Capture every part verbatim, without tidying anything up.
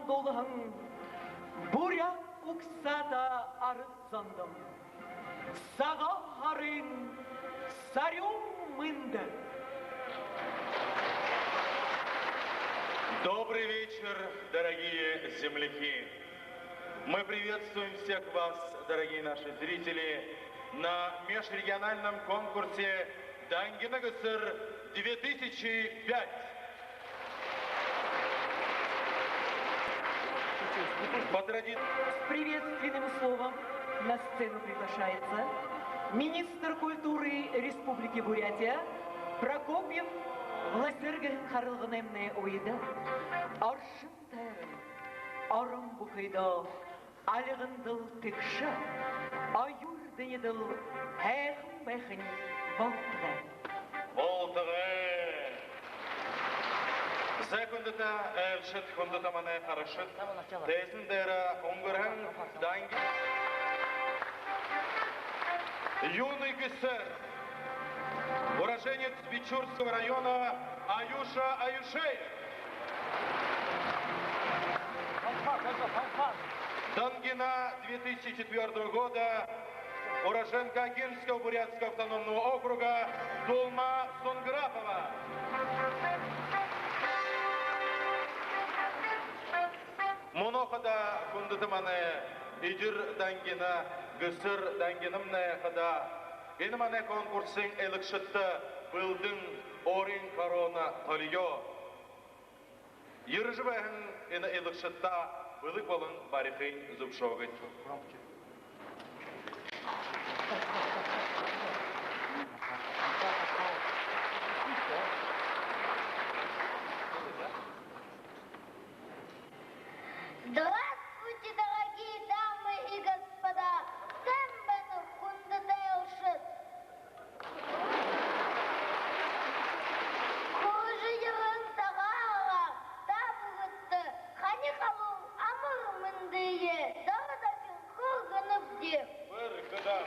Дуулаһан буряад угсаата арад зондо Сагаан һарын сарюун мэндэ! Добрый вечер, дорогие земляки! Мы приветствуем всех вас, дорогие наши зрители, на межрегиональном конкурсе «Дангина ГССР две тысячи пять». По тради- С приветственным словом на сцену приглашается министр культуры Республики Бурятия Прокопьев Власерген Харалганаймнай уйда оршон тойрон, орон бүхэндөө альгандал тэгшэ, оюур дэнидэл һайхан байхань болтогой. Болтогой. Зай, хүндэтэ айлшад, хүндэтэ манай харагшад, тайзан дээрэ үнгэрһэн данги... Юный ГССР, уроженец Бичурского района Аюша Аюшеев. Дангина две тысячи четвёртого года, уроженка Агинского бурятского автономного округа Дулма Сунграпова. Мүнөө хадаа хүндэтэ манай Эдир дангина, ГССР дангинамнай хадаа энэ манай конкурсын айлшадта бэлдэн өөрын корона толёо. Ерэжэ байһан энэ айлшадта бэлэг болон барихыень зүбшөөгыт. Здравствуйте, дорогие дамы и господа! Сайн байна, хүндэтэ айлшад! Хүрэжэ ерэһэн Сагаан һараар та бүгэдтэ хани халуун амар мэндые дороо дахин хүргэнэбди. Бэрхэдэ.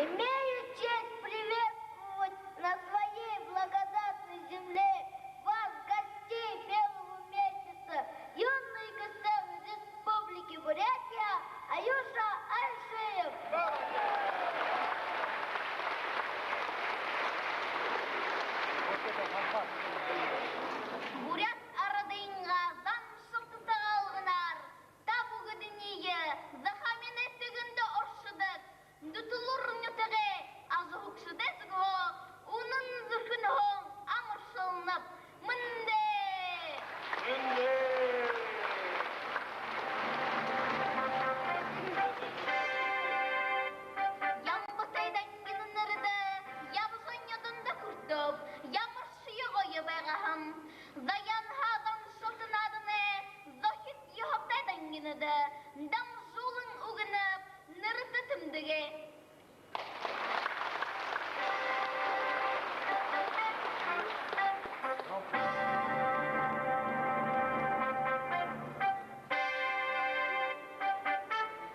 Имею честь приветствовать на своей благодатной земле вас, гостей белого месяца, юный ГССР Республики Бурятия Аюша Аюшеев. Буряад арадайнгаа заншалта сагаалганаар та бүгэдэниие Захааминай сэгэндэ оршодог Дүтэлүүр нютагай ажаһуугшад эсэгэ үнэн зүрхэнһөө амаршалнаб. Мэндэ! Мэндэ! Ямбатай дангина нэрэдэ ябажа нёдондо хүртөөб, ямаршье гоё байгаа һэм. Заяанһаа заншалта нааданай зохид ёһотой дангинада дамжуулан үгэнэб, нэрэдэ тэмдэгээ.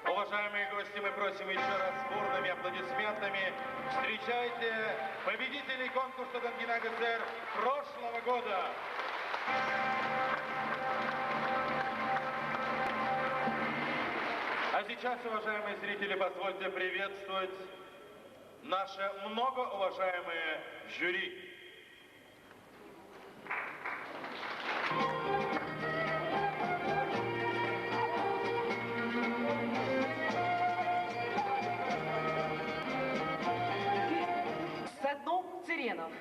Уважаемые гости, мы просим ещё раз бурными аплодисментами встречайте победителей конкурса «Дангина ГССР» прошлого года. А сейчас, уважаемые зрители, позвольте приветствовать наше многоуважаемое жюри. Садном Цыренов,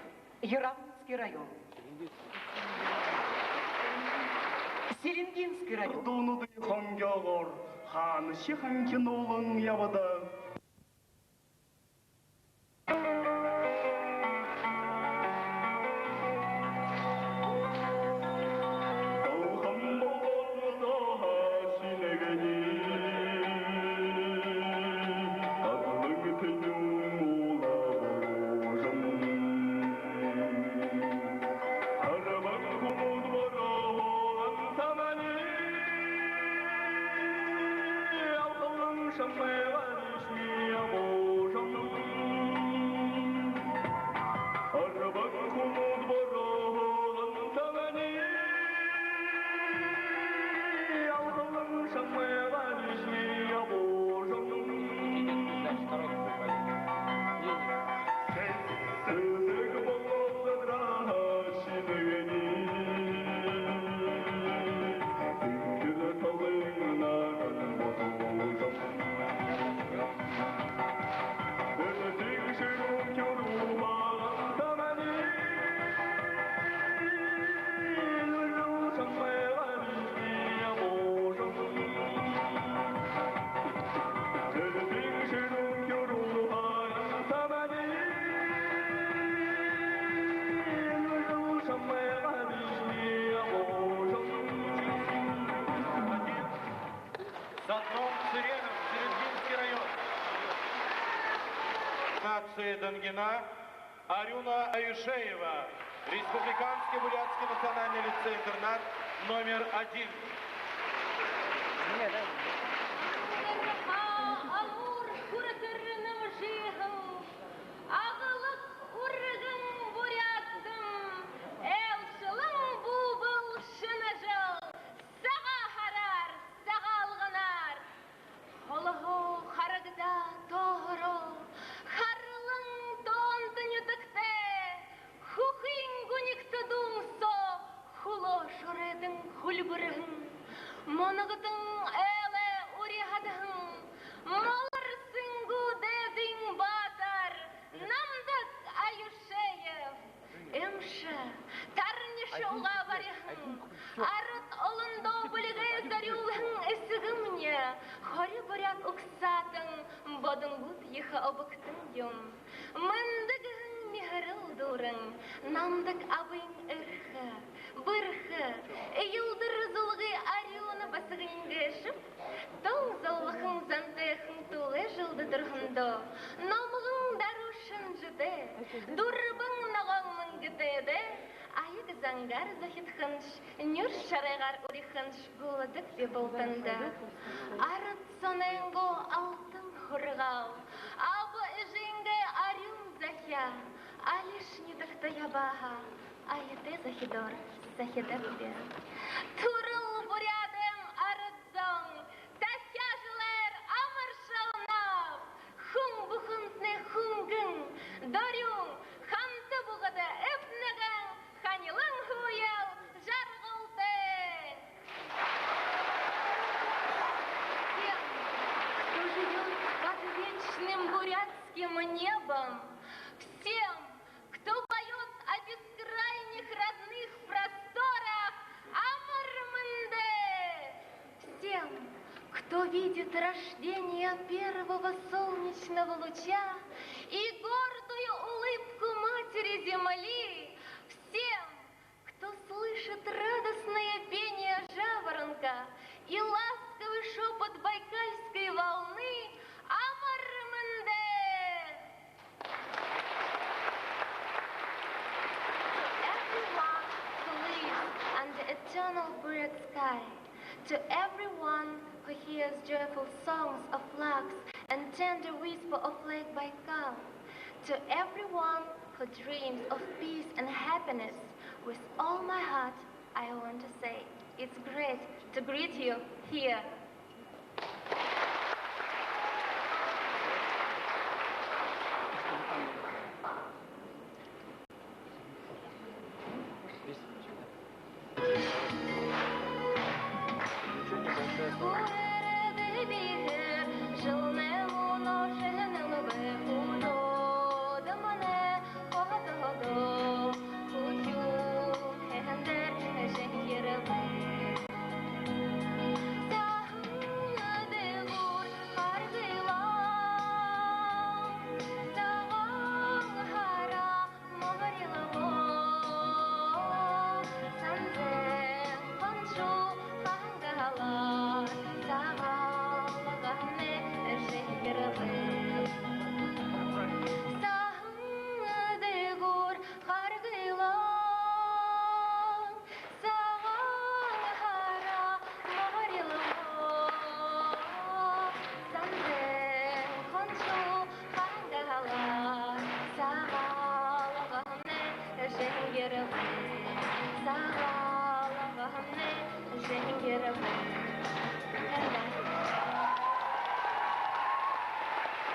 Яраганский район. Селенгинский район. Дунуды хонгёогоор хаанашье ханхинуулан ябада. Арюна Аюшеева, Республиканский бурятский национальный лицей-интернат номер один. Амуур хүрэтэр нэмжыһэн, аглаг үргэн буряадтам, айлшалан бүбэл шэнэ жэл, Сагаан һараар, Сагаалганаар! Холоһоо харагдаа тооһороо, харлан тоонто нютагтай, хүхын гунигта дуун соо хүлөө шоройдон хүльбэрһэн, Монголдон айлай үри һадаһан, Малар Сэнгүү дээдын баатар Намдаг Аюшеев. Эмшэ, тарниша угаа бариһан, арад олондоо бэлигээ зорюулһан эсэгэмни хори буряад угсаатан, бодонгууд ехэ обогтон юм. Мэндэ гэһэн миһэрэл дүүрэн, Намдаг абын эрхэ, бэрхэ, эелдэр зулгы Арюна басаган гээшэб. Тон золгоһон зантайхан туулай жэлдэ түрэһэндөө, номгон даруу шэнжэтэй, дүрбэн ногоон мэнгэтэйдээ, аяга зангаар зохидхонш, нюур шарайгаар үрихэш гүлдэг би бултанда. Арад зонойнгоо алтан һургаал, аба эжынгээ арюун захяа, алишье нютагта ябаһаа аятай захидаар захидаг би. Түрэл буряадай арад зон, тахяа жэлээр амаршалнаб! Хүн бүхэнтнай хүнгэн, дорюун, хамта бүгэдэ эб нэгэн, ханилан һүөел жаргалтай! Тем, кто живёт под вечным бурятским небом, всем, кто поёт о бескрайних родных просторах, амар мэндэ! Всем, кто видит рождение первого солнечного луча и гордую улыбку матери земли, всем, кто слышит радостное пение жаворонка и ласковый шёпот байкальской волны, амар мэндэ! To everyone who lives under eternal Buryat sky, to everyone who hears joyful songs of larks and tender whisper of Lake Baikal, to everyone who dreams of peace and happiness, with all my heart, I want to say, it's great to greet you here. Сагаан һара морилго, сандын хоншуу хангаһалаа, Сагаалганмнай жэнгирбэ, Сагаалганмнай жэнгирбэ.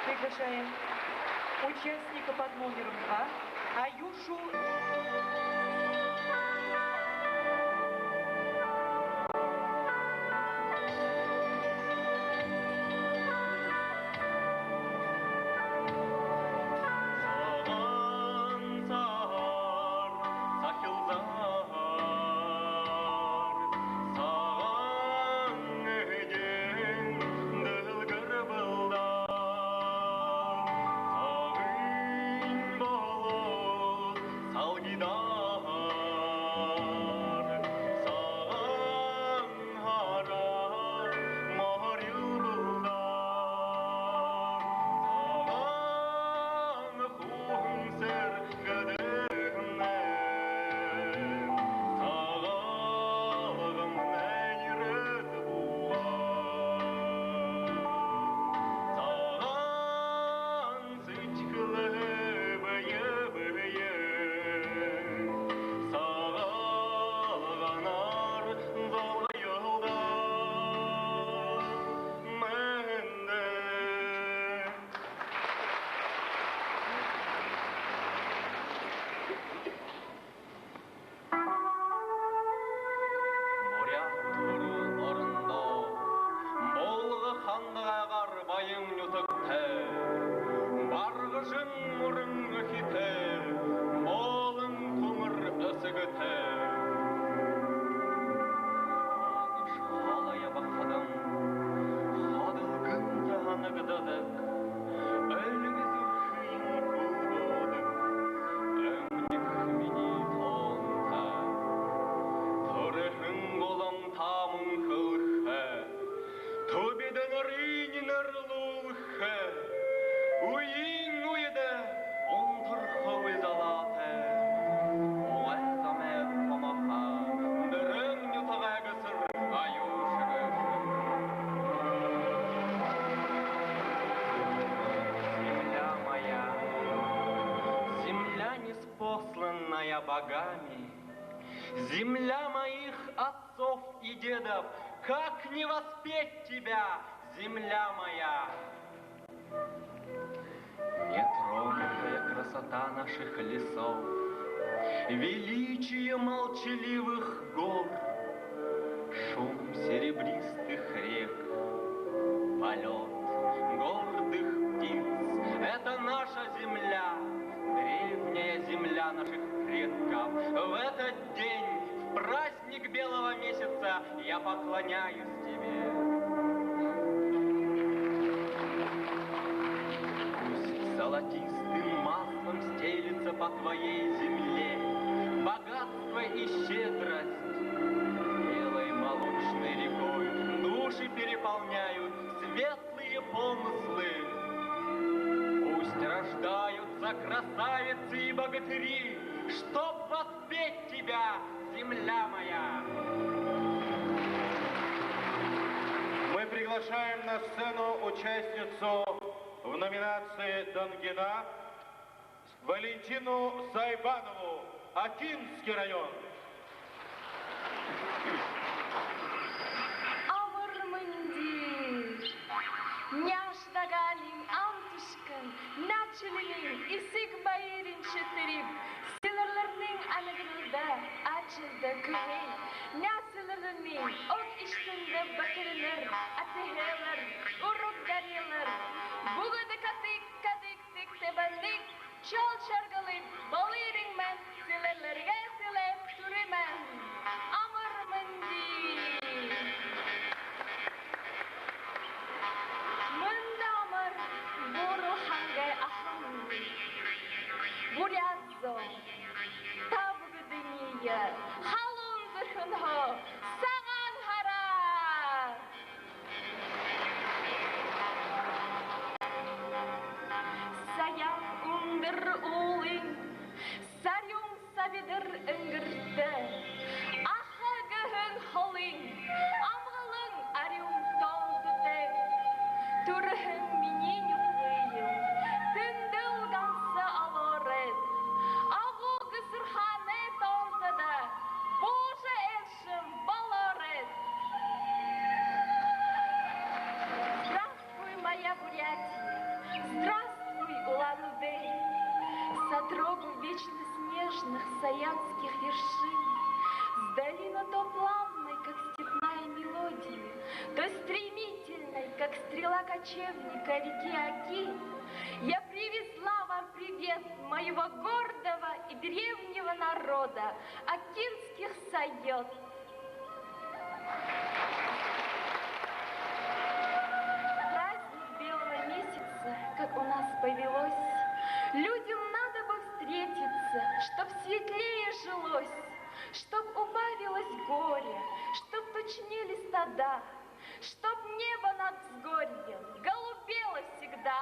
Приглашаем участника под номером два, Аюшу. Сагаан саһаар сахилзаар, сагаан эдеэн дэлгэрбэл даа. Сагын болоод богами. Земля моих отцов и дедов, как не воспеть тебя, земля моя? Нетронутая красота наших лесов, величие молчаливых гор, шум серебристых рек, полёт гордых птиц. Это наша земля, древняя земля наших предков. В этот день, в праздник белого месяца, я поклоняюсь тебе. Пусть золотистым маслом стелется по твоей земле богатство и щедрость. Белой молочной рекой души переполняют светлые помыслы. Пусть рождаются красавицы и богатыри, чтоб воспеть тебя, земля моя. Мы приглашаем на сцену участницу в номинации «Дангина» Валентину Сайбанову, Акинский район. Амар мэндэ! Няш Даганиин амтышхан, Нячилиниин эсэгэ баярай шэтэриб, сэлэрлэрэнэй амидаралда, ачалда хүхэй. Ня сэлэрлэнэй ог эштиндэ бэхэрэнэр, атаһалар, ураг дарилар, бүгэдэ кадык-кадык тэгтэ бэнэ. Чол шаргалай балирын мэн, сэлэрлэргэ сэлэб түрэ мэн. Амар мэндэ! Мэндэ амар, буурал хангай ахамни, буряад зон, та бүгэдэниие халуун зүрхэнһөө сагаан һараар! Саян үндэр уулын, сарюун сабидар энгэртэ, аха гэһэн холын амгалан арюун тоонтотой түрэһэн минии нютагыем тэндэл ганса олоорой, агуу Гэсэрхаанай тоонтодо буужа элшэн болоорой. Здравствуй, моя Бурятия! Здравствуй, Улан-Удэ! С отрогу вечно снежных саянских вершин, с долины то плавной, как степная мелодия, то стремительной, как стрела кочевника реки Оки, я привезла вам привет моего гордого и древнего народа, акинских сайот. Праздник белого месяца, как у нас повелось, людям надо бы встретиться, чтоб светлее жилось, чтоб убавилось горе, чтоб тучнели стада, чтоб небо над взгорьем голубело всегда.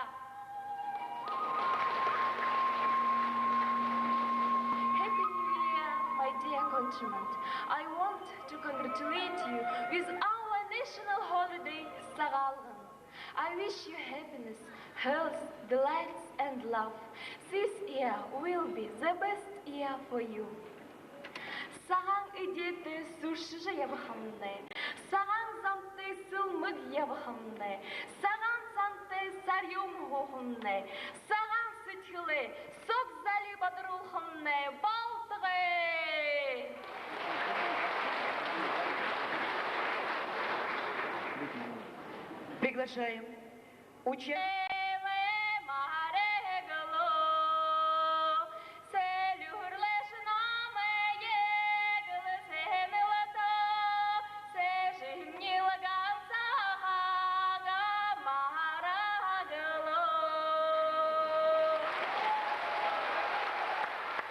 Happy New Year, my dear countrymen. I want to congratulate you with our national holiday, Сагаалган. I wish you happiness, health, delights and love. This year will be the best year for you. Сагаан эдеэтэй сүршэжэ ябахамнай, сагаан замтай сэлмэг ябахамнай, сагаан сантай сарюун һуухамнай, сагаан сэдьхэлээ сог зали бадаруулхамнай болтогой. Приглашаем уча-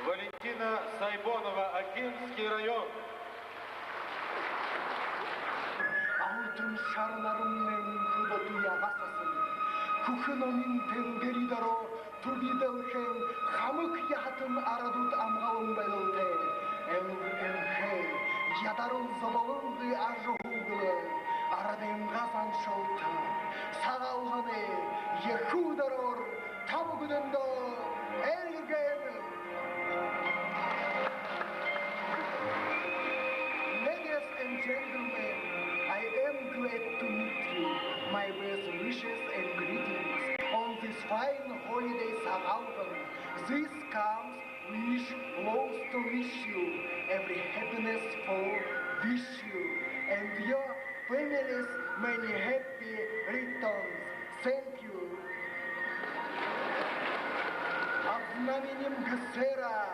Валентина Сайбонова, Акинский район. Алтан шара наранай хүдөө туяа басасан, хүхэ номин тэнгэри доро түби дэлхэйн хамаг яһатан арадууд амгалан байдалтай, элбэг энхэ, ядарал зоболонгой ажаһуугай, арадайнгаа заншалта, Сагаалганай ехэ үдэрөөр та бүгэдэндөө эльгээбэ. Сэра,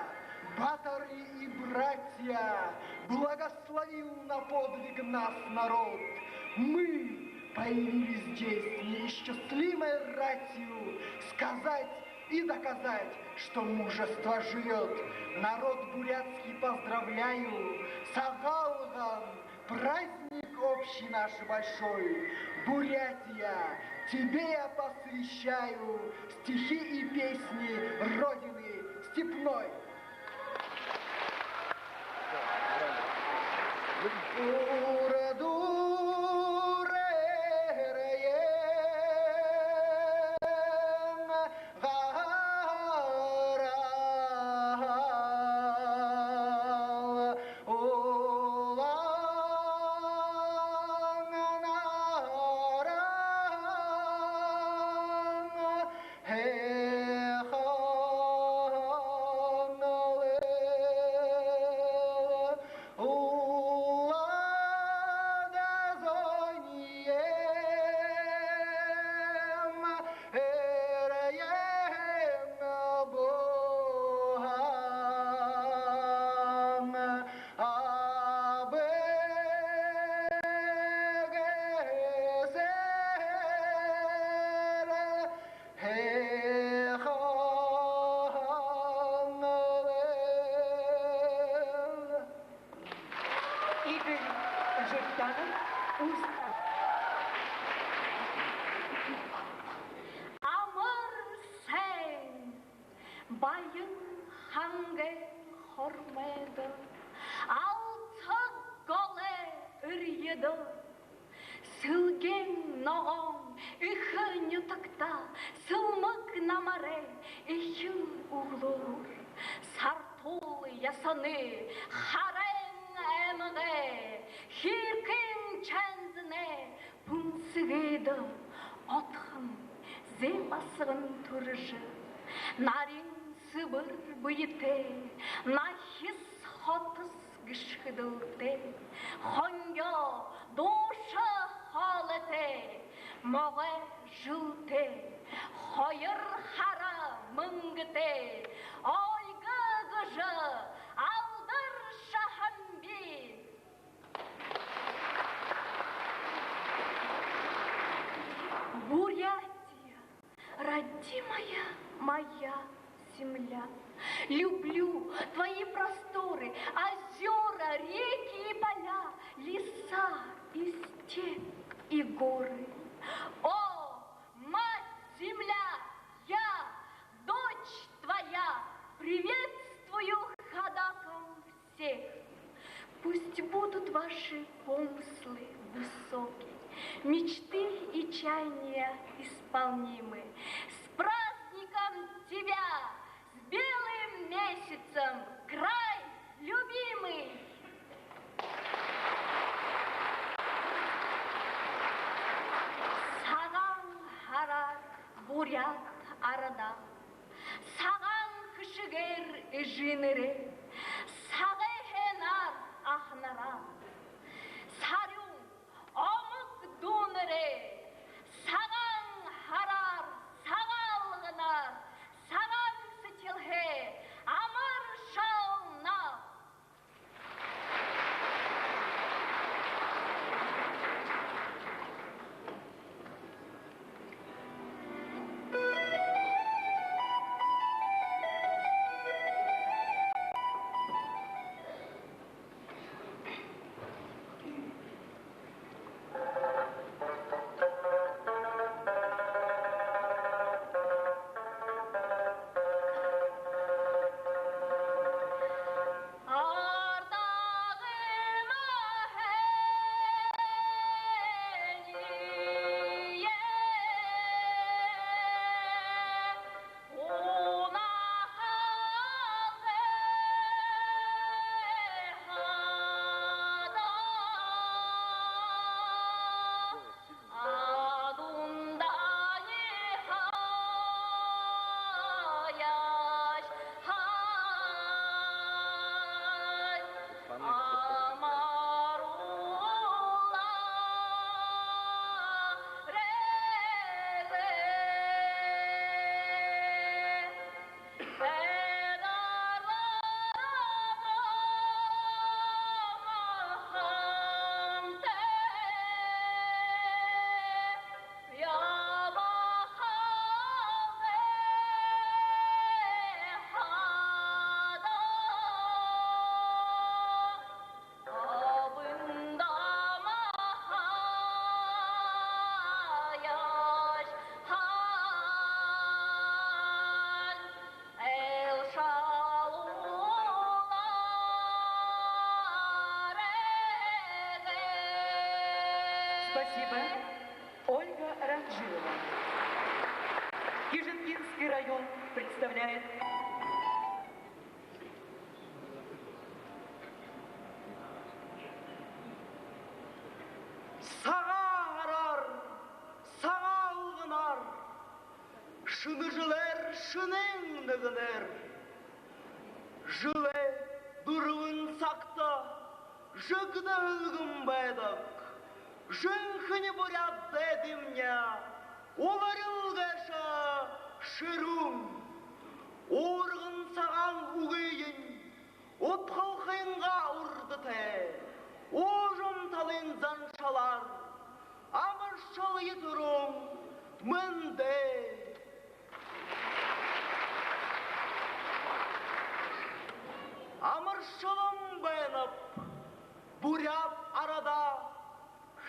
баатары и братья, благословил на подвиг нас народ. Мы появились здесь неисчислимой ратью сказать и доказать, что мужество живёт. Народ бурятский поздравляю, Сагаалган, праздник общий наш большой. Бурятия, тебе я посвящаю стихи и песни Родины степной. Игорь Журтанов, «Усть». Амар сайн! Баян хангай хормойдо, алта голой эрьедэ, сэлгеэн ногоон эхэ нютагта, сэлмэг намарай эхин үглөөр, сартуул ясанай Хараан аймагай Хиркын чанзанай пүнсэгөөдэ отхон зээ басаган түрэжэ, нарин сэбэр бэетэй, нахис хотос гэшхэдэлтэй, хонгёо дууша хоолойтой, могой жэлтэй, хоёр хара мэнгэтэй, ойго гэжэ алдар шахамби. Бурятия, родимая моя земля, люблю твои просторы, озёра, реки и поля, леса и степь и горы. О, мать-земля, я, дочь твоя, приветствую ходокам всех. Пусть будут ваши помыслы высоки, мечты и чаяния исполнимы. С праздником тебя, с белым месяцем, край любимый! Сагаан һараар, буряад арадаа, сагаан хэшэгээр эжынэрээ, сагай һайнаар аһанараа, сарюун омог дуунараа, сагаан һараар, Сагаалганаар, сагаан сэдьхэлһээ амаршалнаб. Спасибо. Ольга Ранжилова. Кижингинский район представляет. Сагаан һараар, Сагаалганаар, шэнэ жэлээр, шэнын нэгэнээр! Жэлэй дүрбэн сагта жэгдэ эльгэн байдаг жэнхэни буряад дээдэмни уларил гээшэ шэрүүн. Уурган сагаан үгыень удхалхынгаа урда тээ, уужам талын заншалаар амаршалая түрүүн мэндэ. Амаршалан байнаб буряад арадаа,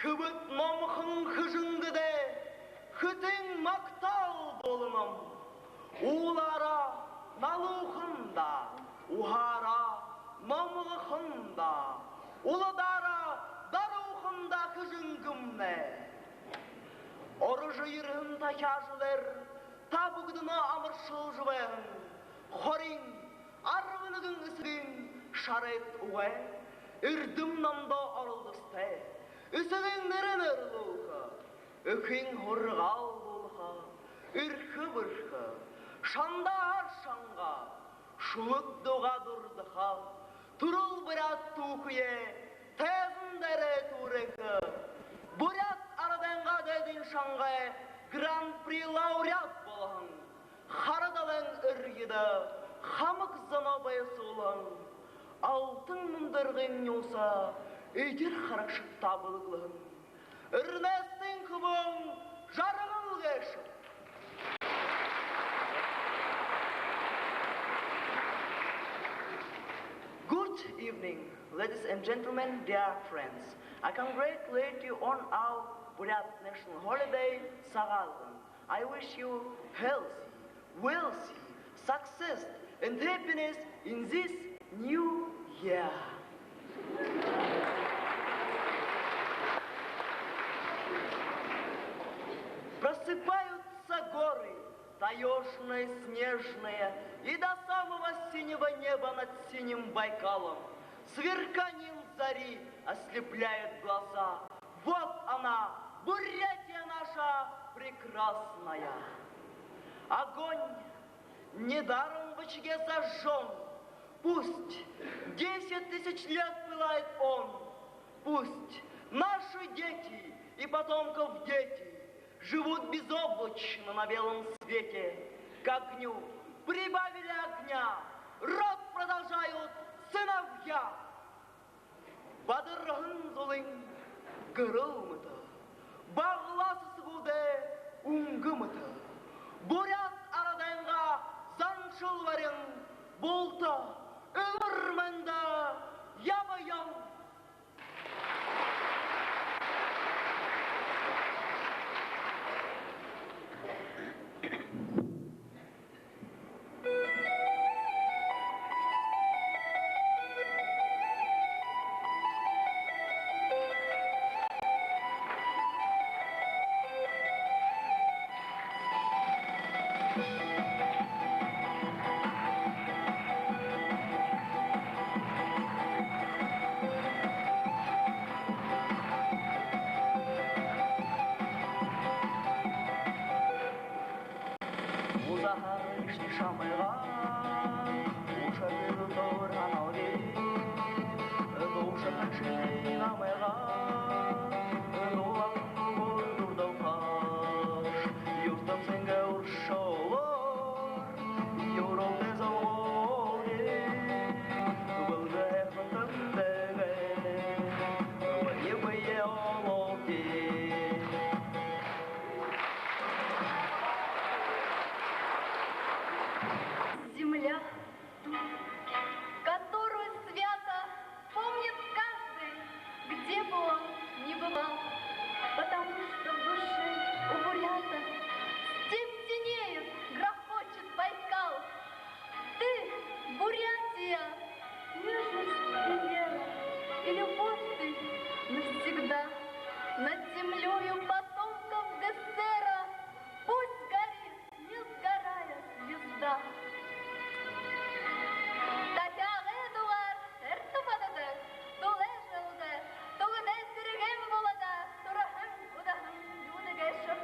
хэбэд номхон Хэжэнгэдээ хэтын магтаал дууланам. Уулаараа налуухан даа, уһаараа номгохон даа, уладаараа даруухан даа Хэжэнгэмнай. Орожо ерэһэн тахяа жэлээр та бүгэдэниие амаршалжа байһан хорин, арбан нэгэн эсэгын шарайд угай эрдэм номдоо оролдосотой, эсэгын нэрэ нэрлүүлхэ, эхын һургаал дуулаха, эрхэ бэрхэ, шандаа шанга, шүлэг дуугаа дурдаха, түрэл буряад түүхые тайзан дээрээ түүрээхэ, буряад арадайнгаа дээдын шангай гран-при лауреат болоһон, хара далайн эрьедэ хамаг зоноо баясуулһан, алтан мундаргын нюуса эдир харагшадта бэлэглэһэн Эрнестын хүбүүн Жаргал гээшэ. Good evening, ladies and gentlemen, dear friends. I congratulate you on our Buryat national holiday, Сагаалган. I wish you healthy, wealthy, success and happiness in this new year. Просыпаются горы, таёжные, снежные, и до самого синего неба над синим Байкалом сверканием зари ослепляет глаза. Вот она, Бурятия наша прекрасная. Огонь недаром в очаге зажжён. Пусть десять тысяч лет пылает он. Пусть наши дети и потомков дети живут безоблачно на белом свете. К огню прибавили огня, род продолжают сыновья. Бадарһан зулын гэрэл мэтэ, баглаа сэсэгүүдэй үнгэ мэтэ, буряад арадайнгаа заншал барин булта элүүр мэндэ ябаял. Над землёю потомков ГССР-а пусть горит несгораемая звезда. Дахяагай дугаар эртэ бододог, тулай жэлдэ, тугдай сэрэгэн болодог, тураһан удаһан юунэй гээшэб.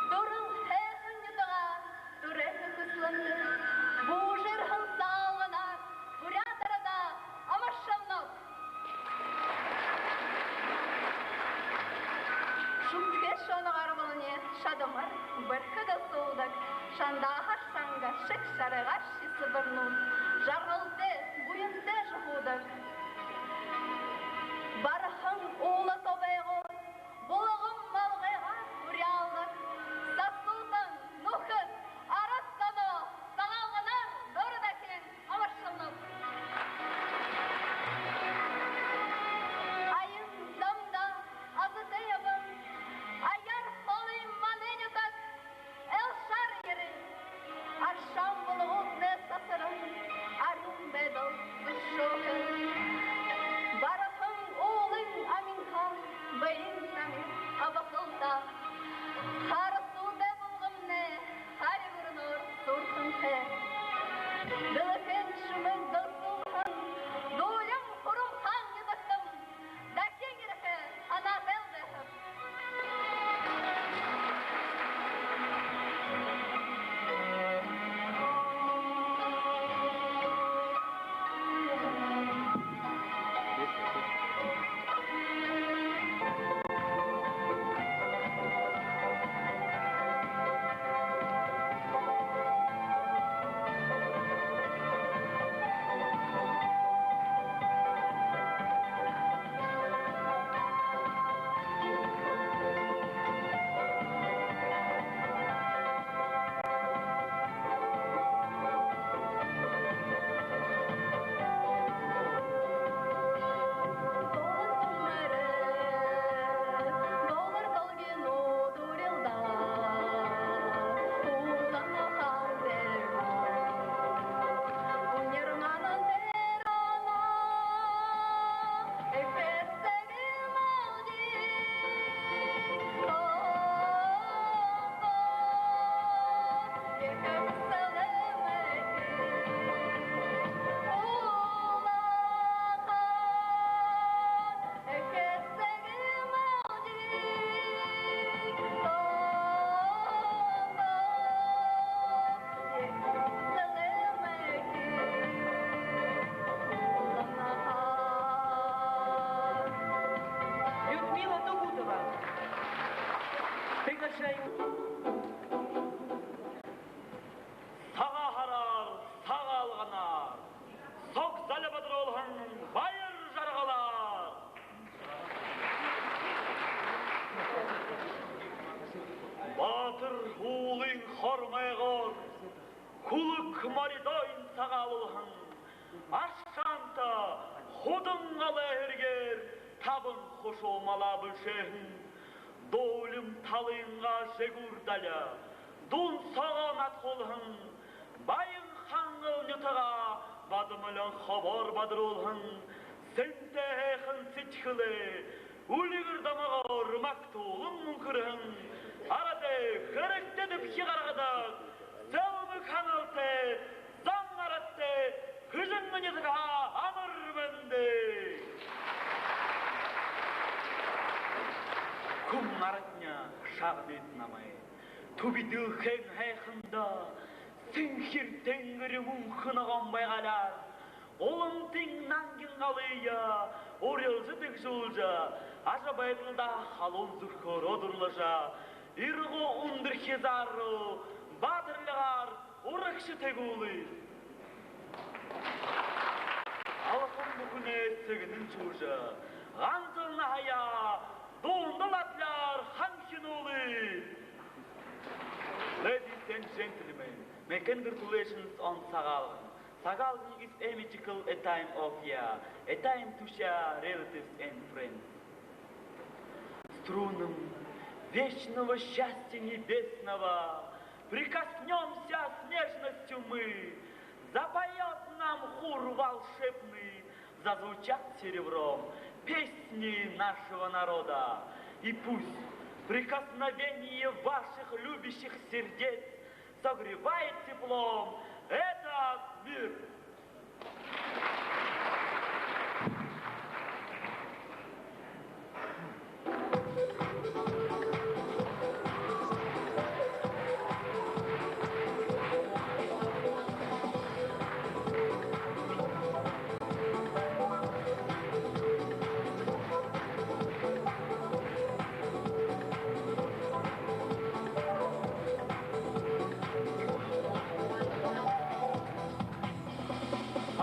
Түрэл һайхан нютагаа түрэлхи хүсэлэнтэй, буужа ерэһэн Сагаалганаар, буряад арадаа амаршалнаб. Шүмхэ шоно гарбални шадамар бэрхэ дасуулдаг, шандааһаар шанга шэг шарайгаар шэсэбэрнүүд жаргалтай, буянтай жухуудаг. Бархан уула тобойгоор, булаган малгайгаар уряалдаг, сасуутан нүхэд, арад зоноо Сагаалганаар дурадаһан амаршалнаб. Аян замда азатай ябан, аяар холын манай нютаг айлшаар ерээ. Аршаан булагууднай сасаран, арюун байдал бэршээл. Бархан уулын аминхан бэеын тамир абахалта. Харасуудай булгамнай хари гүрэнөөр суурханхай. Дэлхэйн шэмэг дасуулһан дуулим Хурамхаан нютагтам дахин ерэхэ һанаатай байха. Людмила Тугутова. Приглашаю. Сагаан һараар, Сагаалганаар! Сог зальбадаралһан баяр жаргалаар! Баатар уулын хормойгоор хүлэг моридойнь сагаалуулһан, аршаанта худан галай һэргээр табан хушуу малаа бэлшээһэн, дуулим талынгаа жэгүүр далида дуун соогоо надхуулһан Баян Хангал нютагаа бадмалан хобоор бадаруулһан, сэнтэй һайхан сэдьхэлээ үльгэр домогоор магтуулан мүнхэрһэн, арадай хэрэгтэ дэбхи гаргадаг сэлмэг һаналтай, зан арадтай Хэжэнгын нютагһаа амар мэндэ! Хүм арадни, шагныт намайе. Түби дэлхэйн һайханда сэнхир тэнгэри мүнхэ ногоон байгаалиар, гуламтын нангин галые урилжа тэгжүүлжэ, ажабайдалдаа халуун зүрхөөрөө дурлажа, ирагуу үндэр хизаар руу баатарлигаар урагша тэгүүлэе. Алхам бүхэнэй сэгнэн шүүжэ, ганзалнахаяа дундал адляар ханхинуулыт. Ladies and gentlemen, my congratulations on Sagalgan. Sagalgan is a magical, a time of year, a time to share relatives and friends. Струнам вечного счастья небесного прикоснёмся с нежностью мы, запоёт нам хор волшебный, зазвучат серебром песни нашего народа. И пусть прикосновение ваших любящих сердец согревает теплом этот мир.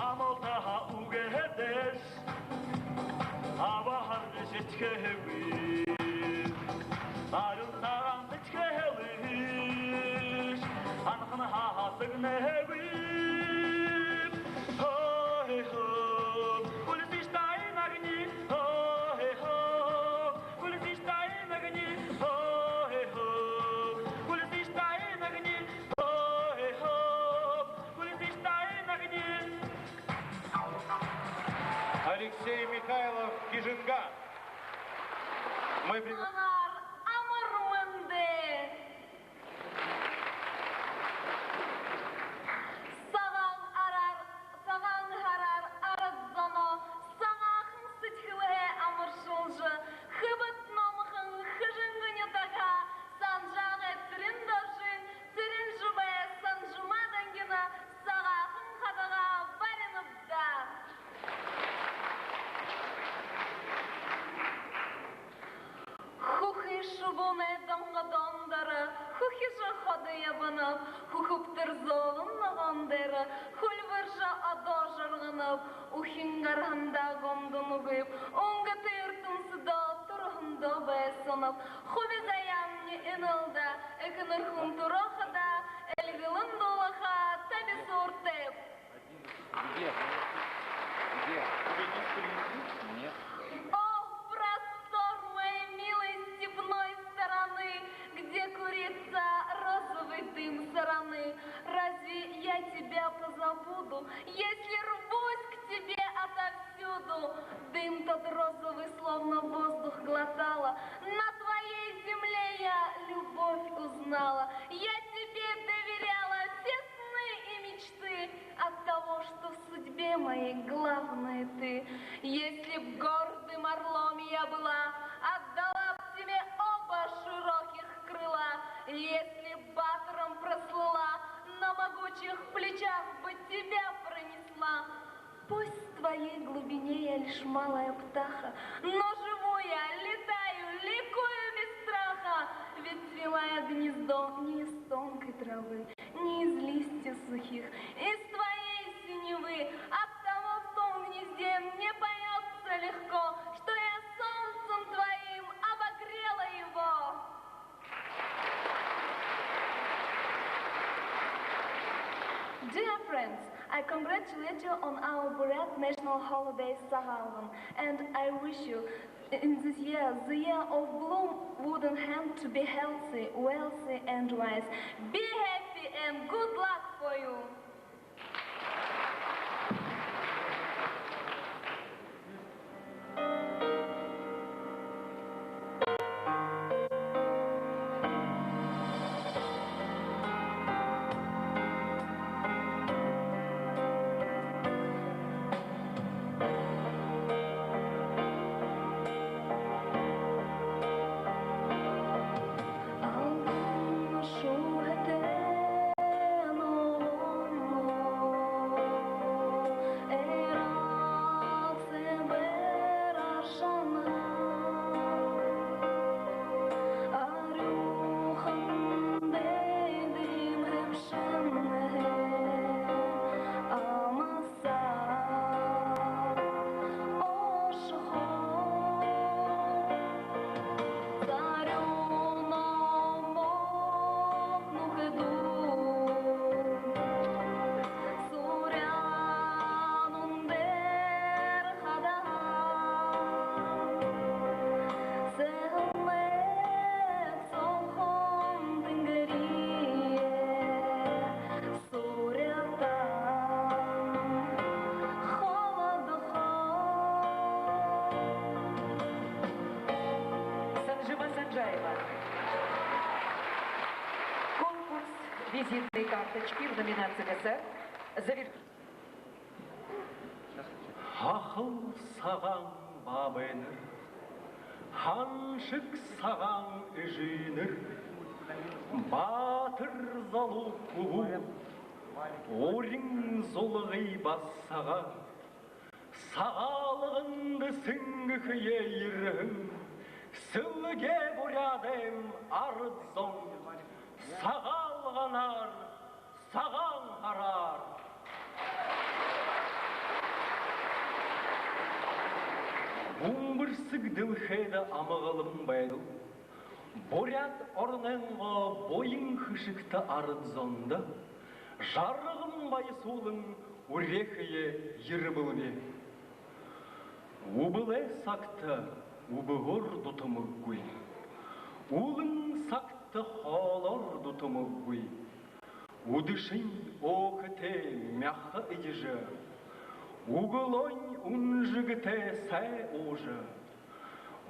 Амалтаһаа үгэһэдэш, абаһаар жэшхэһэгүй. Арюун сагаан сэдьхэлыш, анханһаа сэгнэһэгүй. Хо-хе-хо, улицыш тайнагни, хо-хе-хо, улицыш тайнагни, хо-хе-хо, улицыш тайнагни, хо-хе-хо, улицыш тайнагни. Алексей Михайлов, Кижинга. Мы при- Сагаан һараар, амар мэндэ! Сагаан һараар, сагаан һараар арад зоноо сагаахан сэдьхэлһээ амаршалжа, хэбэд номхон Хэжэнгэ нютагһаа Санжаагай Цырен-Доржын, Цырен-Жабай, Санжима дангина сагаахан хадагаа баринабди даа. Хүхы шубуунай донгодон доро хүхижэ ходо ябанаб, хүхюбтэр зөөлэн ногоон дээрэ хүльбэржэ одоожо гарганаб, үхин гарһандаа гомдоногүйб, үнгэтэ юртэмсэдөө тураһандаа байсанаб. Хуби заяамни энэл даа, эхэнэр хүн түрөө хадаа эльгэлэн дуулаха табисууртайб. Где? Где? Нет. О, простор моей милой степной стороны, где курится розовый дым сараны, разве я тебя позабуду, если рвусь к тебе отовсюду? Дым тот розовый, словно воздух глотала, на твоей земле я любовь узнала. Я тебе доверяла все сны и мечты, от того, что в судьбе моей главная ты. Если б гордым орлом я была, отдала б тебе оба широких крыла. Если б батром прослыла, на могучих плечах бы тебя пронесла. Пусть в твоей глубине я лишь малая птаха, но живу я, летаю, ликую без страха, ведь свила я гнездо не из тонкой травы, не из листьев сухих, из твоей синевы. Оттого в том гнезде мне поётся легко, что я солнцем твоим обогрела его. Dear friends, I congratulate you on our Buryat national holiday Sagaalgan, and I wish you in this year, the year of bloom wooden hand, to be healthy, wealthy and wise. Be happy and good luck for you! Алтан шүһэтэй ногоон Визитные карточки в номинации ГСР завершены. Һахал сагаан баабайнар, һаншаг сагаан эжынэр, баатар залуу хүбүүд, урин зулгы басага, Сагаалганда сэнгэхэеэ ерэһэн сэлгеэ буряадайм арад зон, Сагаалганаар, Сагаан һараар! Бүмбэрсэг дэлхэйдэ амгалан байдал, Буряад оронойнгоо буян хэшэгтэ арад зондо жарган баясуулан үреэхэеэ ерэбэлби. Үбэлэй сагта үбһөөр дутамаггүй, үлэн сагта хоолоор дутамаггүй, үдэшэнь өөхэтэй мяха эдижэ, үглөөнь үнжэгтэй сай уужа,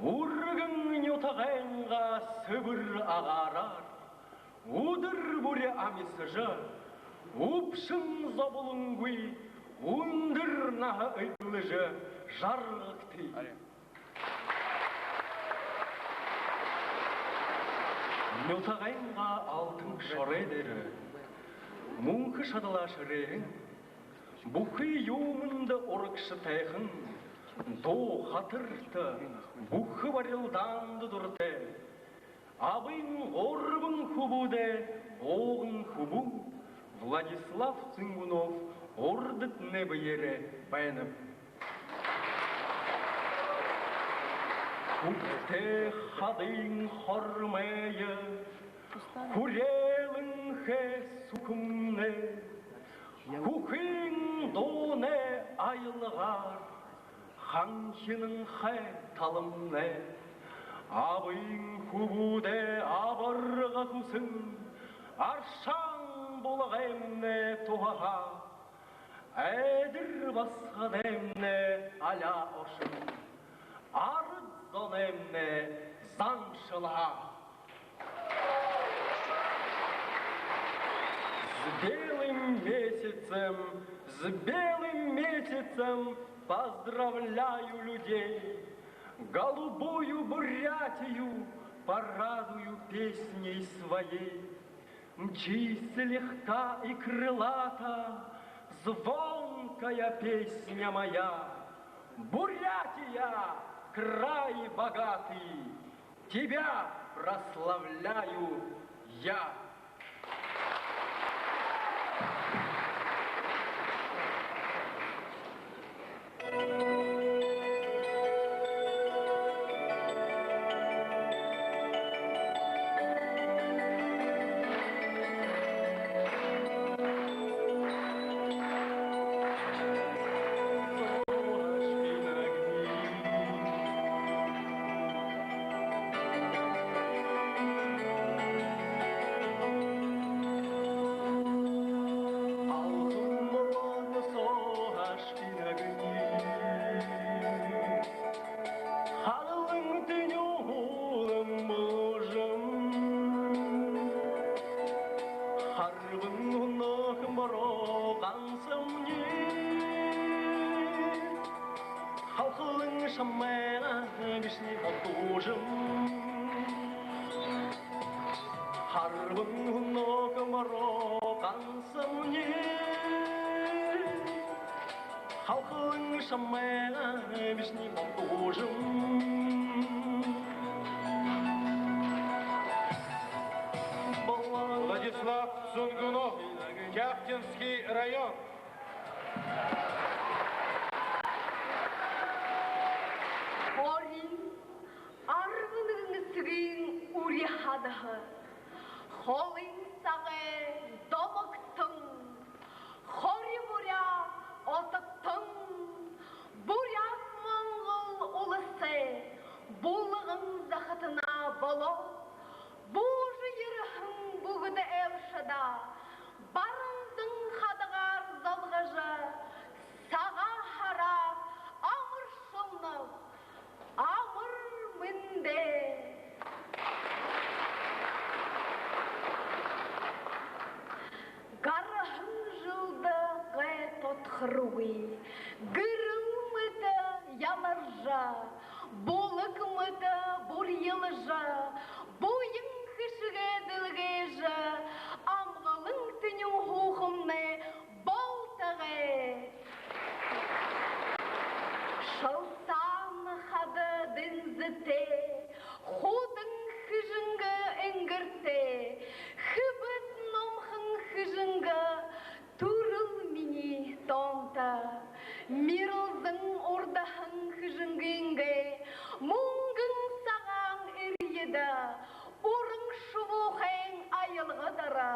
үргэн нютагайнгаа сэбэр агаараар үдэр бүри амисажа, үбшэн зоболонгүй үндэр наһа эдлэжэ жаргагты. Нютагайнгаа алтан шорой дээрэ мүнхэ шадалаа шэрээһэн, бүхы юумэндэ урагшатайхан, дуу хатарта, бүхэ барилдаанда дуратай, абын гурбан хүбүүдэй гуган хүбүүн Владислав Цынгунов урдатнай бэеэрээ байнаб. Хүбтэй хадын хормойе хүреэлэнхэй сүхэмнай, хүхын дуунай аялгаар ханхинанхай таламнай, абын хүбүүдэй абарга хүсэн аршаан булагаймнай туһаһаа, айдар басагадаймнай аляа ошон, арад зоноймнай заншалһаа. С белым месяцем, с белым месяцем поздравляю людей. Голубую Бурятию порадую песней своей. Мчись легка и крылата, звонкая песня моя. Бурятия, край богатый, тебя прославляю я. Алтан морон соо һашкинагни. Халын тэнюулэн можом. Харбан һүнөөхэ мороо гансамни. Халхалан шамайгаа бишни отуужам. Харбан һүнөөхэ мороо гансамни. Халхалан шамайгаа бишни отуужам. Владислав Цынгунов, Тяптинский район. Орон арбан нэгэн эсэгын үри хадаһа, холын сагай домогтон, хори буряад отогтон, буряад-монгол уласай булган захатанаа болоод, буужа ерэһэн бүгэдэ айлшадаа барандан хадагаар золгожо, Сагаан һараар амаршалнаб. Амар мэндэ! Булаг мэтэ бурьялжа, буян хэшэгээ дэлгээжэ, амгалан тэнюун һуухамнай болтогой. Шалсаан хада дэнзэтэй, хуудан хэжэнгэ энгэртэй, хэбэд номхон хэжэнгэ түрэл минии тоонто. Мирэлзэн урдаһан хэжэнгынгээ мүнгэн сагаан эрьедэ, уран шубуухайн аялга доро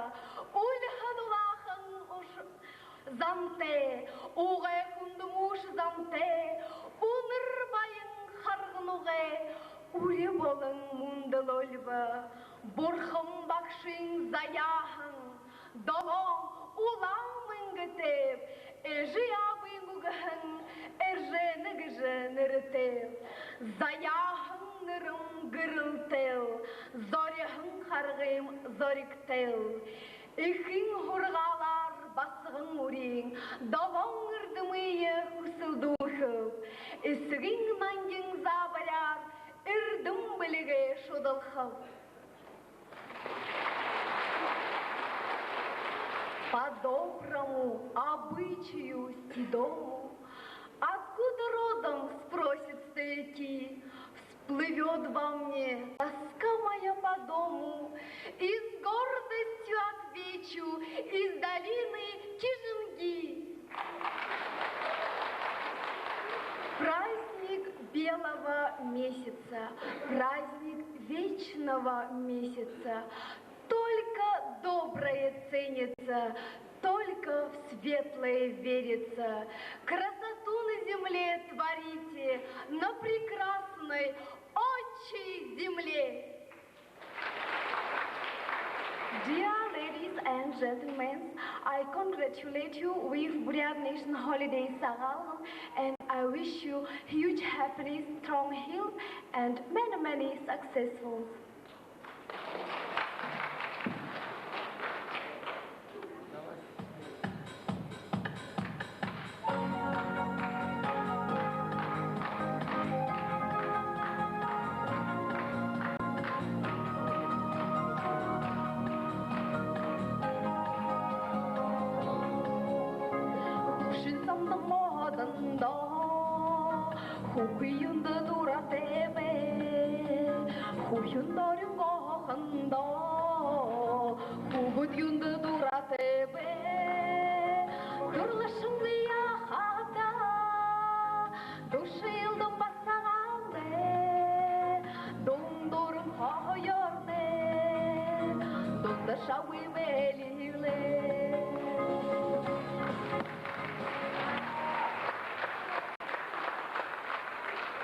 үльһэ дулаахан уш- зантай, угай хүндэмүш зантай, үнэр баян харгануугай үри болон мүндэлөөлбэ. Бурхан багшын заяаһан долоон улаан мэнгэтэйб, эжы аабын үгэһэн Эржэнэ гэжэ нэрэтэйб. Заяаһан нэрэм гэрэлтэйл, зориһон харгым зоригтойл. Эхын һургаалаар басаган үриин долоон эрдэмые хүсэлдүүлхэб. Эсэгын нангин заабаряар эрдэм бэлигээ шудалхаб. По доброму обычаю седому, откуда родом, спросит старики, всплывёт во мне тоска моя по дому, и с гордостью отвечу: из долины Кижинги. Праздник белого месяца, праздник вечного месяца, только доброе ценится, только в светлое верится. Красоту на земле творите, на прекрасной отчей земле. Dear ladies and gentlemen, I congratulate you with Бурят Nation Holiday Сагаалган, and I wish you huge happiness, strong health, and many, many successfuls. Хүшэн замда модондо, хүхы юундэ дуратайб, хүхюун дорюун гоохондо, хүбүүд юундэ дуратайб, дурлашангүй яахада, душылдам басагаалай, дундуурам хоһоёорнай, дундашагүй бэлийлээ.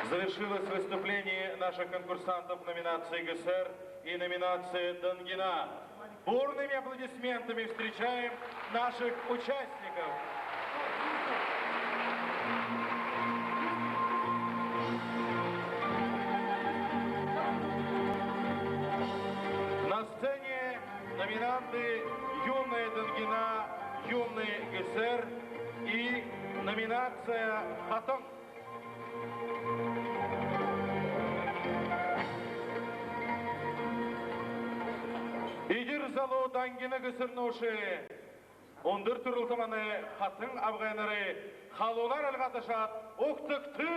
Завершилось выступление наших конкурсантов номинации ГСР и номинации Дангина. Бурными аплодисментами встречаем наших участников. На сцене номинанты «Юная Дангина», «Юный ГСР» и номинация «Хатан». Эдир залуу Дангина ГСР-нүүдые үндэр түрэлтэмнай хатан абгайнарай халуунаар альга ташаад угтагты.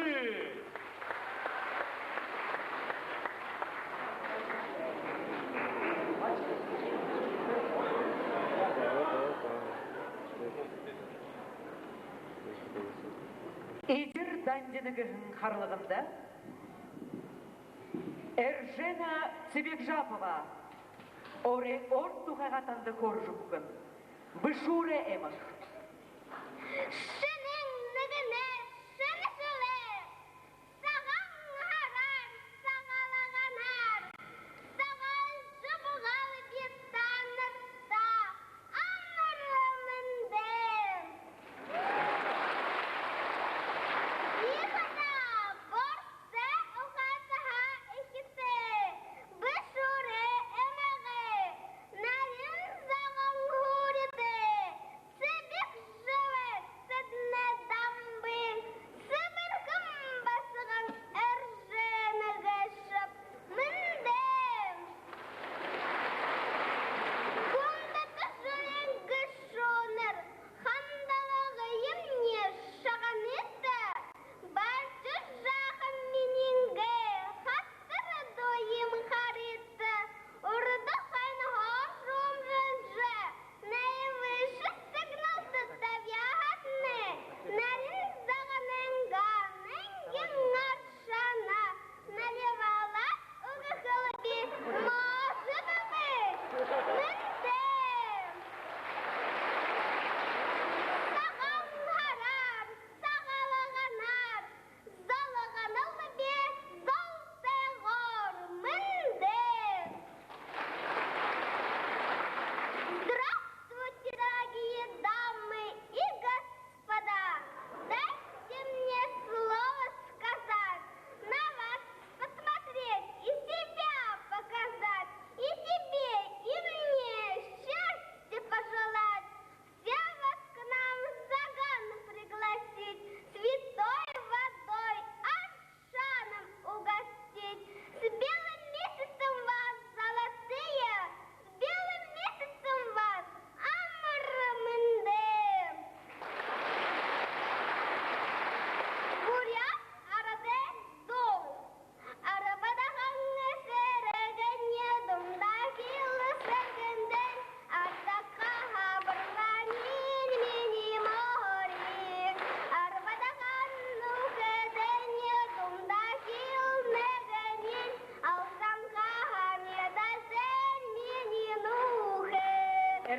Эдир Дангина гэһэн харалганда Эржена Цыбикжапова өөрын уран тухайгаа танда хөөрэжэ үгэхэнь. Бэшүүрэй аймаг. Шэнын нэгэнээр, шэнэ жэлээр, сагаан һараар, сагаалганаар, сагаалжа байгаал би танарта, амар мэндэ! Би хадаа буртаа ухаатайхан эхитэй, бэшүүрэй аймагай нарин сагаан һууритай, Цэбэ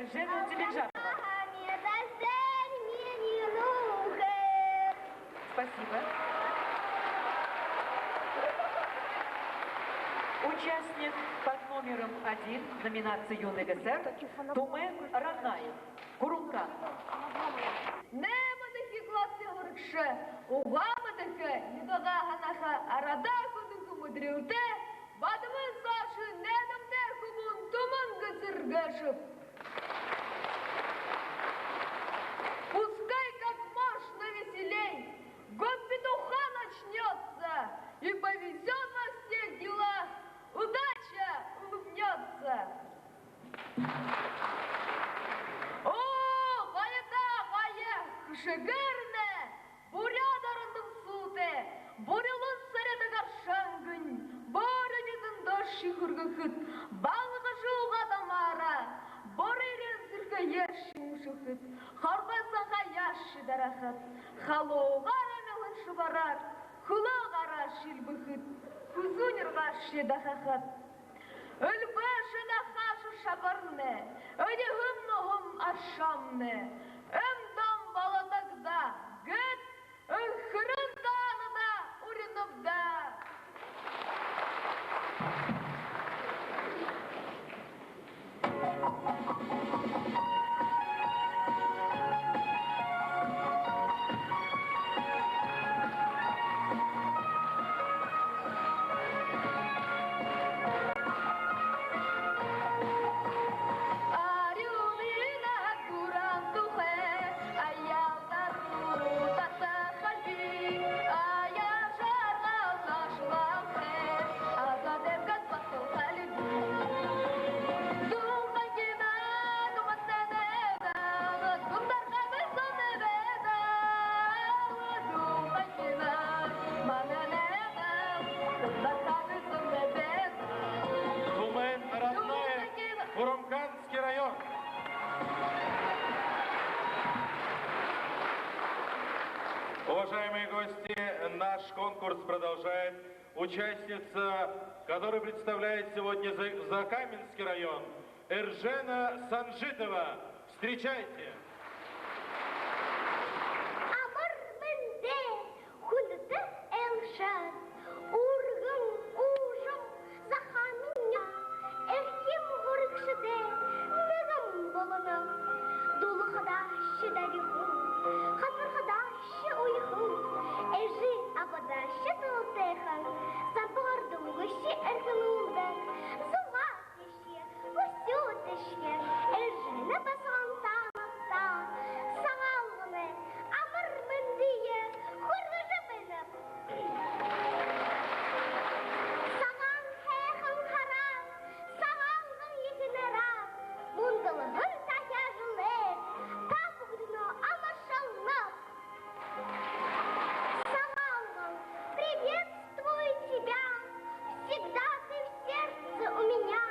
Жена Тимиржанова. Спасибо. Участник под номером один номинации «Юный эсэр» Тумен Раднаев, Курумкан. Наймадахи классын һурагша, угамадахи, нютагаа һанаха арадаа хүдэлхэ, мэдэрэлтэй, Бадмын Саашын найдамтай хүбүүн Тумен Гацаргашев. Пускай как можно веселей год петуха начнётся, и повезёт во всех делах, удача улыбнётся. Оо, гоё даа, гоё, хэшэгээрнэ, буряад орондом суутай, буряалан сарьяда гаршаангынь, бөөрэ бидэн доош хүргэхэт, балга жуугаад амаараа, бөөрэ эреэн сэрхэеэ шэмшэхэт, хоргой сахаяа шидарахат, халуугаар амилан шубараар, хүлөө гараа шэлбэхэт, хүзүүн нюргаа шидахахат. Эльбээшэ дахаашье шабарнэ, эдиһэн нуһан аршаамнэ, эм дом болодог даа гээд, эхирэн таанадаа уринаб даа. Тумен Раднаев, Курумканский район. Уважаемые гости, наш конкурс продолжает участница, которая представляет сегодня За-, Закаменский район, Эржена Санжитова. Встречайте! Амар мэндэ, хүндэтэ айлшад! Үргэн уужам, Закаменни, эрхим һурагшадай нэгэн болоноб. Дуулахадаашье дарихан, хатархадаашье уяхан, эжы абадаашье талатайхан, самбагаар дуугайшье эрхэлүүлдэг. Зугаа тээшье, үсөө тээшье, Эржена басаган таанадта Сагаалганай амар мэндые хүргэжэ байнаб. Сагаан һайхан һараар, Сагаалган ехэ нараар, мүндэлһэн тахяа жэлээр та бүгэдэниие амаршалнаб. Сагаалган, приветствую тебя, всегда ты в сердце у меня,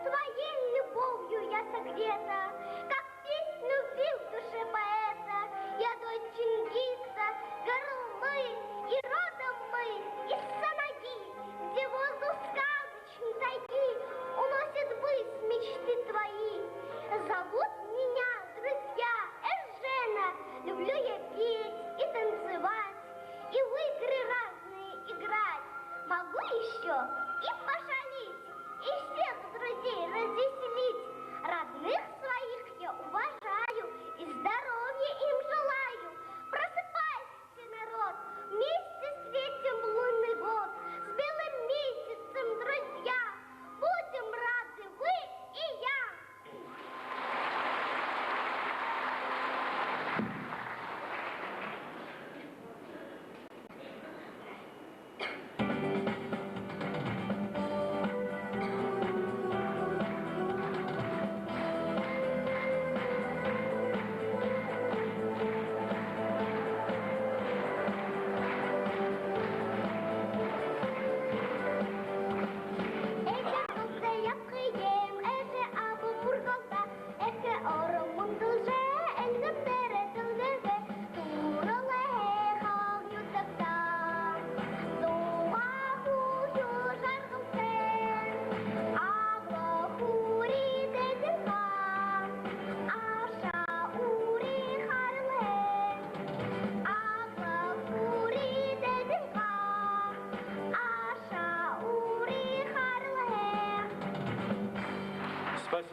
твоей любовью я согрета, как песнь любви в душе поэта. Я дочь Чингиса, Гарлы, и родом мы из Санаги, где воздух сказочный тайги уносит ввысь мечты твои. Зовут меня друзья Эржена, люблю я петь и танцевать, и в игры разные играть. Могу ещё и пошалить, и всех друзей развеселить. Родных своих я уважаю и здоровья им желаю. Просыпайся, народ, вместе встретим лунный год. С белым месяцем, друзья, будем рады вы и я.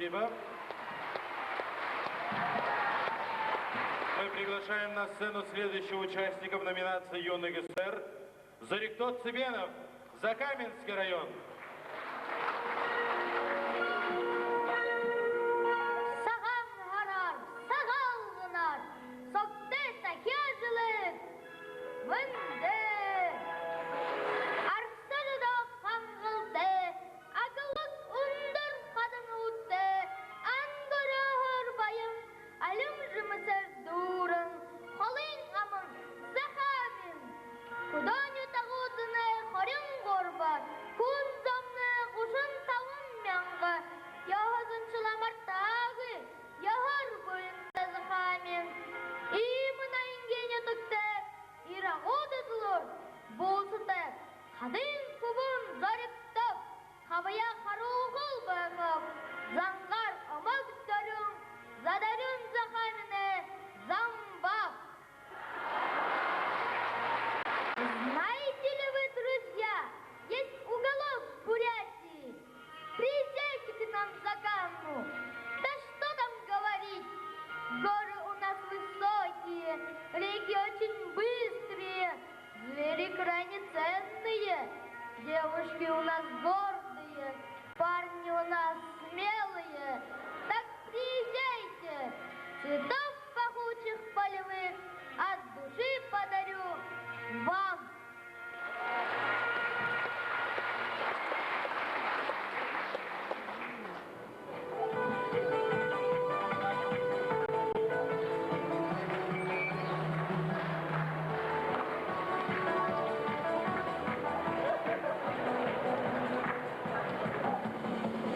Спасибо. Мы приглашаем на сцену следующего участника в номинации «Юный офицер». Зорикто Цыбенов, Закаменский район. Сагаан һараар, Сагаалганаар, согтой тахяа жэлээр мэндэ! Арса зодоо хангалтай, аглаг үндэр хадын үүтэй, ан гэрһээр баян, алим жэмэсээр дүүрэн, холын аман Захаамин. Хүдөө нютагууданай хорин гурба, хүн зомнай гушан табан мянга, ёһо заншалаа мартаагүй, ёһоор буянтай Захаамин. Иимэ ноёнгой нютагта ирагуу дэдэлүүр буусатай хадын хүбүүн Зорикто хабаяа харуухан байхаб, зангаар омог дорюун, задарюун Захааминай замбааб. Знаете ли вы, друзья, есть уголок в Бурятии? Приезжайте к нам в Закамну. Да что там говорить? Горы у нас высокие, реки очень быстрые, звери крайне ценные, девушки у нас гордые, парни у нас смелые. Так приезжайте, цветов пахучих полевых от души подарю вам.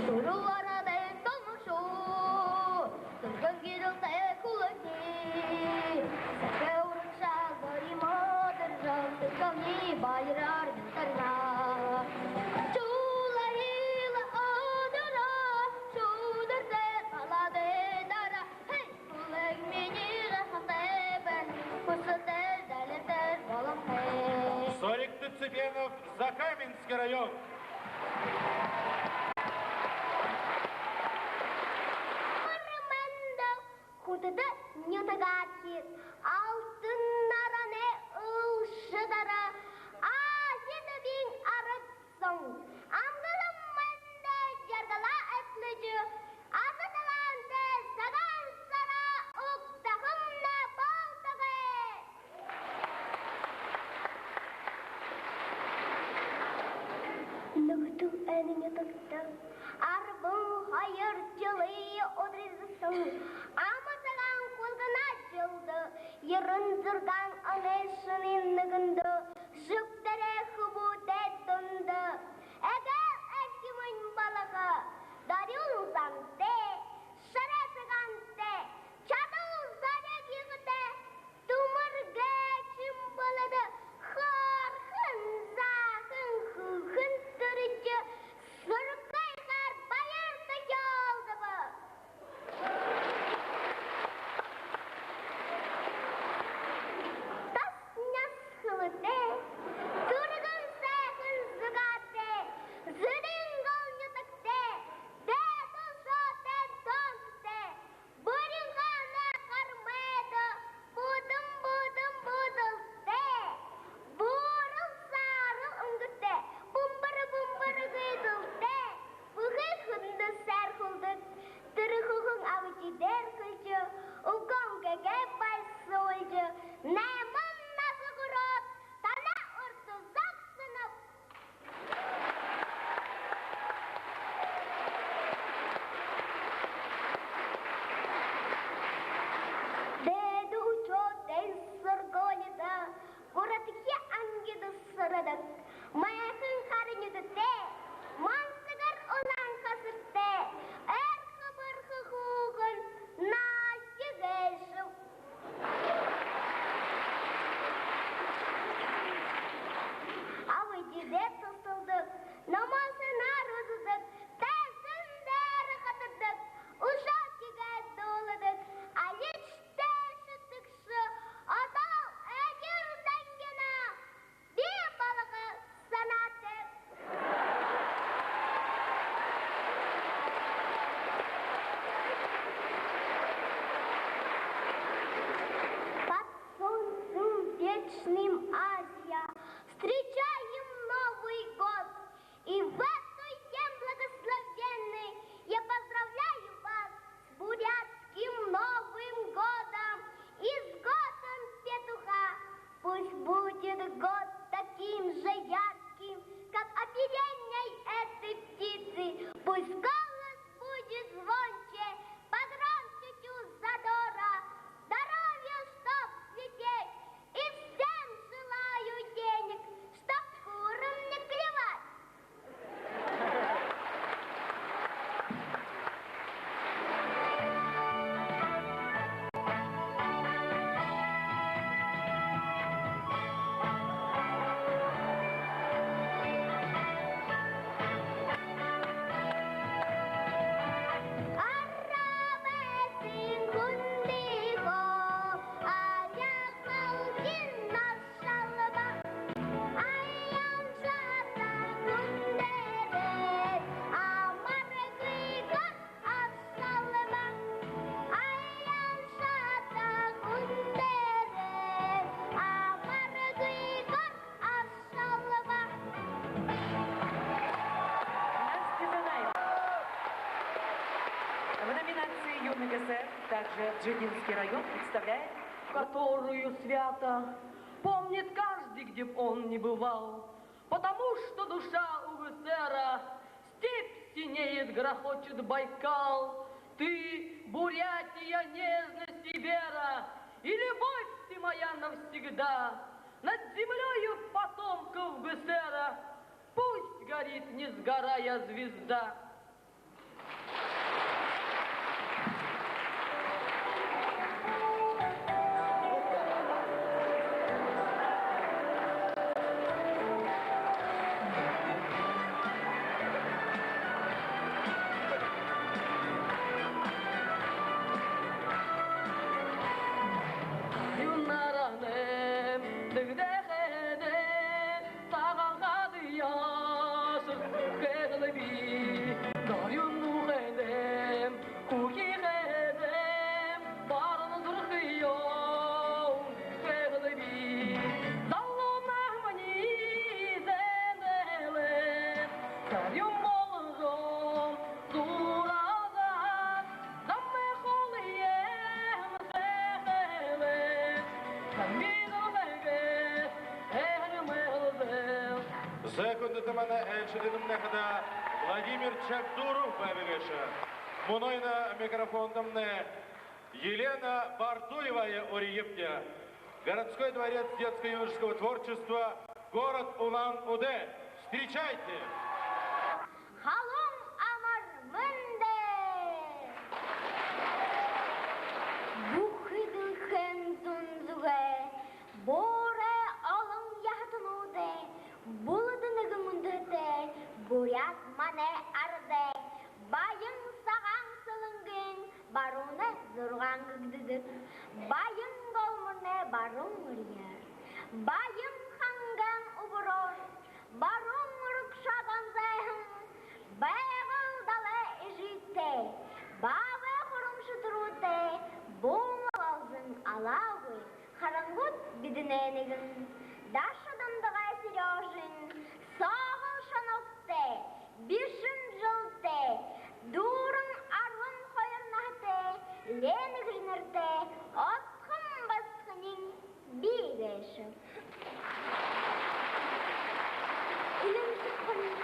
Түрэл арадай томошоо, түргэн гэрэлтэй хүлэгни, сахи урагшаа зоримоо дэржэн, түргэмни баяраар нютарна. Шүлэ хилэ одоро, шүдэртэ таладай дара, хэй! Хүлэг минии гахалтай байна, хүсэтэй, залитай болонхой. Зорикто Цыбенов, Закаменский район. Мэндэ, хүндэтэ нютагаархид, алтан наранай ылшадара, Ази түбиин арад зон. Амгалан мэндэ, жаргалаа эдлэжэ, аза талаантай Сагаан һараа угтахамнай болтогой. Нүхэдэл, энэ нютагта арбан хоёр жэлэй ударидаа ама сагаан хулгана жэлдэ, ерэн зургаан оной шэнын нэгэндэ, Жэгдэрэй хүбүүтэй дунда эгээл эрхимынь болохо, дорюун зантай, шара сагаантай, шадал зориг ехэтэй, түмэргэ шэмбэлэдэ, хооһон заахан хүхэн түрэжэ, сургыгаар баяртай ёолдобо. Тос нёс хэлэтэй, түргэн сайхан зугаатай, Также Джигинский район представляет, которую свято помнит каждый, где б он ни бывал, потому что душа у ГССР-а, степь синеет, грохочет Байкал. Ты, Бурятия, нежность и вера, и любовь ты моя навсегда. Над землёю потомков ГССР-а пусть горит, не сгорая, звезда. Юнараны дэгдэхэдэ, сагаан хадые шэрхэлби, дорюун нүхэдэ хүхихэдэ, баруун зүрхөө хүхэлби. Залуунаймни зээнэлэ, сарюун болгон зураалаад, замай холые сэхэлээд, самбидалэгээ эхэр мэхэлдэл. Зэ, хүндэтэ манай айлшаднай, хадаа Владимир Чагдуров байба гээшэ. Мүнөө энэ микрофондомнай Елена Бардуеваа уряхабди. Городской дворец детско-юношеского творчества, город Улан-Удэ. Встречайте! Халуун амар мэндэ! Бүхы дэлхэйн зүүн зүгэй буурал олон яһатануудай, бүлэдэ нэгэн үндэһэтэй буряад манай арадай. Баян Сагаан Сэлэнгын баруунай зургаан гэгдэдэг, Баян Голморной баруун эрьеэр, Баян Хангайн үбэрөөр, баруун урагшаа гонзойһон Байгал далай эжытэй, баабай хурам шэтэрүүтэй, бү малалзан алаагүй, харангууд бидэнэй нэгэн. Даша Дондогой Серёжын соогоо шанагтай, бишэн жэлтэй, дүүрэн арбан хоёр наһатай Лена гэжэ нэрэтэй отхон басаганиинь би гээшэб. Элинсэг хориин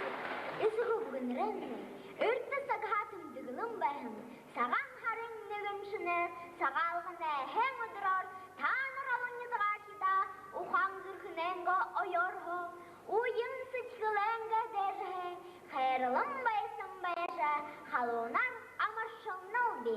эсэгэ үбгэнэрэймнай эртэ сагһаа тэмдэглэн байһан Сагаан һарын нэгэн шэнэ Сагаалганай һайн үдэрөөр таанар олон нютагаархидаа ухаан зүрхэнэйнгээ оёорһоо, уян сэдьхэлэйнгээ дээжэһээ хайрлан баясан байжа, халуунаар амаршалнаб би.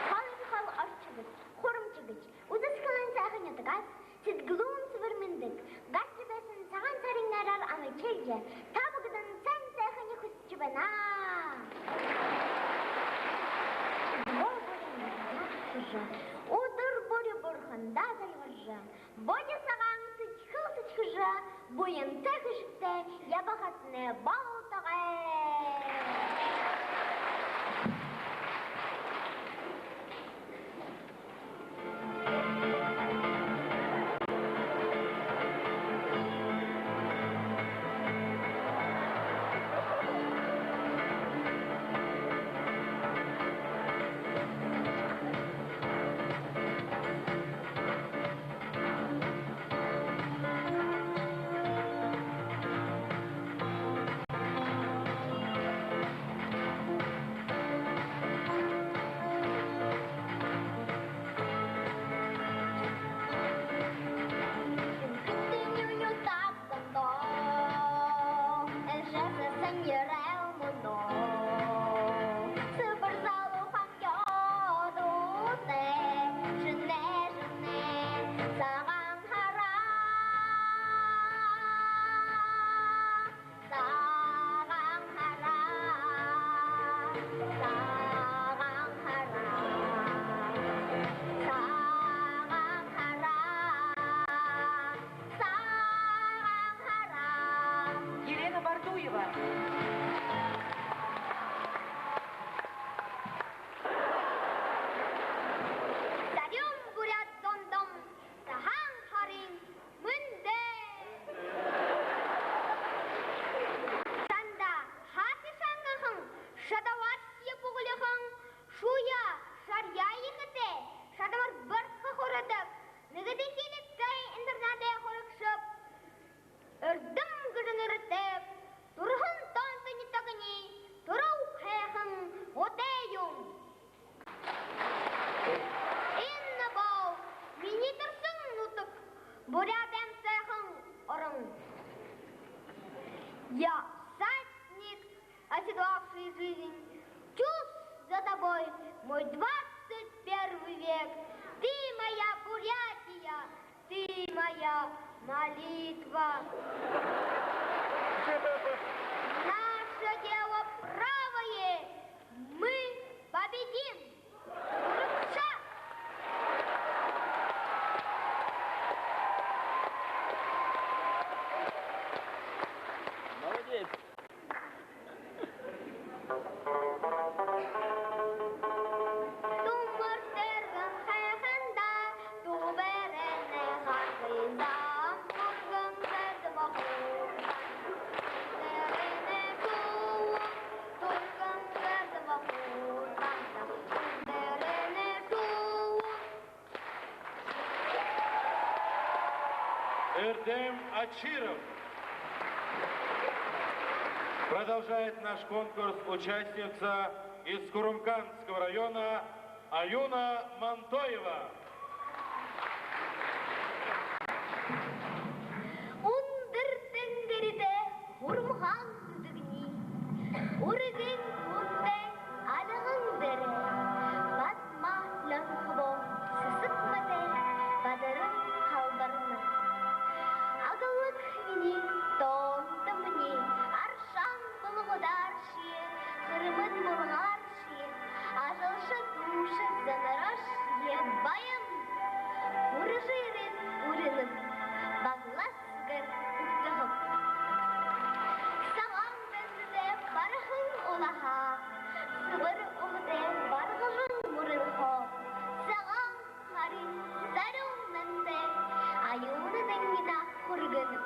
Холын хол оршогод, хурамшагад, үзэсхэлэн сайхан нютагһаа сэдьхэлһөө сэбэр мэндэ, гаража байһан Сагаан һарын найраар амаршалжа, та бүгэдэндэ сайн сайханиие хүсэжэ байна. Үдэр бүри нютагаа хүхижэ, үдэр бүри бурхандаа зальбаржа, буян сагаан сэдьхэл сэдьхэжэ, буянтай хэшэгтэй ябахатнай болтогой. Елена Бардуева. Сарюун буряад зондоо сагаан һарын мэндэ! Танда хатишангахан шадабаашье бү Я всадник, оседлавший жизнь, чуж за тобой, мой двадцать первый век. Ты моя Бурятия, ты моя молитва. Наше дело правое, мы победим! Ура! Молодец! Түмэр тэргэн һайханда, түбэрэнэй хатыда, түргэн гэрдэ бохо. Түргэн гэрдэ бохо. Эрдэм Очиров. Продолжает наш конкурс участница из Курумканского района Аюна Мантоева. Үндэр тэнгэридэ һурмаһан нютагни, үргэн хүндэ альган дээрэ, бадма лонхобо сэсэг мэтэ бадаран халбарна. Аглаг минии, тоонтомни, аршаан булагуудааршье, хэрмэн булагааршье, ажалша, дүүшэ, занааршье баян үржээрээ үринэб, баглас гэр үгтэхэб. Сагаан дайнда бараһан улаһаа, сэбэр уһада баргажан мүрэнхөө, сагаан һарын зарюун нантай Аюна тэнгэридэ хүргэнэб.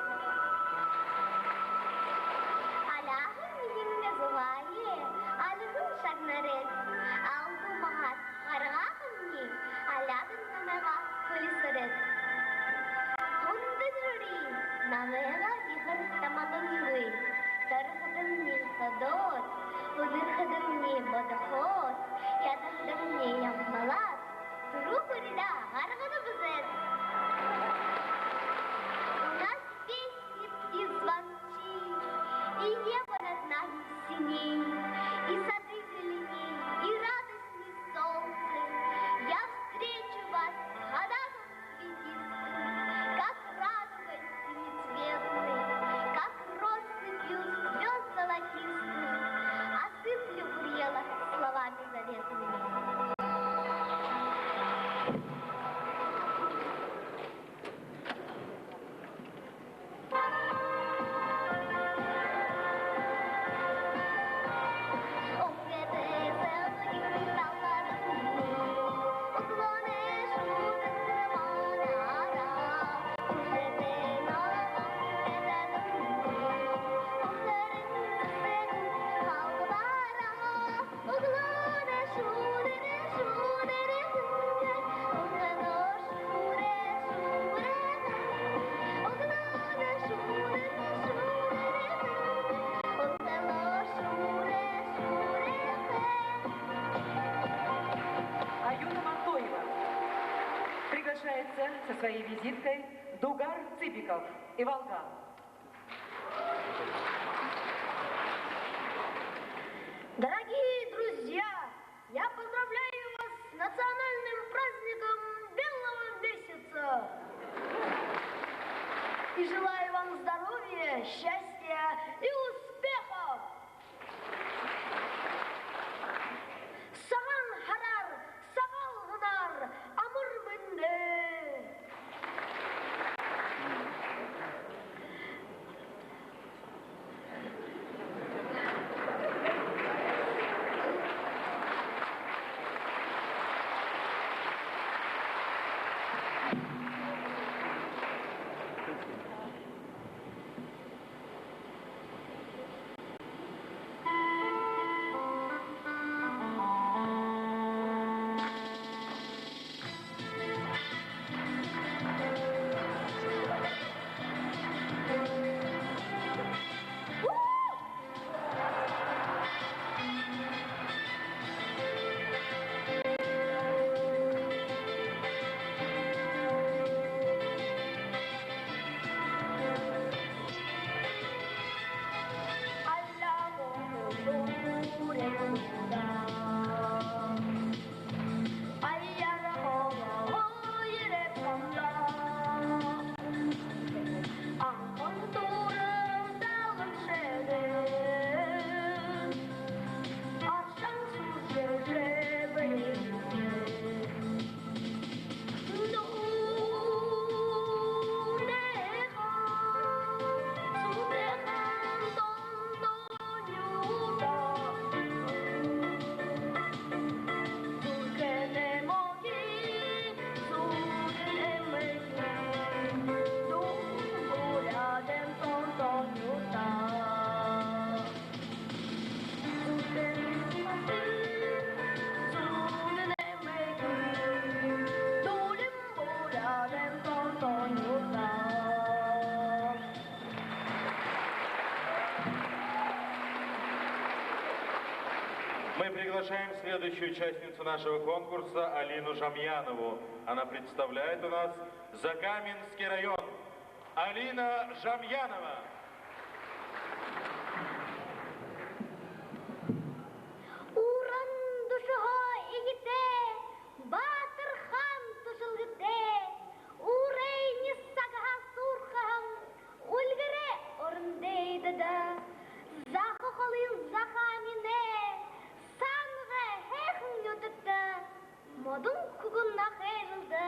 Аляаһан минии зугааһаа альган шагнарайт, алду маһаар гаргаахамни, аляадан намайгаа хүлисэрыт. Хүндэтэ жюри, намайгаа ехэ тамалангүй, тархадамни тодоод, үдэрхэдэмни бодохоод, ядахдамни ямбалаад, түрүү хүрэтэр гаргана бэзэт. У нас песни и звонки, и небо над нами синей, и сады зеленей, и радостней солнце. Я встречу вас, когда цветистым, как радуга семицветный, как россыпью звёзд золотистых, осыплю Гурьела словами заветными. Аюна Мантоева приглашается со своей визиткой Дугар Цыбиков, Иволга. Дорогие друзья, я поздравляю вас с национальным праздником Белого месяца и желаю вам здоровья, счастья и успехов! Сагаан һараар, Сагаалганаар, амар мэндэ! приглашаем следующую участницу нашего конкурса Алину Жамьянову. Она представляет у нас Закаменский район. Алина Жамьянова. Уран дүшэһөө эетэй, баатар хаан түшэлгэтэй, урайнай сагһаа суурхаһан үльгэр орон дайдада, заха холын захааминай сангай һайхан нютагта, модон хүгэн ахын жэлдэ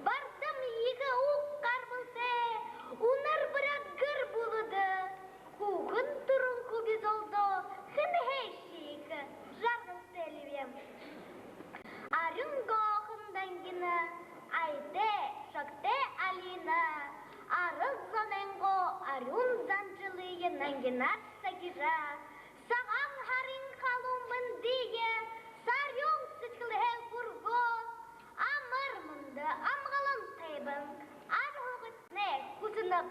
бардам ехэ уг гарбалтай, үнэр буряад гэр бүлэдэ, хүүхэн түрүүн хүбүүд олдоо, хэн хэшье ехэ жаргалтай лэ бэм. Арюун гоохон дангина, аятай, шагтай Алина, арад зонойнгоо арюун заншалые нангинаар сахижа, Сагаан һарын халуун мэндые сарюун сэдьхэлһээ хүргөөд, амар мэндэ, амгалан тайбан арюун һуугыт хүсэнэб.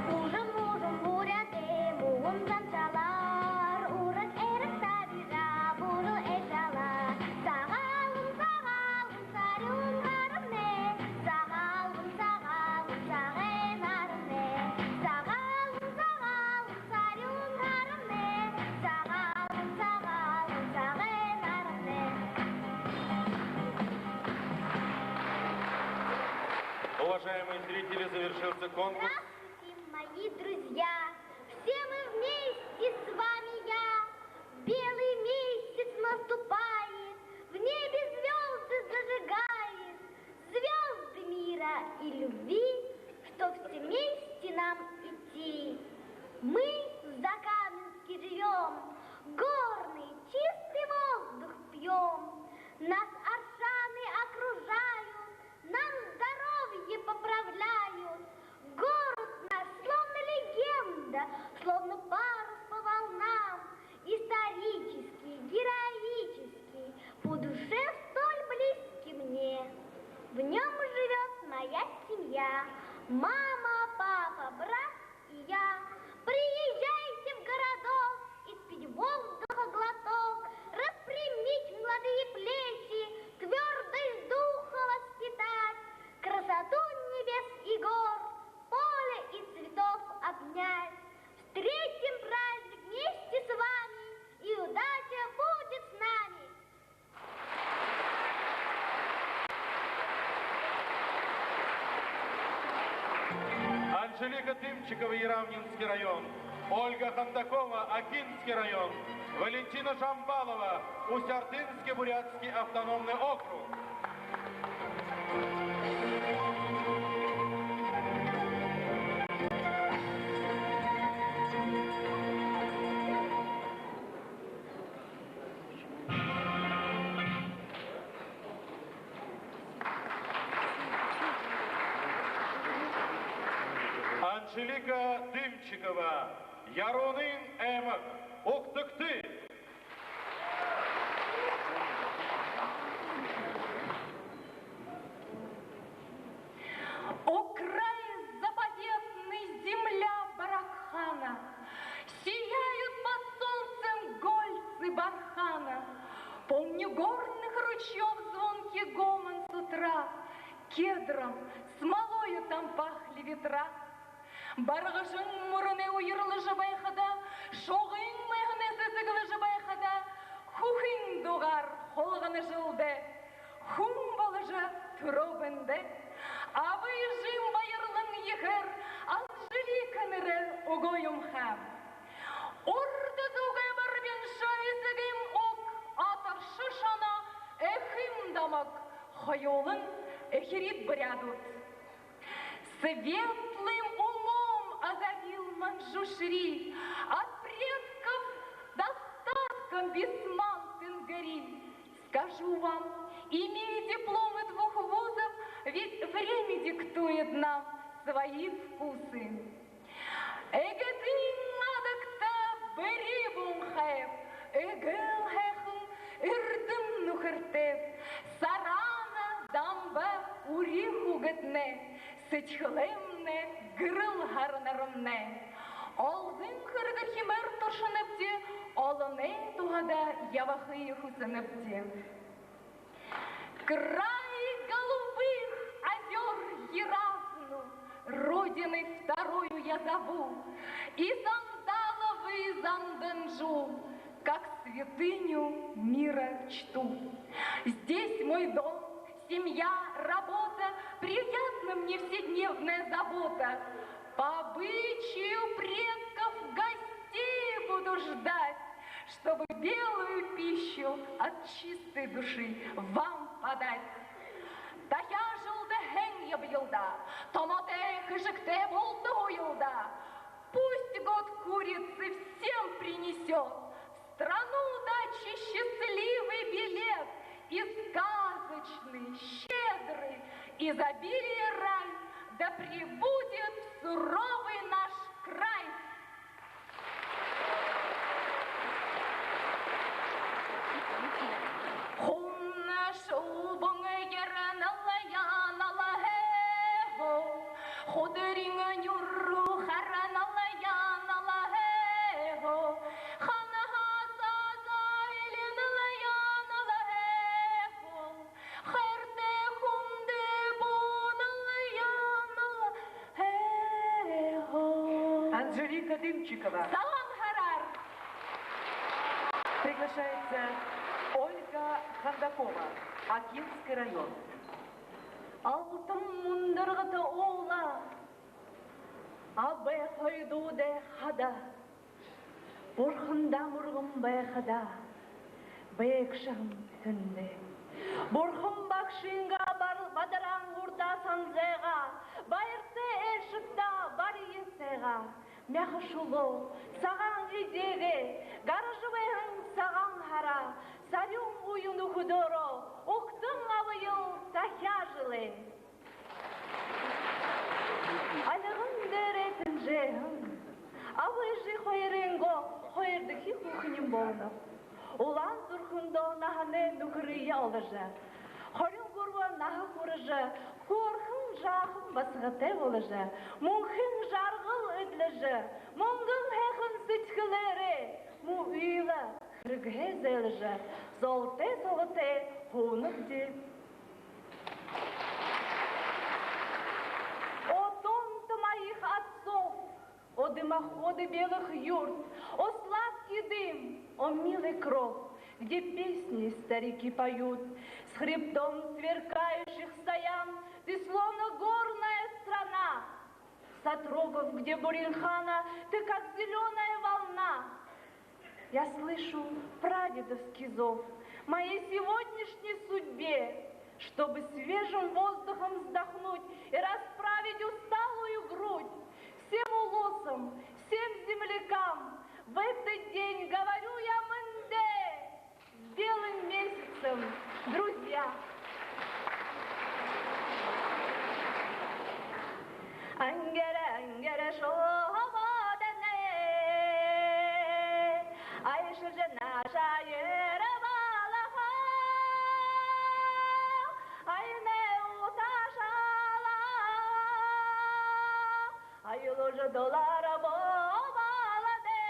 Уужам, уужам буряадай муун заншалаар, ураг эрэг табижа, буруу эжалаа. Сагаалган, сагаалган, сарюун һарамнай, сагаалган, сагаалган, сагаан һарамнай, сагаалган, сагаалган, сарюун һарамнай, сагаалган, сагаалган, сагаан һарамнай. Уважаемые зрители, завершился конкурс. Здравствуйте, мои друзья! Все мы вместе с вами, я. Белый месяц наступает, в небе звёзды зажигает. Звёзды мира и любви, чтоб все вместе нам идти. Мы в Закаменске живём, горный чистый воздух пьём. Нас аршаны окружают, нам здоровье поправляют. Город наш словно легенда, словно парус по волнам. Исторический, героический, по душе столь близкий мне. В нём живёт моя семья, мама, папа, брат и я. Приезжайте в городок и пить воздуха глоток. Распрямить молодые плечи, твёрдость духа воспитать, красоту небес и гор, поле и цветов обнять. Встретим праздник вместе с вами, и удача будет с нами. Анжелика Дымчикова, Яровнинский район, Ольга Хандакова, Окинский район, Валентина Жамбалова, Усть-Ордынский бурятский автономный округ. Анжелика Дымчикова, Яруунын аймаг, Угтыгты. О край заповедный, земля Баракхана, сияют под солнцем гольцы бархана. Помню горных ручьёв звонкий гомон с утра, кедром, смолою там пахли ветра. Баргажан мүрэнэй уярлажа байхада, шугын майһанай сэсэглэжэ байхада, хүхын дуугаар хулгана жэлдээ. Хүн боложо түрөө бэндээ. Аба эжым баярлан ехээр Анжелика нэрэ үгөө юм ха. Урда зүгэй барбиншаа эсэгым уг, атарша шоно эхым домог, хоюулан эхирид буряадууд. Светлым умом озарил Манджушри, от предков достатком Бисмант Тенгри. Скажу вам, имея дипломы двух вузов, ведь время диктует нам свои вкусы. Эгэтын адагт Бэри буун хайб, эгээл һайхан эрдэм нүхэртэйб. Сараана, Дамба, үри хүүгэднай, сэдьхэлэймнай гэрэл һара нарамнай. Олзын хэрэгээр хэмээр туршанабди, олоной туһада ябахые хүсэнэбди. Край голубых озёр Яразну, родиной второю я зову, и Сандаловы Занданджу, как святыню мира чту. Здесь мой дом, семья, работа, приятна мне вседневная забота. По обычаю предков гостей буду ждать, чтобы белую пищу от чистой души вам подать. Тахяажалда һайн ябаял даа, томотой хэшэгтэй болтогоёл даа. Пусть год курицы всем принесёт в страну удачи счастливый билет и сказочный, щедрый, изобилия рай, да пребудет суровый наш край. Хумна шубуун еранал, янал, хэ-хо. Хударин нюур харанал, янал, хэ-хо. Ханаһаа сааза илинал, янал, хэ-хо. Хайратай хүндэ буунал, янал, хэ-хо. Анжелика Дымчикова. Сагаан һараар! Приглашается Ольга Хандакова, Акинский район. Алтан мундаргата уула, абай хойдуудай хада. Бурхандаа мүргэн байхада, байгша һэм хүндэ. Бурхан багшынгаа бар-, бадаран урдаа санзайгаа, баяртай айлшадтаа баряа сайгаа. Мяха шулуу, сагаан эдеэгээ, гаража байһан сагаан һараа, сарюун уян үхидөөрөө угтан абаял тахяажалай. Альган дээрээ тэнжээһэн аба эжы хоёрынгоо хоёрдохи хүүхэнь болоноб. Улаан зүрхэндөө наһанай нүхэрые оложо, хорин гурба наһа хүрэжэ, хөөрхэн жаахан басагатай боложо, мүнхын жаргал эдлэжэ, мүнгэн һайхан сэдьхэлээрээ муу үйлэ хэрэгһээ зайлажа, золтой солотой һуунабди. О, тонн моих отцов, о, дымоходы белых юрт, о, сладкий дым, о, милый кров, где песни старики поют, с хребтом сверкающих Саян, ты словно горная страна, с отрогов, где Буренхана, ты как зелёная волна. Я слышу прадедовский зов моей сегодняшней судьбе, чтобы свежим воздухом вздохнуть и расправить усталую грудь. Всем улусам, всем землякам в этот день говорю я мэндэ с белым месяцем, друзья! Ангара, ангара шоободонэ, айшажа наашаа ерээ балаха, айнай уташалаа, аюулжа долоороо боболодэ.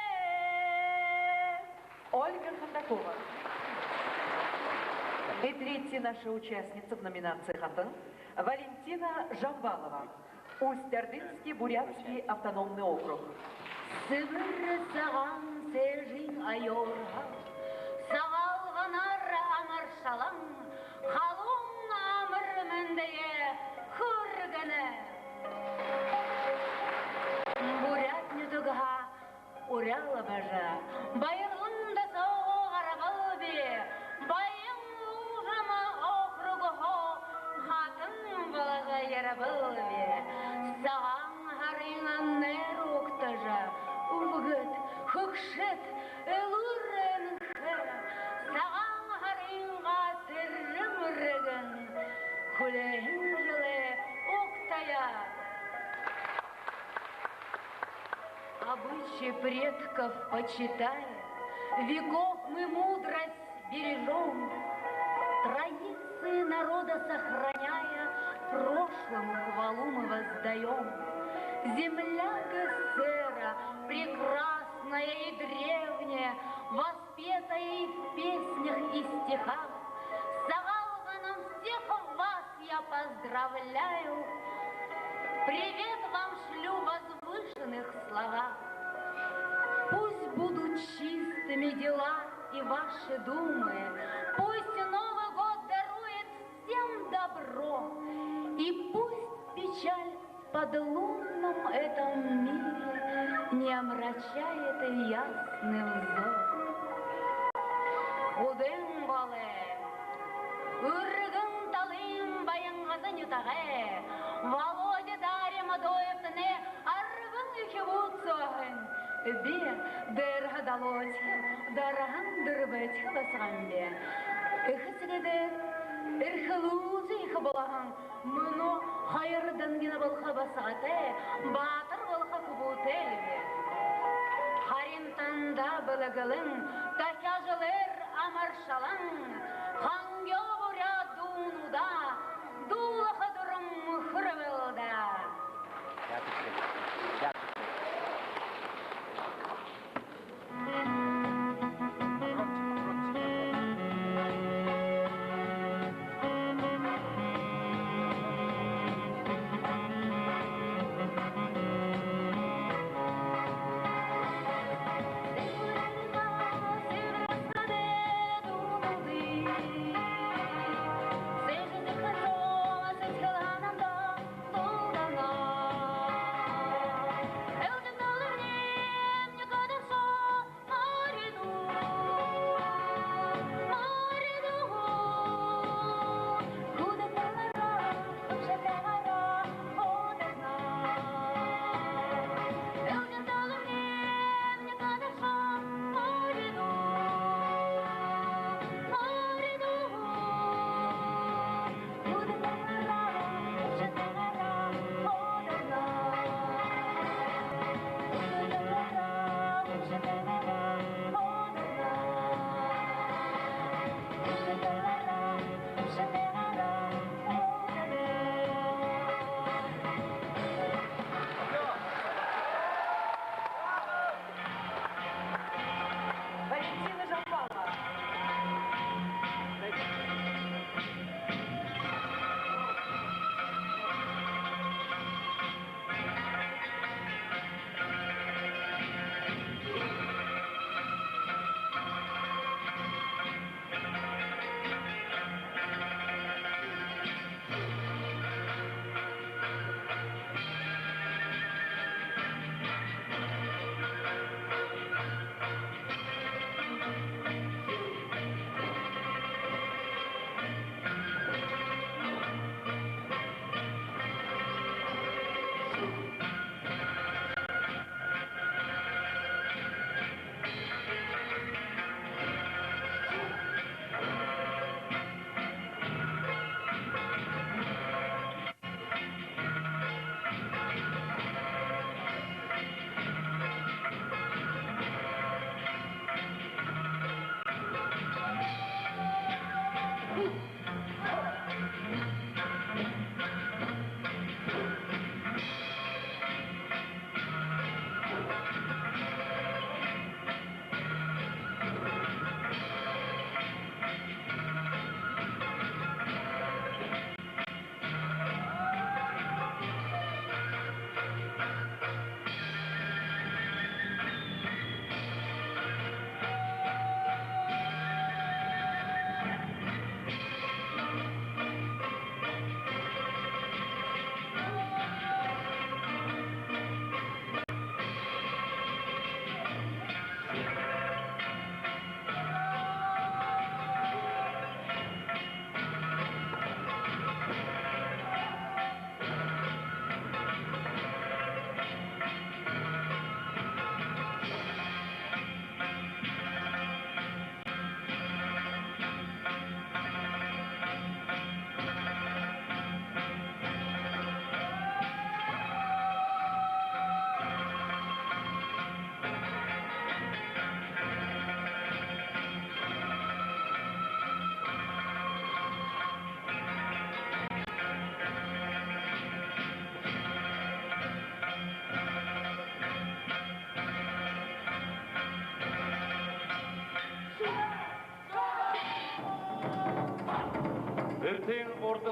Ольга Хандакова. И третья наша участница в номинации «Хатан» — Валентина Жамбалова. Усть-Ордынский бурятский автономный округ. Сэбэр сагаан сээжын оёорһоо Сагаалганаар амаршалан, халуун амар мэндые хүргэнэ. Буряад нютагһаа уряалбажа, баярлан досоогоо гарабалби, Баян Лужин округһоо хатан болоод ерээбэлби. Сагаан һарын нэрэ угтажа, үбгэд, хүгшэд, элүүр энхэ, Сагаан һарынгаа сэржэм үргэн, хүлеэһэн жэлээ угтая. Обычаи предков почитая, веков мы мудрость бережём, традиции народа сохраняя, прошлому хвалу мы воздаём. Земля Гессера, прекрасная и древняя, воспетая и в песнях и стихах, с Сагаалганом всех вас я поздравляю, привет вам шлю в возвышенных словах. Пусть будут чистыми дела и ваши думы, пусть Новый год дарует всем добро, и пусть печаль под лунном этом мире не омрачает ясный взор. Удаан голой, Үргэн талын Баянгаза нютагай Володя Даримадоевтанай арбан үхибүүд соо һэн. Би дээрэһээ долоодохи, дороһоонь дүрбэдэхи басаганби. Эхэ эсэгэдээ эрхэлүүлжэ ехэ болоһон мүнөө хоёр дангина болохо басагатай, баатар болохо хүбүүтэй лэ би. Харин танда бэлэглэн, тахяа жэлээр амаршалан, хангёо буряад дуунуудаа дуулаха дуран хүрбэл даа.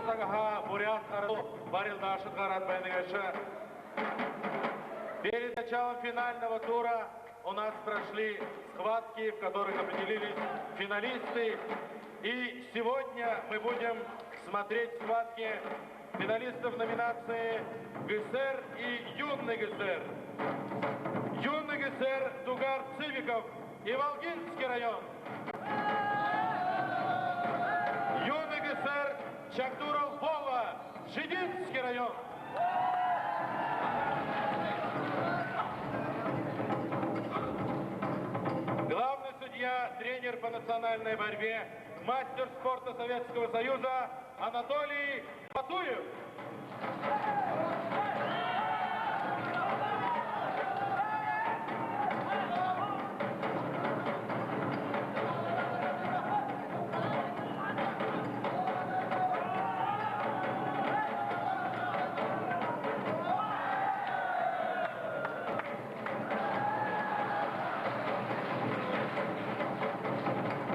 Сагаха буряад гарад, барилдаашад гараад байна гээшэ. Перед началом финального тура у нас прошли схватки, в которых определились финалисты. И сегодня мы будем смотреть схватки финалистов номинации ГСР и юный ГСР. Юный ГСР Дугар Цыбиков, Иволгинский район. Юный ГСР Чагдуров Вова, Джидинский район. Главный судья, тренер по национальной борьбе, мастер спорта Советского Союза Анатолий Батуев.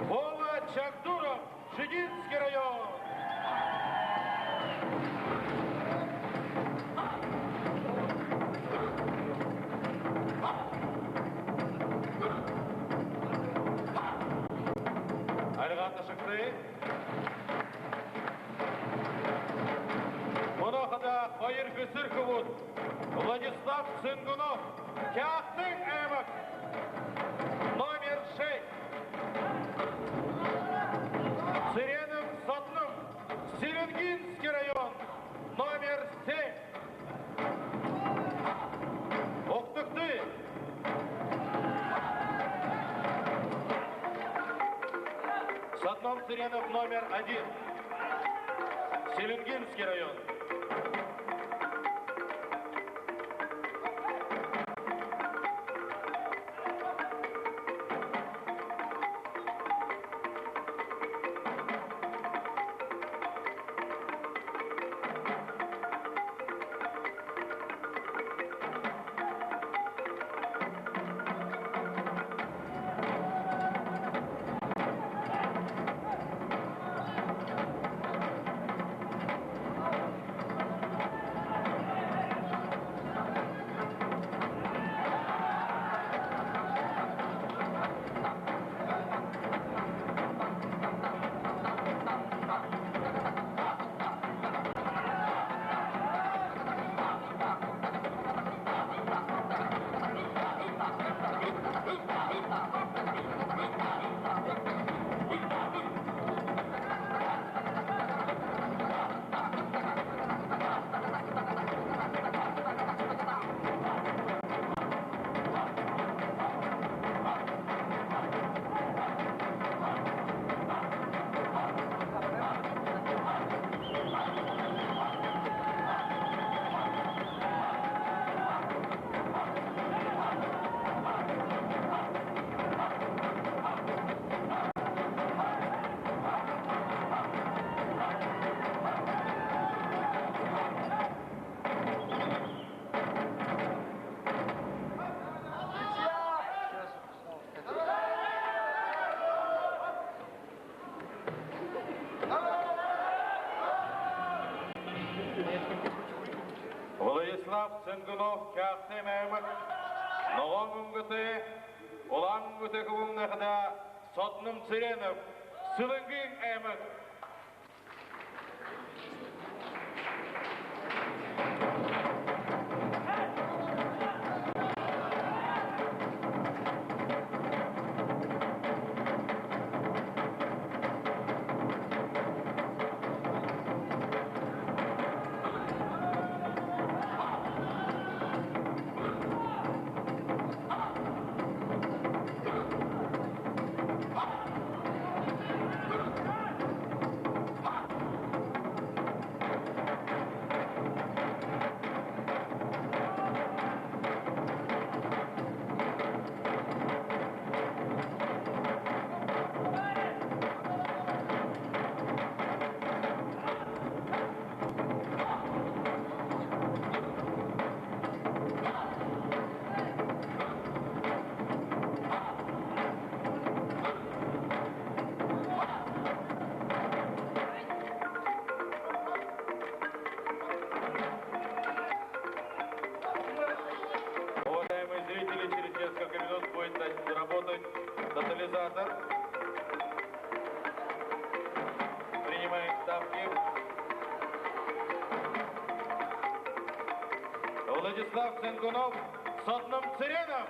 Вова Чагдуров, Джидинский район. Альга ташагты. Мүнөө хадаа хоёр ГСР хүбүүд. Владислав Цынгунов, Хяагтын аймаг, номер шесть. Цыренов Содном, Селенгинский район, номер семь. Угтагты. Содном Цыренов, номер один. Селенгинский район. Владислав Цынгунов, Хяагтын аймаг, ногоон үнгэтэй, улаан үнгэтэй хүбүүмнай хадаа Содном Цыренов, Сэлэнгын аймаг. Театр. Принимает ставки. Владислав Ценгунов, Содном Цыренов.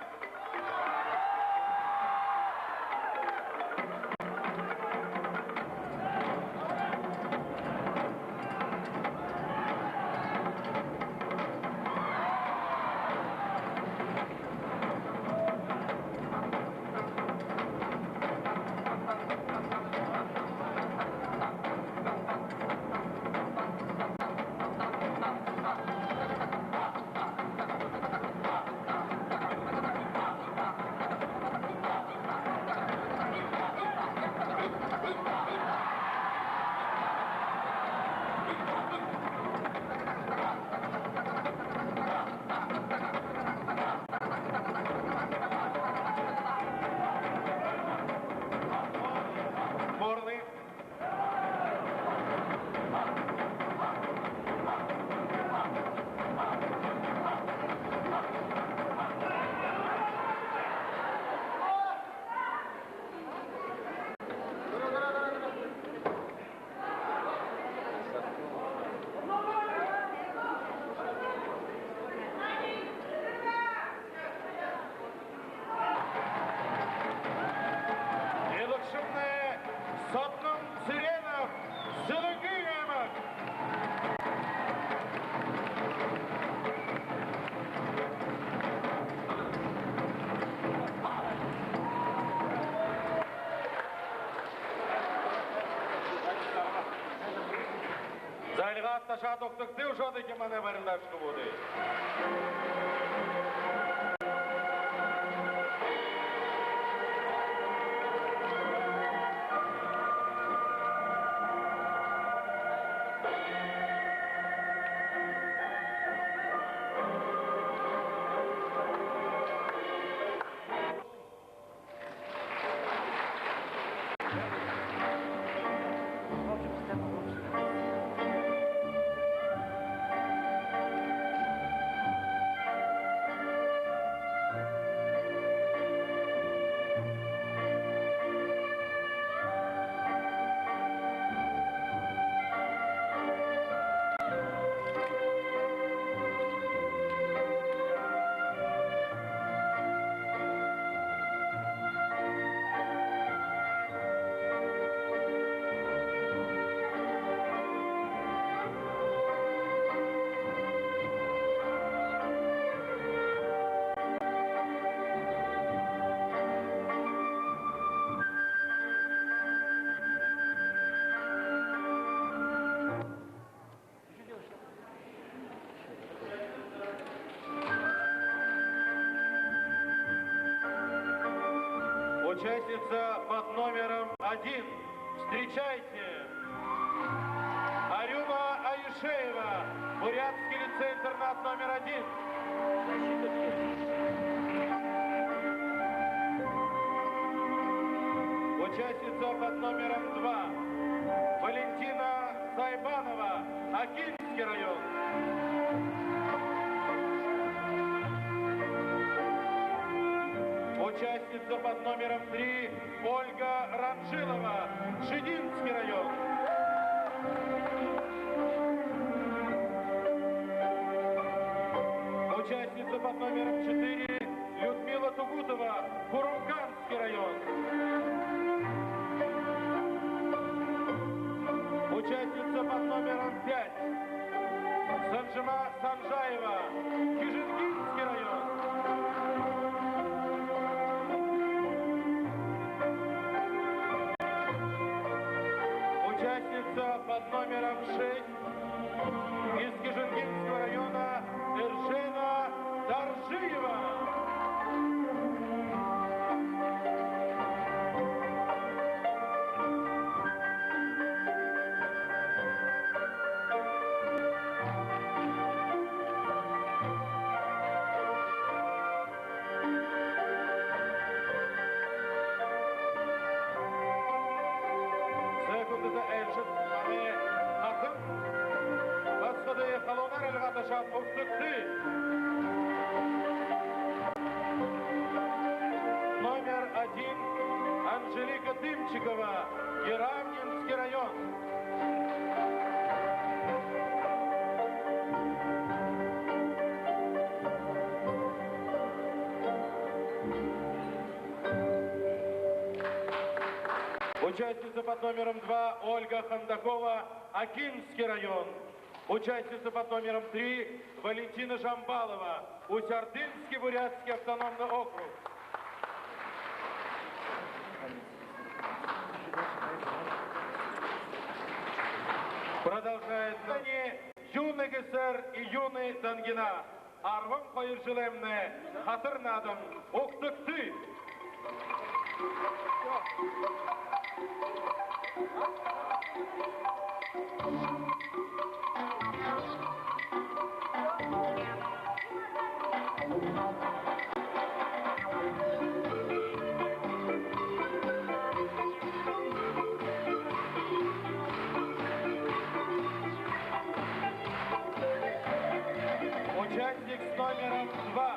Сборные. Ябагшамнай Содном Цыренов, Сэлэнгын аймаг. Зальгаа ташаад угтагты, ошоходо манай барилдаашад хүбүүд. Участница под номером один. Встречайте! Арюна Айшеева, Бурятский лицей-интернат номер один. Участница под номером два, Валентина Сайбанова, Акинский район. Участница под номером три, Ольга Ранжилова, Шединский район. Участница под номером четыре, Людмила Тугутова, Курумканский район. Участница под номером пять, Санжима Санжаева, Кижингинский район. Участница под номером шесть из Кижингинского района Эршена Даржиева. Сая хүндэтэ айлшад, манай Хатан Участница под номером два Ольга Хондакова, Окинский район. Участница под номером три Валентина Жамбалова, Усть-Ордынский бурятский автономный округ. Продолжается юный Гэсэр и юный Дангина. Арбан хоёр жэлэймнай хатар наадан «Угтагты». Участник с номером два.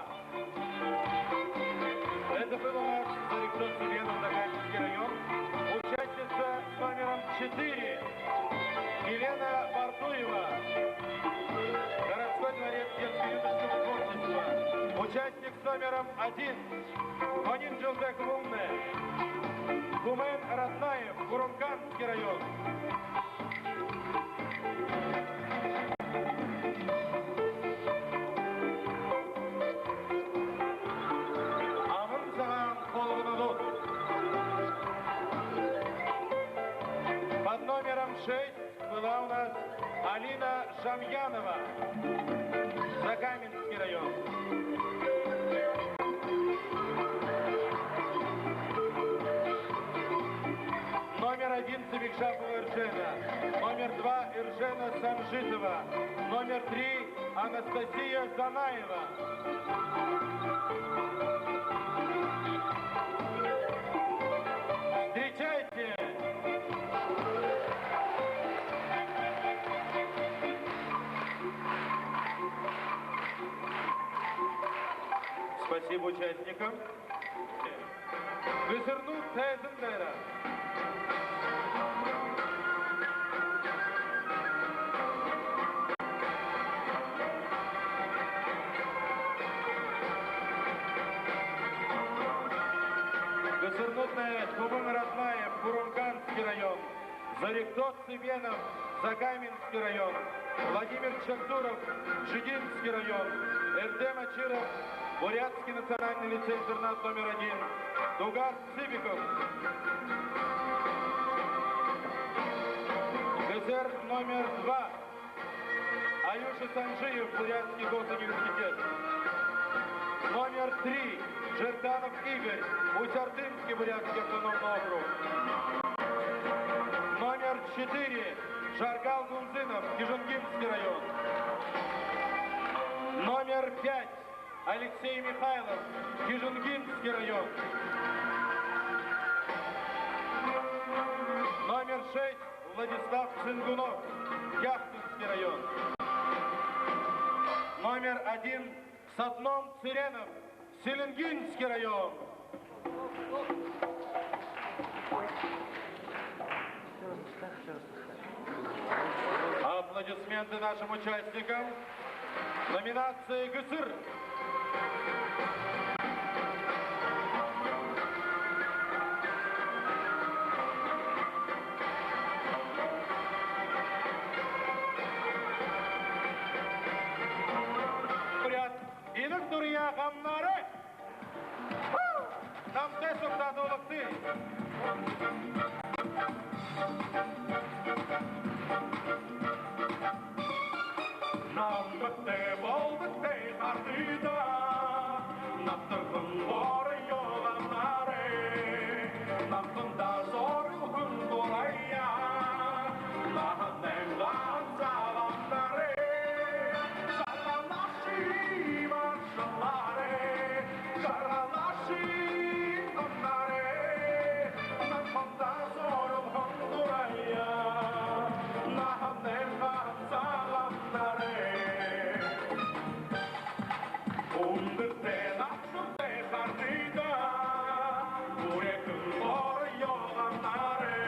Это был у нас Зарегто Цыбенов, Закаменский район. Участница с номером четыре Елена Бардуева, городской дворец детско-юношеского творчества. Участник с номером один Конин Джелдек Лунная, Гумен Раднаев, Курумканский район. Аман сагаан холбонууд. Под номером шесть была у нас Алина Жамьянова, Закаменский район. Номер один Цыбикжапова Эржена. Номер два Эржена Санжитова. Номер три Анастасия Занаева. Встречайте! Спасибо участникам. Гэсэрнүүд тайзан дээрэ. Гэсэрнүүднай Гумен Раднаев, Курумканский район, Зарегто Цыбенов, Закаменский район, Владимир Чагдуров, Джидинский район, Эрдэм Очиров, Бурятский национальный лицей-интернат номер один, Дугар Цыбиков. Гэсэр номер два Аюша Санжиев, Бурятский госуниверситет. Номер три Джерданов Игорь, Усть-Ордынский бурятский автономный округ. Номер четыре Жаргал Гунзынов, Кижингинский район. Номер пять Алексей Михайлов, Кижингинский район. Номер шесть Владислав Цынгунов, Яхтинский район. Номер один Сатном Цыренов, Селенгинский район. Аплодисменты нашим участникам номинации «Гэсэр». Буряад инаг дурья гамнаарай! Намтай сугтаа дуулагты. Намтай болтогты, хардыта, намтархан горой гамнаарай, намтанда зорюухан дурья, наһанайнгаа ганса гамнаарай, жаргалашье, маршалаарай. Жаргалашье гамнаарай, намтанда зорюухан дурья, наһанайнгаа ганса гамнаарай. Үндэртэй, набшантай, хардыта, бүреэхэн горой гамнаарай,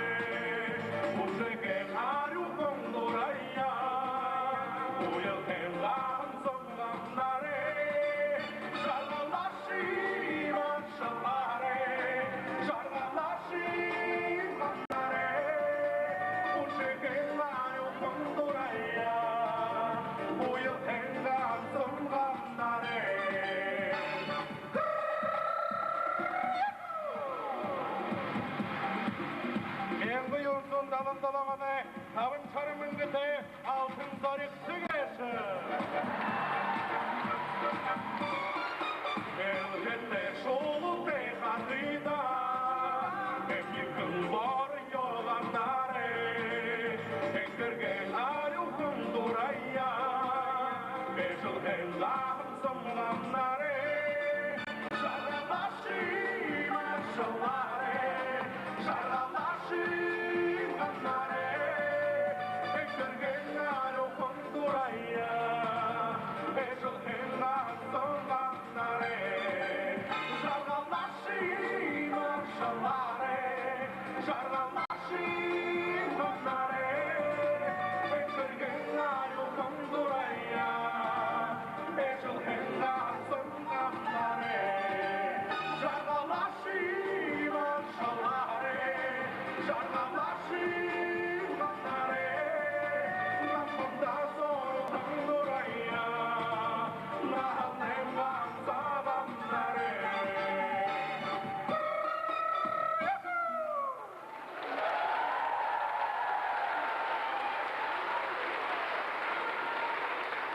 бүжэгэй арюухан дурья, үеэлхэйнгээ ганса гамнаарай. Жаргалашье, маршалаарай.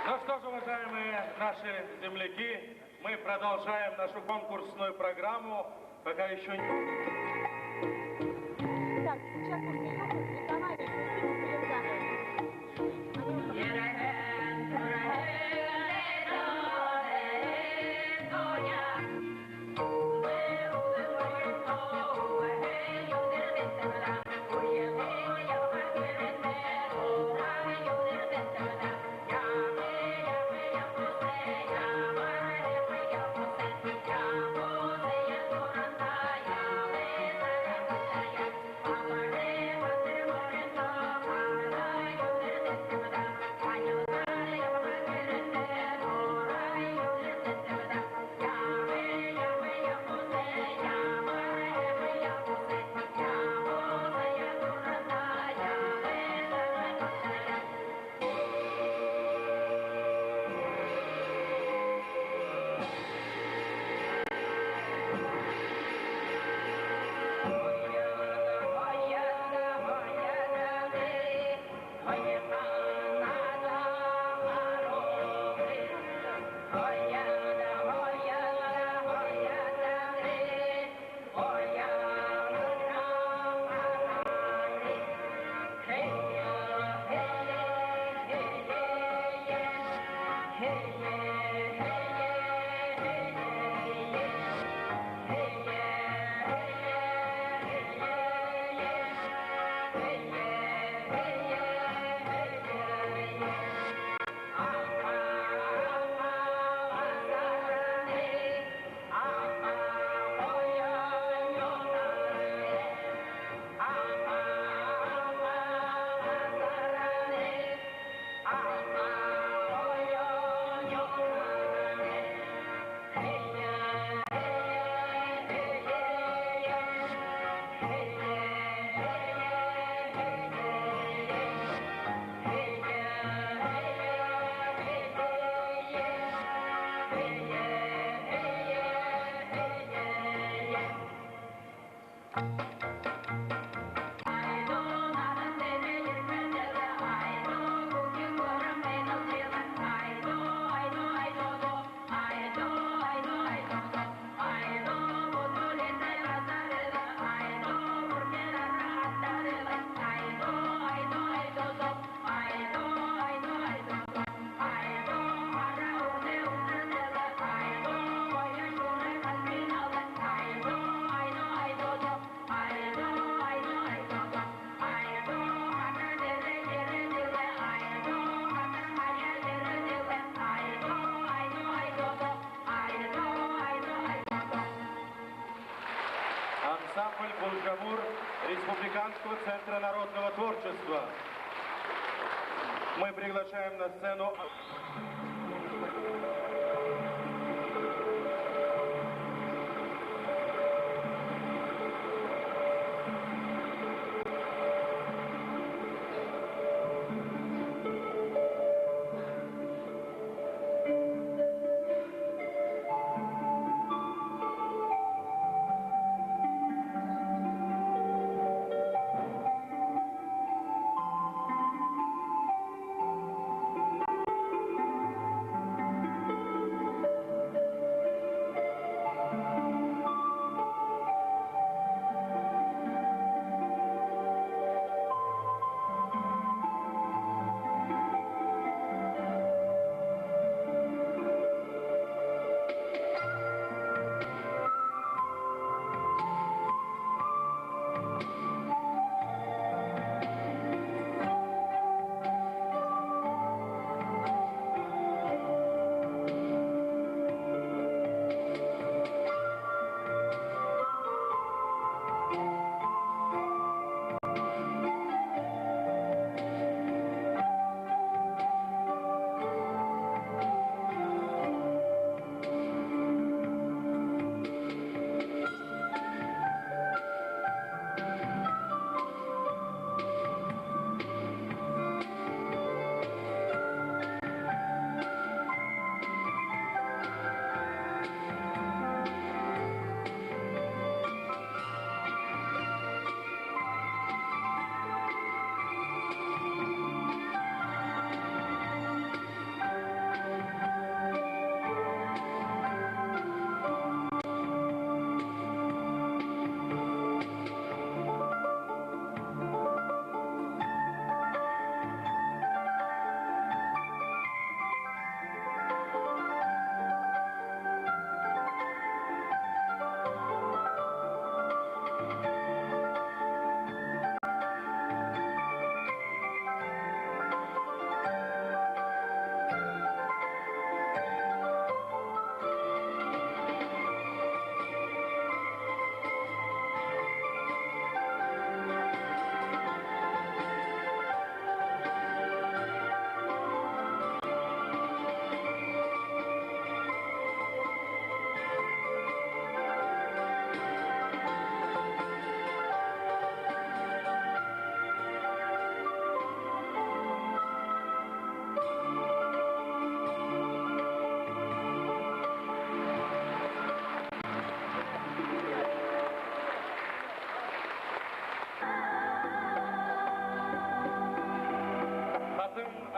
Ну что ж, уважаемые наши земляки, мы продолжаем нашу конкурсную программу. Пока ещё не... Так, сейчас можно её разрисовать. Ансамбль «Булгамур» Республиканского центра народного творчества. Мы приглашаем на сцену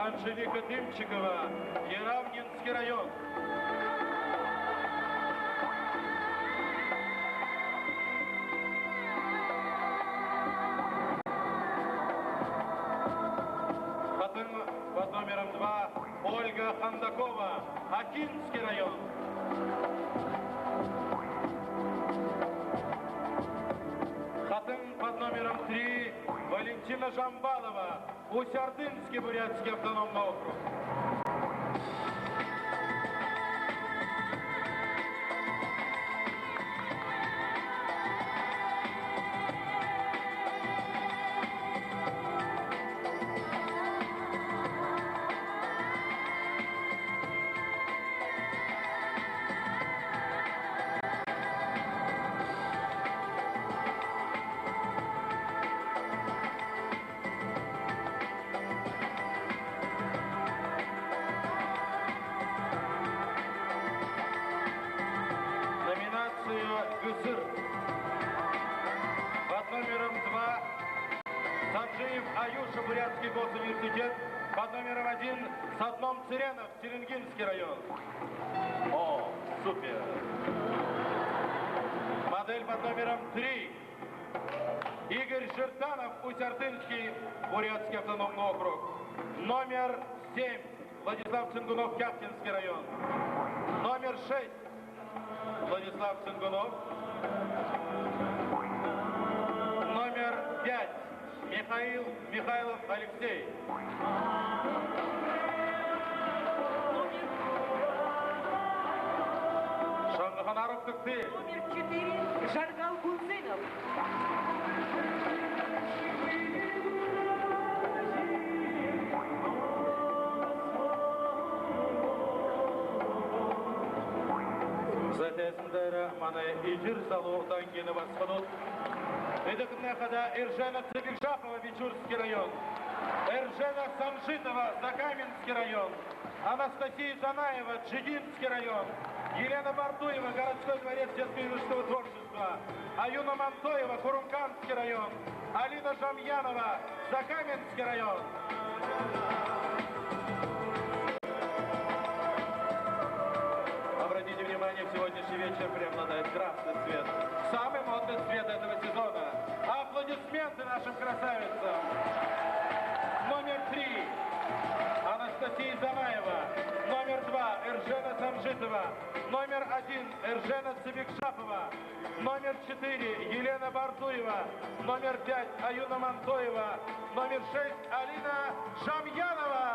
Анжелика Дымчикова, Яровнинский район. Хатан под номером два Ольга Хандакова, Акинский район. Хатан под номером три Валентина Жамбалова, Усть-Ордынский Бурятский автономный округ. Номинация «Гэсэр». Под номером два Саджиев Аюша, Бурятский госуниверситет. Под номером один Садлом Цыренов, Теренгинский район. О, супер! Модель под номером три Игорь Жирданов, Усть-Ордынский Бурятский автономный округ. Номер семь Владислав Цынгунов, Кяхтинский район. Номер шесть Владислав Цынгунов. Номер пять Михаил Михайлов Алексей. Шонгохон арга тээ. Номер четыре Жаргал Гунзынов. За, тайзан дээрэ манай эдир залуу дангина басагад. Эдэ хадаа Эржена Цыбикжапова, Бичурский район, Эржена Санжитова, Закаменский район, Анастасия Данаева, Джидинский район, Елена Бардуева, Городской дворец детского и юношеского творчества, Аюна Мантоева, Курумканский район, Алина Жамьянова, Закаменский район. Обратите внимание, в сегодняшний вечер преобладает красный цвет. Самый модный цвет этого сезона. Аплодисменты нашим красавицам. Номер три Анастасия Данаева. Номер два Эржена Санжитова. Номер один Эржена Цыбикжапова. Номер четыре Елена Бардуева. Номер пять Аюна Мантоева. Номер шесть Алина Шамьянова.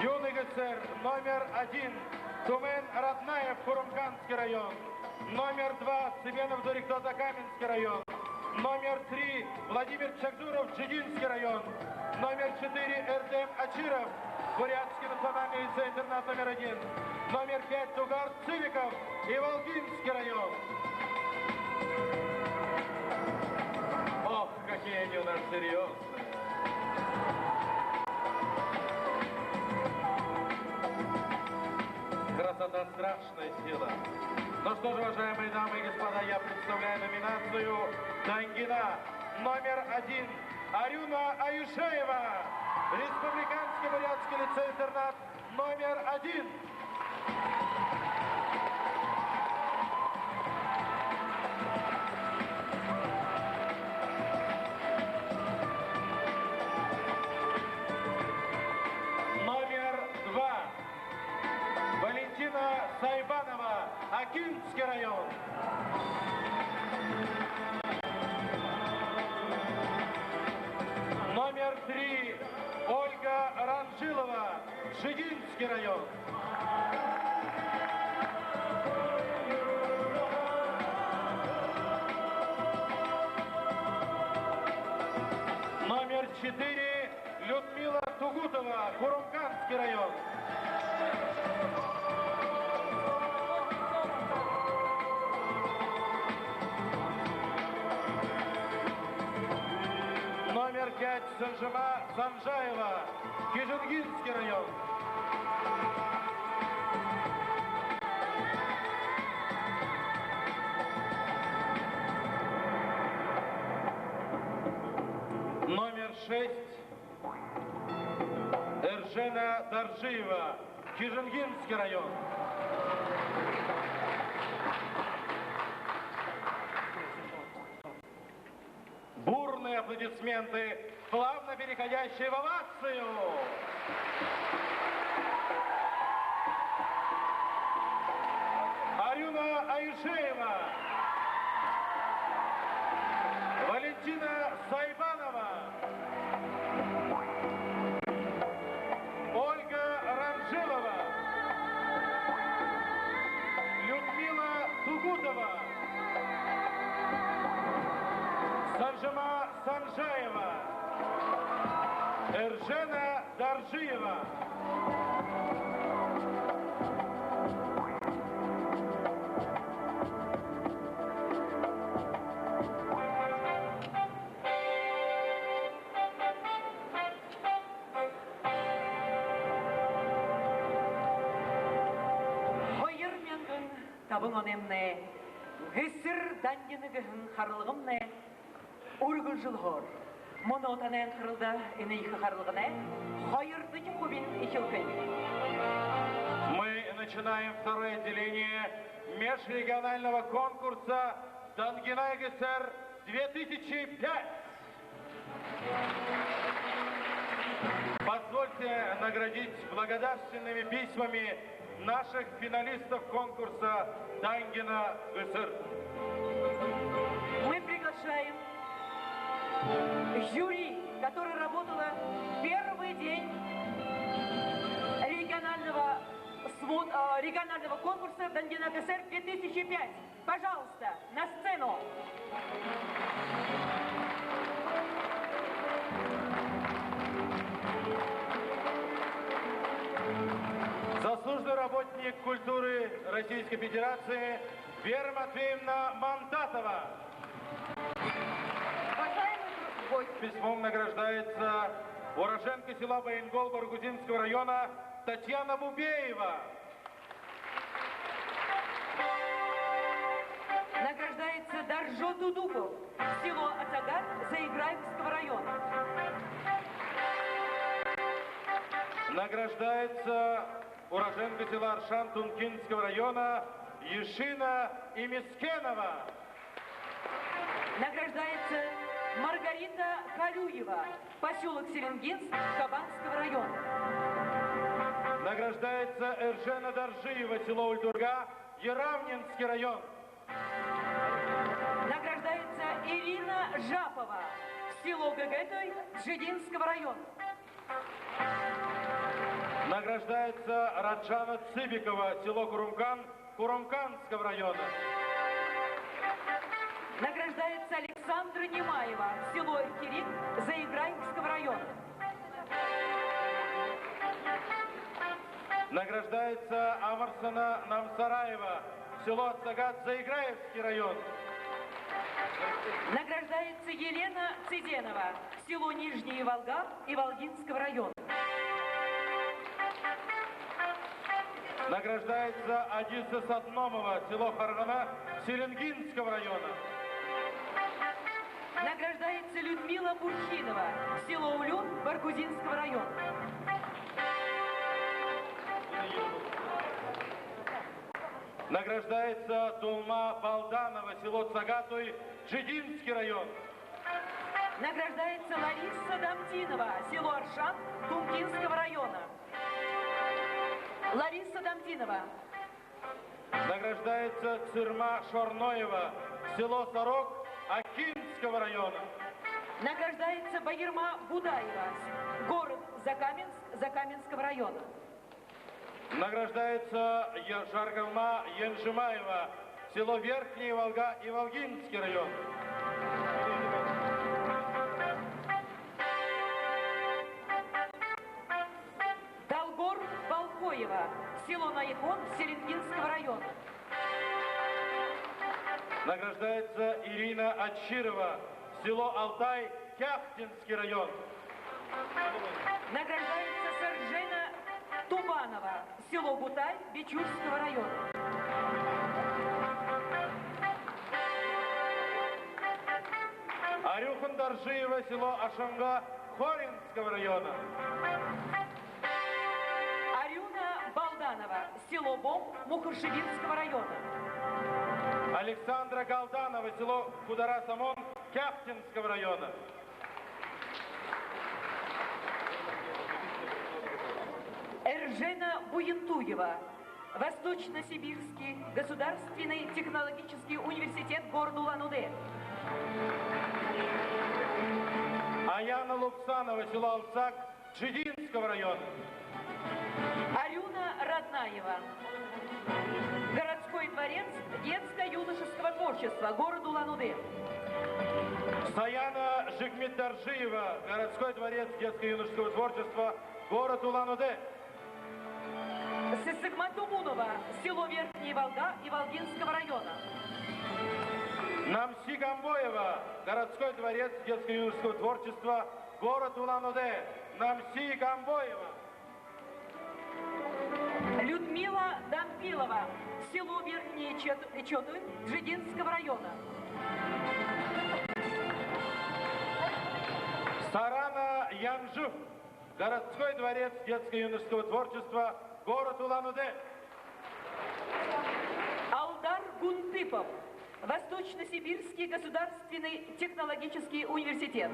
Юный офицер номер один Тумен Раднаев, Курумканский район. Номер два Цыбенов Зорикто, Закаменский район. Номер три Владимир Чагдуров, Джидинский район. Номер четыре Эрдем Ачиров, Бурятский национальный лицей-интернат номер один. Номер пять Дугар Цыбиков, Иволгинский район. Ох, какие они у нас серьёзные. Красота страшная сила. Ну что же, уважаемые дамы и господа, я представляю номинацию «Дангина» номер один. Арюна Аюшеева, Республиканский бурятский лицей-интернат номер один. Номер два Валентина Сайбанова, Акинский район. Номер три Ольга Ранжилова, Джидинский район. Номер четыре Людмила Тугутова, Курумканский район. пять Санжима Санжаева, Кижингинский район. Номер шесть Эржена Дорджиева, Кижингинский район. Бурные аплодисменты, плавно переходящие в овацию. Арюна Аюшеева, Валентина Сайбанова, Ольга Ранжилова, Людмила Тугутова, Санжима Санжаева, Эржена Дорджиева. Хоёр мянган табан оноймнай Гэсэр Дангина гэһэн харалгамнай үргэлжэлһөөр. Мүнөө танай анхаралда энэ ехэ харалганай хоёрдохи хубинь эхилхэнь. Мы начинаем второе отделение межрегионального конкурса «Дангинай Гэсэр две тысячи пять». Позвольте наградить благодарственными письмами наших финалистов конкурса «Дангина Гэсэр». Мы приглашаем жюри, которое работало первый день регионального смо-, а, регионального конкурса «Дангинай Гэсэр две тысячи пять». Пожалуйста, на сцену. Заслуженный работник культуры Российской Федерации Вера Матвеевна Мантатова. Уважаемые гости. Письмом награждается уроженка села Баянгол Баргузинского района Татьяна Бубеева. Награждается Даржо Тудупов, село Ацагат Заиграевского района. Награждается уроженка села Аршан Тункинского района Ешина Имискенова. Награждается Маргарита Халюева, посёлок Селенгинск Кабанского района. Награждается Эржена Дорджиева, село Ульдурга, Яровнинский район. Награждается Ирина Жапова, село Гэгетой Джидинского района. Награждается Раджана Цыбикова, село Курумкан, Курумканского района. Награждается Александра Немаева, село Эркирик, Заиграевского района. Награждается Амарсана Намсараева, село Ацагат, Заиграевский район. Награждается Елена Цыденова, село Нижняя Волга, Иволгинского района. Награждается Адиса Сатномова, село Харгана, Селенгинского района. Награждается Людмила Бурхинова, село Улюн, Баргузинского района. Награждается Дулма Балданова, село Цагатой, Джидинский район. Награждается Лариса Дамдинова, село Аршан, Тункинского района. Лариса Дамдинова. Награждается Цырма Шорноева, село Сорок, Акинского района. Награждается Багирма Будаева, город Закаменск, Закаменского района. Награждается Я-, Жаргалма Янжимаева, село Верхняя Волга, Иволгинский район. Талгор Балкоева, село Наикон, Селенгинского района. Награждается Ирина Ачирова, село Алтай, Кяхтинский район. Награждается Саржена Тубанова, село Гутай, Бичурского района. Арюна Доржиева, село Ашанга, Хоринского района. Арюна Балданова, село Бом, Мухоршебинского района. Александра Галданова, село Кудара-Самон, Кяхтинского района. Эржена Буентуева, Восточно-Сибирский государственный технологический университет, город Улан-Удэ. Аяна Лубсанова, село Алцак, Джидинского района. Арюна Раднаева, городской дворец детско-юношеского творчества, город Улан-Удэ. Саяна Жигмитдоржиева, городской дворец детско-юношеского творчества, город Улан-Удэ. Сэсэгма Тумунова, село Верхняя Волга, Иволгинского района. Намси Гомбоева, городской дворец детско-юношеского творчества, город Улан-Удэ. Намси Гомбоева. Людмила Дампилова, село Верхние Чет-, Чоты, Джидинского района. Сарана Янжиев, городской дворец детско-юношеского творчества, город Улан-Удэ. Алдар Гунтыпов, Восточно-Сибирский государственный технологический университет.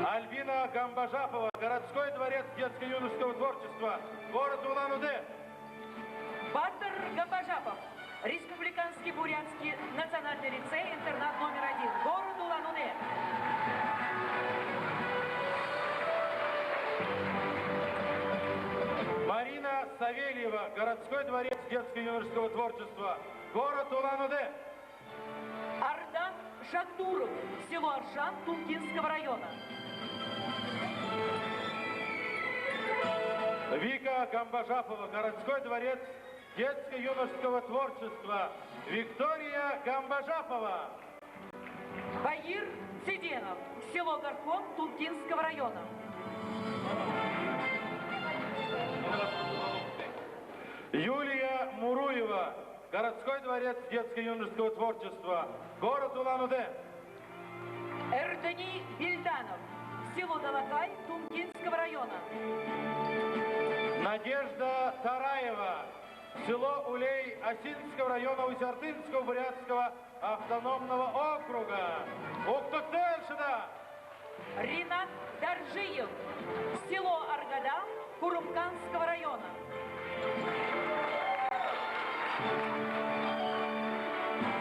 Альбина Гамбажапова, городской дворец детско-юношеского творчества, город Улан-Удэ. Батыр Гамбажапов, Республиканский бурятский национальный лицей-интернат номер один, город Улан-Удэ. Марина Савельева, городской дворец детско-юношеского творчества, город Улан-Удэ. Ардан Шагдуров, село Аршан, Тункинского района. Вика Гамбажапова, городской дворец детско-юношеского творчества, Виктория Гамбажапова. Баир Цыденов, село Горхон, Тункинского района. Юлия Муруева, городской дворец детско-юношеского творчества, город Улан-Удэ. Эрдэни Бельданов, село Далакай, Тункинского района. Надежда Тараева, село Улей, Осинского района Усть-Ордынского бурятского автономного округа. Угтыгты, айлшад! Ринат Доржиев, село Аргада, Курупканского района.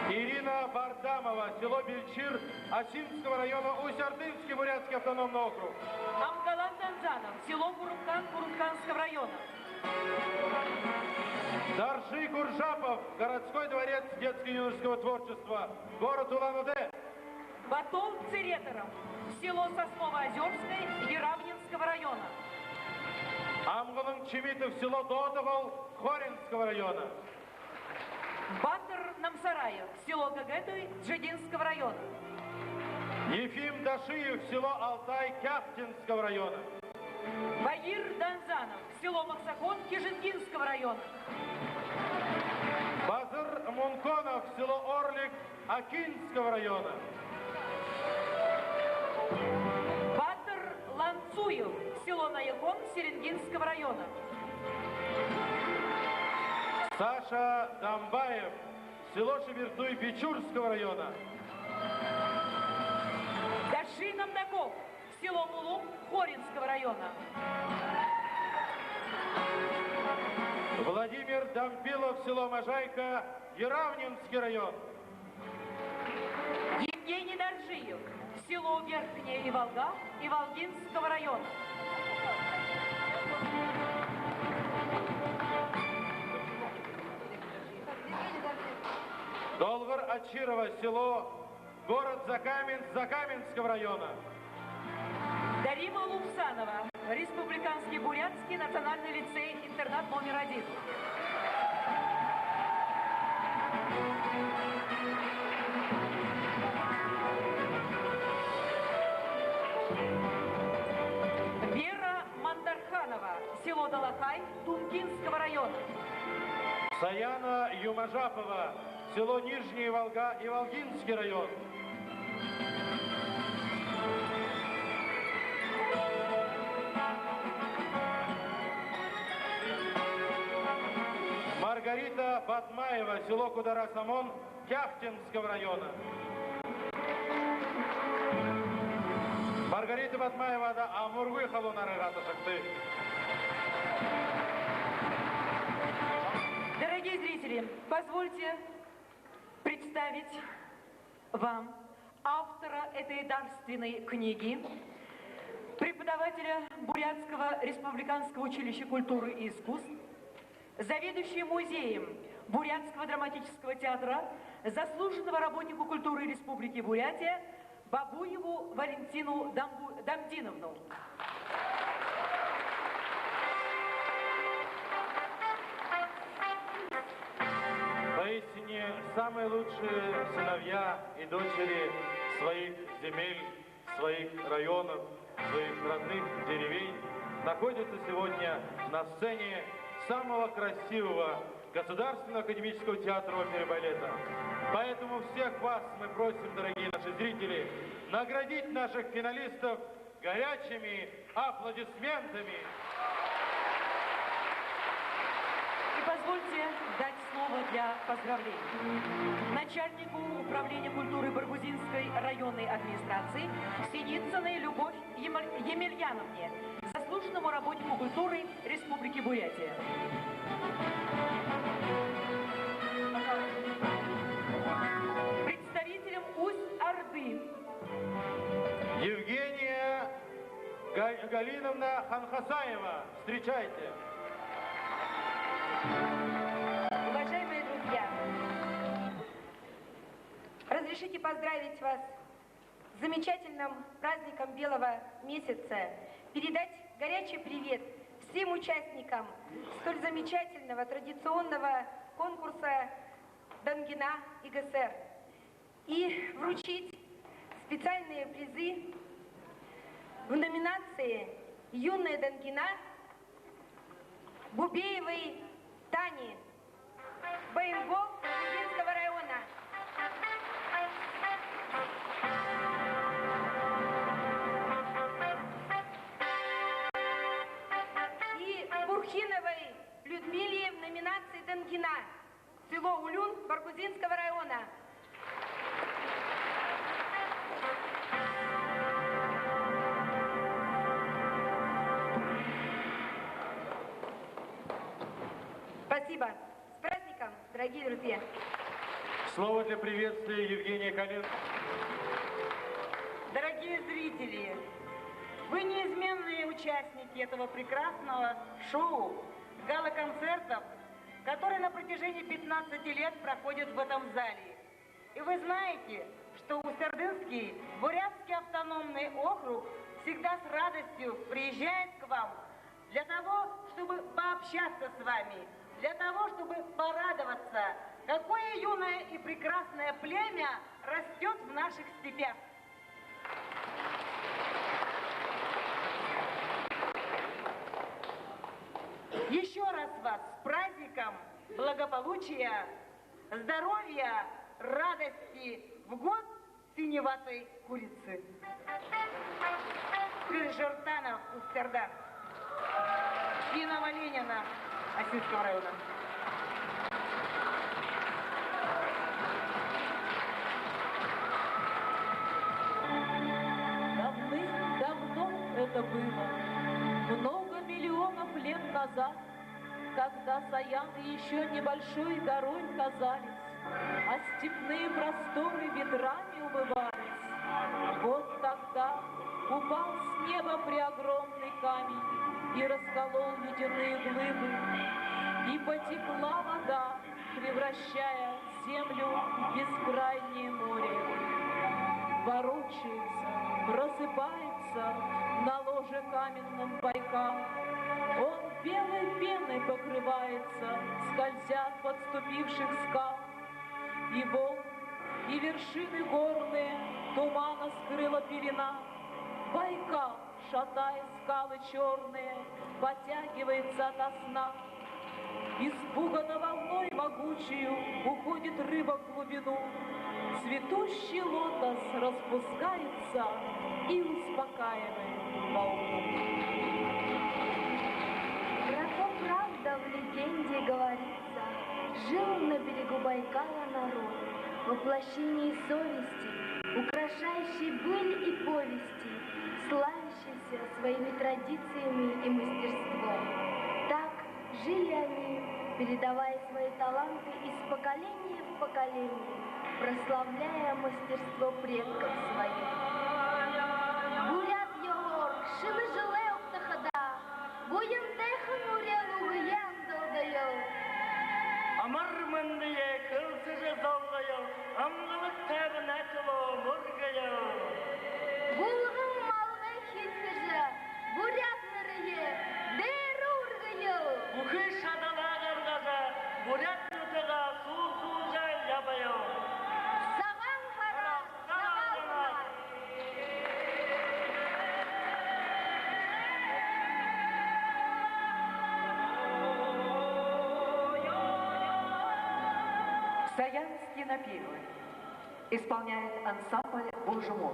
Ирина Бардамова, село Бельчир, Осинского района, Усть-Ордынский бурятский автономный округ. Амгалан Данзанов, село Курупкан, Курупканского района. Доржи Гуржапов, городской дворец детско-юношеского творчества, город Улан-Удэ. Батол Цереторов, село Сосновоозёрское, Яровнинского района. Амгалан Чимитов, село Доодогол, Хоринского района. Батыр Намсараев, село Гагеты, Джидинского района. Ефим Дашиев, село Алтай, Кяхтинского района. Баир Данзанов, село Максакон, Кижингинского района. Базыр Мунконов, село Орлик, Окинского района. Батыр Ланцуев, село Наякон, Селенгинского района. Саша Дамбаев, село Шебертуй, Бичурского района. Даши Намдаков, село Мулум, Хоринского района. Владимир Дампилов, село Можайка, Яровнинский район. Евгений Доржиев, село Верхняя Иволга, Иволгинского района. Долгор Очирова, село, город Закаменск, Закаменского района. Дарима Лубсанова, Республиканский бурятский национальный лицей-интернат номер один. Вера Мандарханова, село Далахай, Тункинского района. Саяна Юмажапова, село Нижняя Волга, Иволгинский район. Маргарита Батмаева, село Кудара-Самон, Кяхтинского района. Маргарита Батмаева да амаргүй халуун аргаар ташагты. Дорогие зрители, позвольте представить вам автора этой дарственной книги, преподавателя Бурятского республиканского училища культуры и искусств, заведующего музеем Бурятского драматического театра, заслуженного работника культуры Республики Бурятия Бабуеву Валентину Дамбу-, Дамдиновну. Поистине, самые лучшие сыновья и дочери своих земель, своих районов, своих родных деревень находятся сегодня на сцене самого красивого Государственного академического театра оперы и балета. Поэтому всех вас мы просим, дорогие наши зрители, наградить наших финалистов горячими аплодисментами. И позвольте дать слово для поздравлений начальнику управления культуры Баргузинской районной администрации Синицыной Любовь Емель-, Емельяновне, заслуженному работнику культуры Республики Бурятия. Представителям Усть-Орды. Евгения Га-, Галиновна Ханхасаева. Встречайте. Уважаемые друзья, разрешите поздравить вас с замечательным праздником Белого месяца, передать горячий привет всем участникам столь замечательного традиционного конкурса «Дангина ИГСР» и вручить специальные призы в номинации «Юная Дангина» Бубеевой Тани, Баингол Баргузинского района, и Бурхиновой Людмиле в номинации «Дангина», село Улюн Баргузинского района. Спасибо. С праздником, дорогие друзья! Слово для приветствия Евгения Калин. Дорогие зрители, вы неизменные участники этого прекрасного шоу, гала-концертов, который на протяжении пятнадцати лет проходит в этом зале. И вы знаете, что Усть-Ордынский бурятский автономный округ всегда с радостью приезжает к вам для того, чтобы пообщаться с вами, для того, чтобы порадоваться, какое юное и прекрасное племя растёт в наших степях. Ещё раз вас с праздником, благополучия, здоровья, радости в год синеватой курицы. Кызжортанов, Усть-Орда. Финова-Ленина, Осинского района. Давным-давно это было, много миллионов лет назад, когда саяны ещё небольшой горой казались, а степные просторы ветрами умывались. Вот тогда упал с неба преогромный камень и расколол ледяные глыбы, и потекла вода, превращая землю в бескрайнее море. Ворочается, просыпается на ложе каменном Байкал. Он белой пеной покрывается, скользя от подступивших скал. И волны, и вершины горные тумана скрыла пелена. Байкал, шатая скалы чёрные, подтягивается ото сна. Испуганно волной могучею уходит рыба в глубину. Цветущий лотос распускается и успокаивает волну. Правда, в легенде говорится, жил на берегу Байкала народ, воплощение совести, украшающий быль и повести, славящийся своими традициями и мастерством. Так жили они, передавая свои таланты из поколения в поколение, прославляя мастерство предков своих. Буряад ёлоор шэнэ жэлээ угтахадаа, буянтайхан үреэл үгэе, андалдаял. Амар мэндые хэлсэжэ золгоёл, амгалан тайбан ажалаа мүргэел. Булган малгай хиидхэжэ, буряад нэрые дээрэ үргэел. Бүхы шадалаа гаргажа, буряад нютагаа суурхуулжа ябаял. Сагаан һараар, Сагаалганаар! Саянские напевы. Исполняет ансамбль «Божий мур».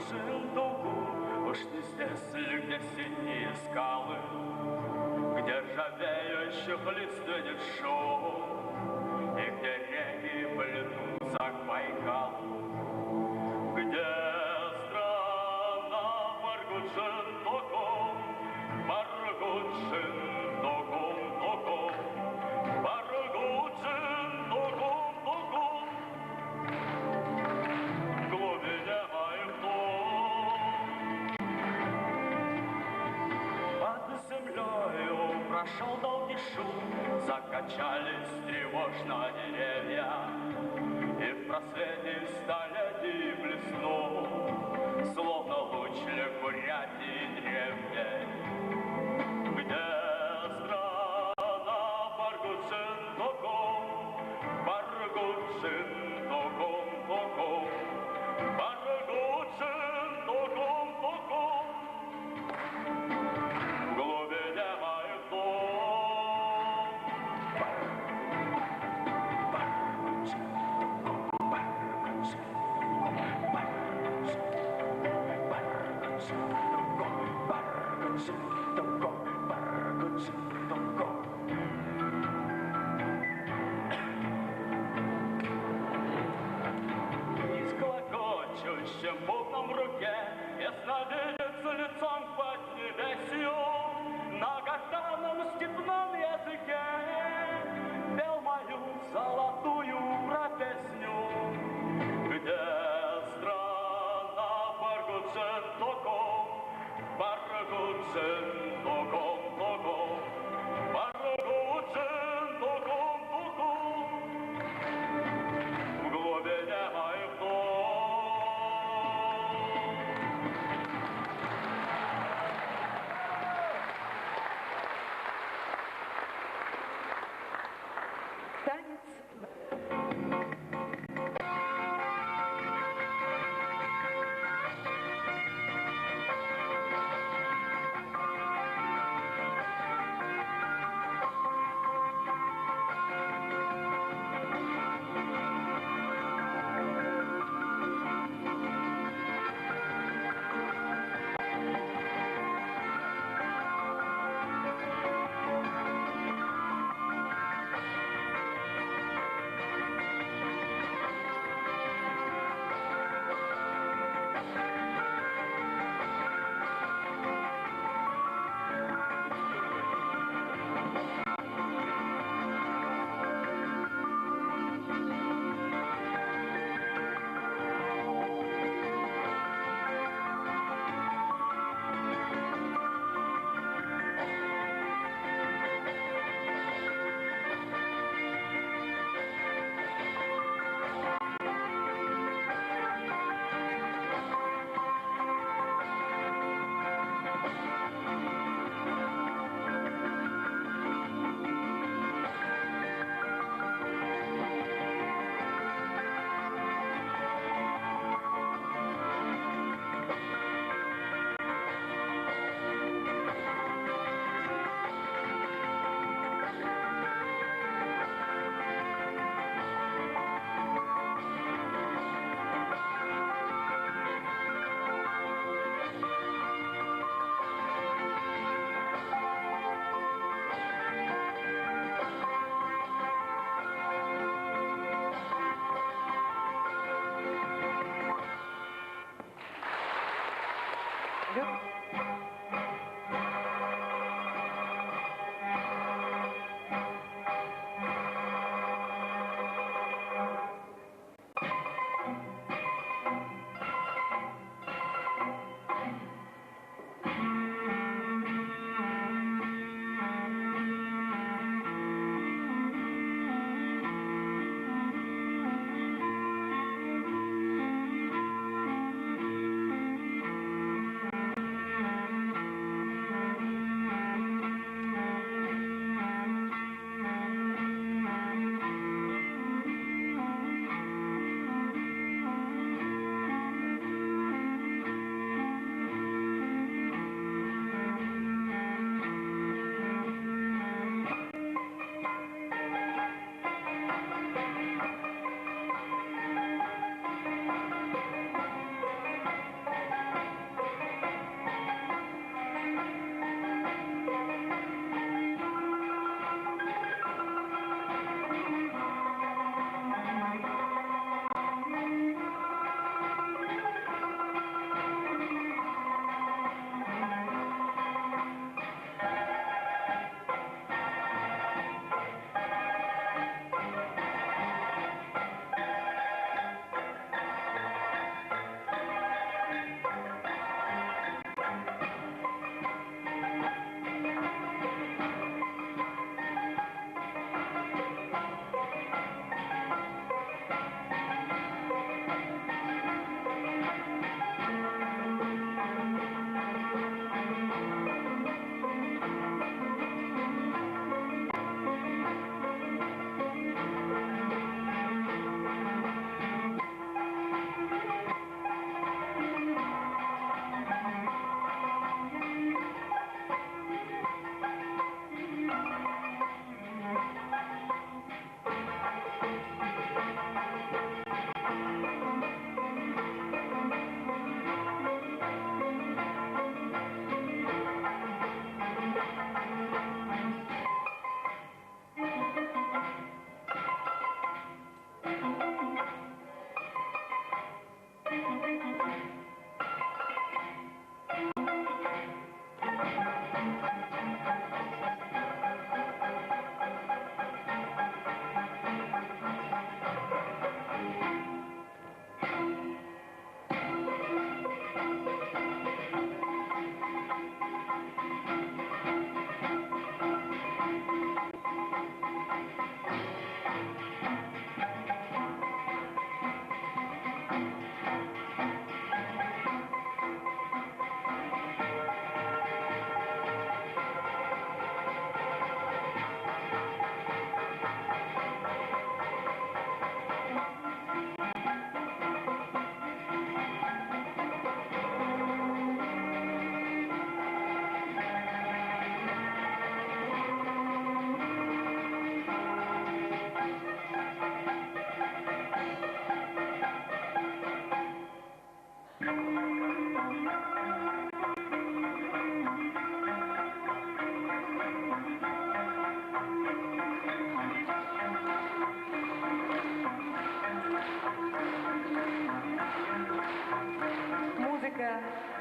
Шэнэ дугуй, ушнистэс лэгдэһэн синие скалы, где ржавеющих лиственниц шум, и где реки плетутся к Байкалу, где страна баргуджын догуун, баргуджын догуун, догуун, баргуджын догуун, догуун. В глубине моих дум под землёю прошёл долгий шум, закачались тревожно деревья, и в просвете столетий блеснул, словно луч лик Бурятии древней, где страна баргуджын догуун, баргуджын догуун, догуун, баргуджын догуун, догуун. В глубине моих дум. С клокочущим бубном в руке ясновидец лицом к поднебесью на гортанном степном языке пел мою золотую ура-песню. Где страна баргуджын догуун, баргуджын догуун, догуун, баргуджын догуун, догуун. В глубине моих дум. Танец.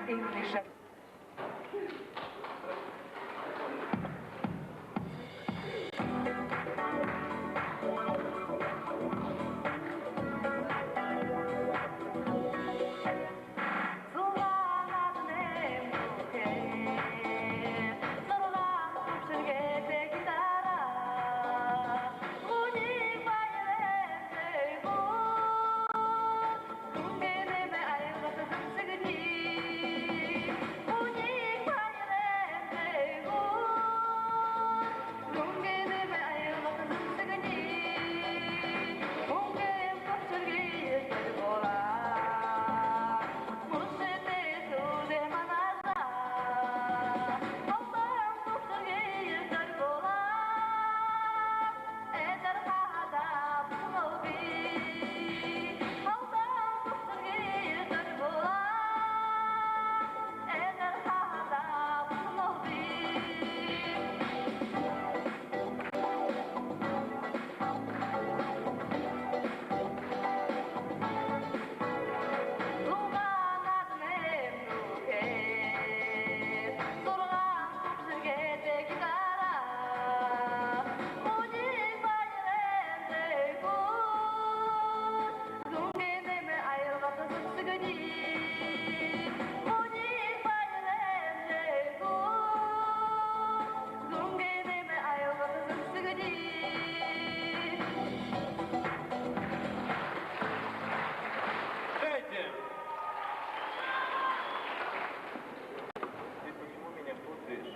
English. Дайте. Ты почему меня путаешь?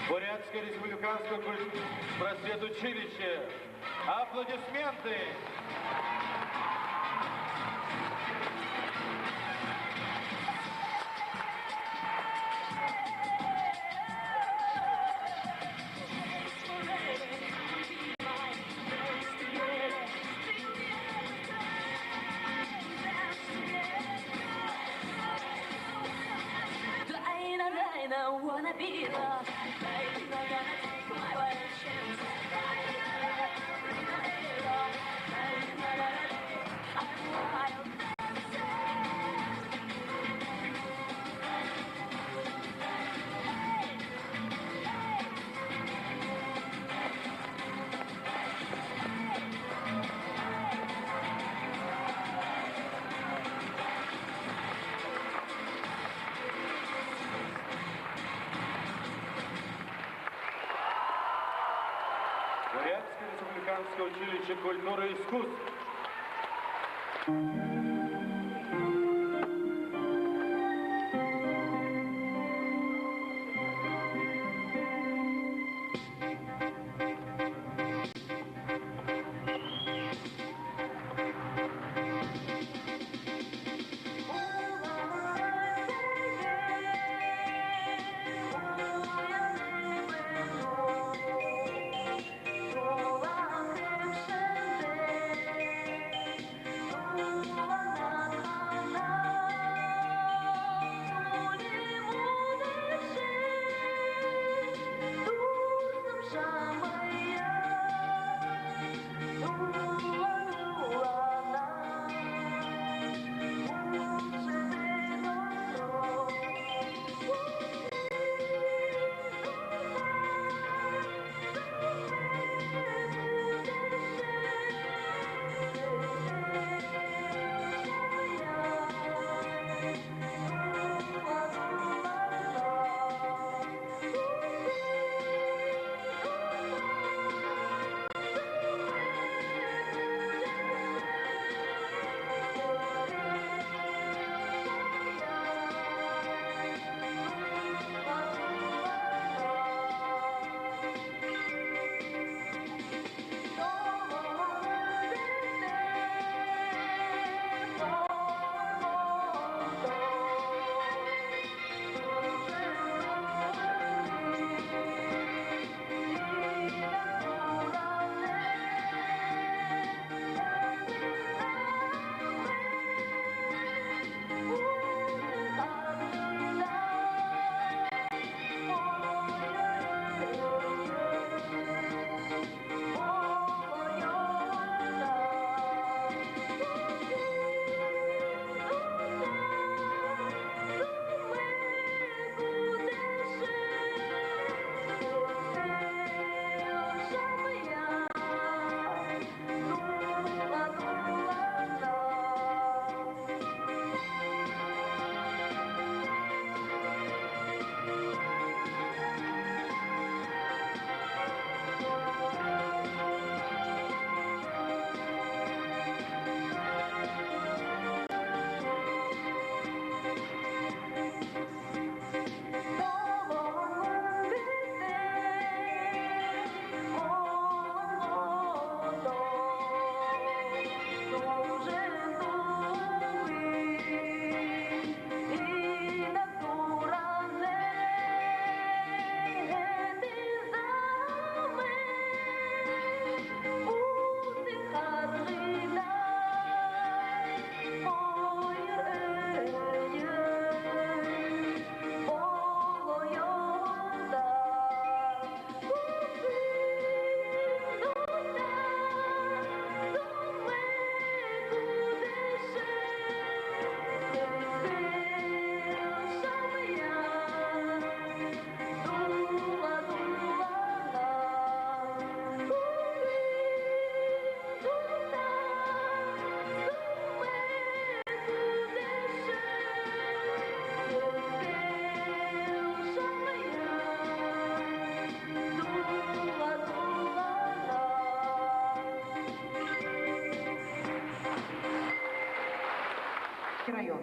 Бурятское республиканское куль-, просветучилище. Аплодисменты! Бурятское республиканское училище культуры и искусств. район.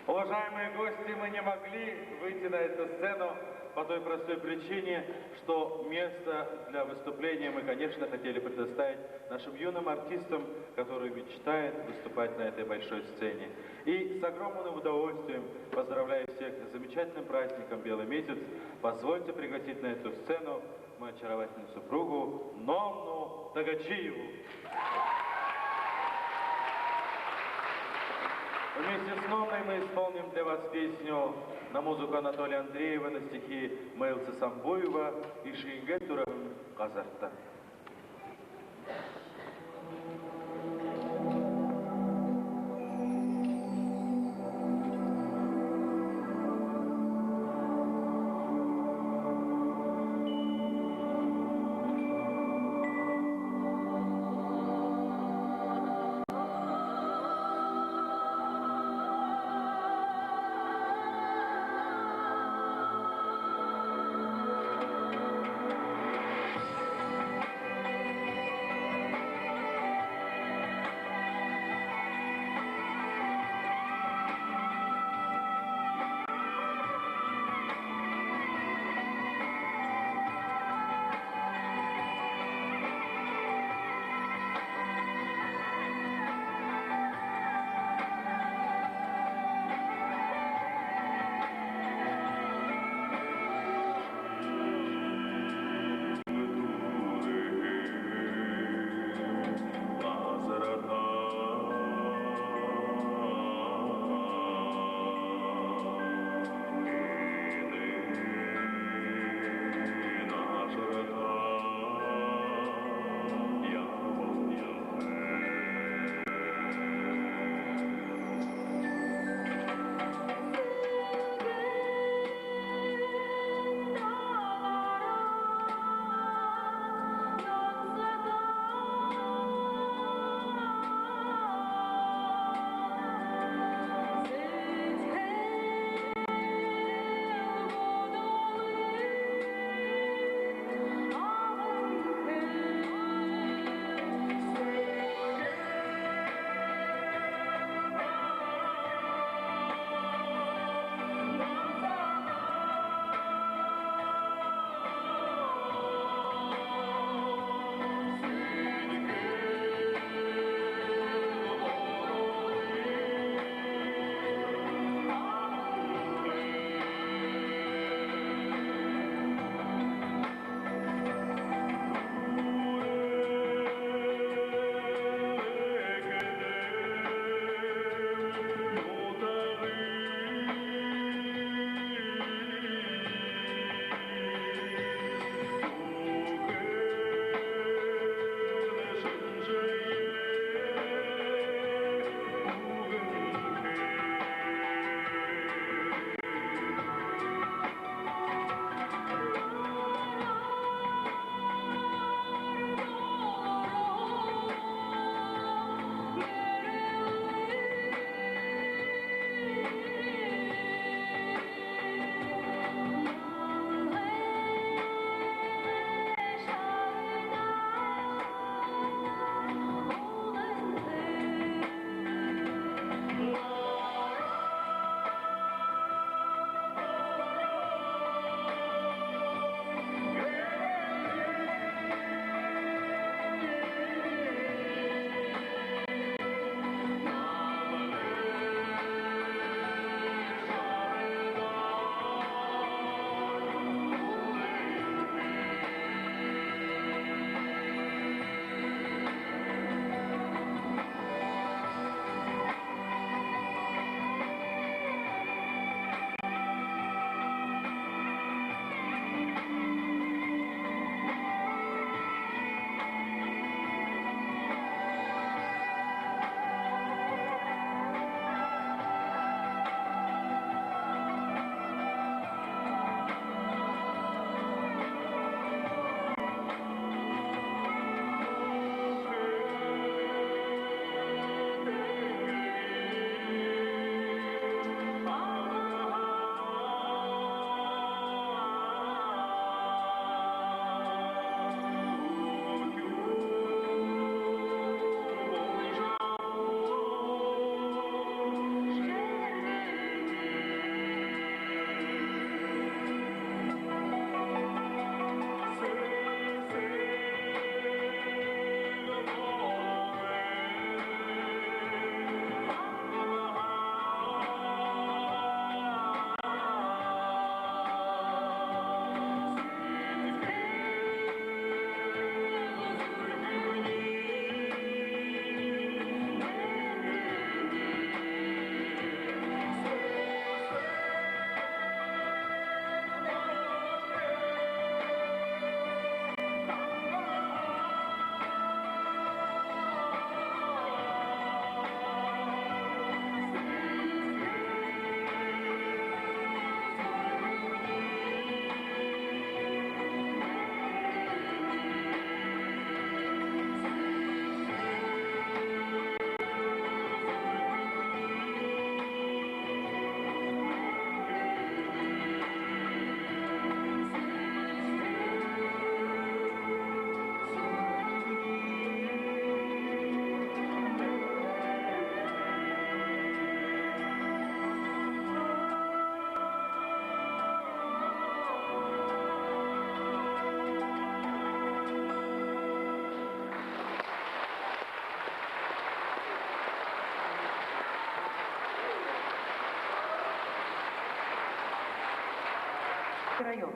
Уважаемые гости, мы не могли выйти на эту сцену по той простой причине, что место для выступления мы, конечно, хотели предоставить нашим юным артистам, которые мечтают выступать на этой большой сцене. И с огромным удовольствием, поздравляя всех с замечательным праздником Белый месяц, позвольте пригласить на эту сцену мою очаровательную супругу Номну Тогочиеву. Вместе с Номной мы исполним для вас песню на музыку Анатолия Андреева, на стихи Мэлса Самбуева «Ишыынгээ түрэһэн газарта». район.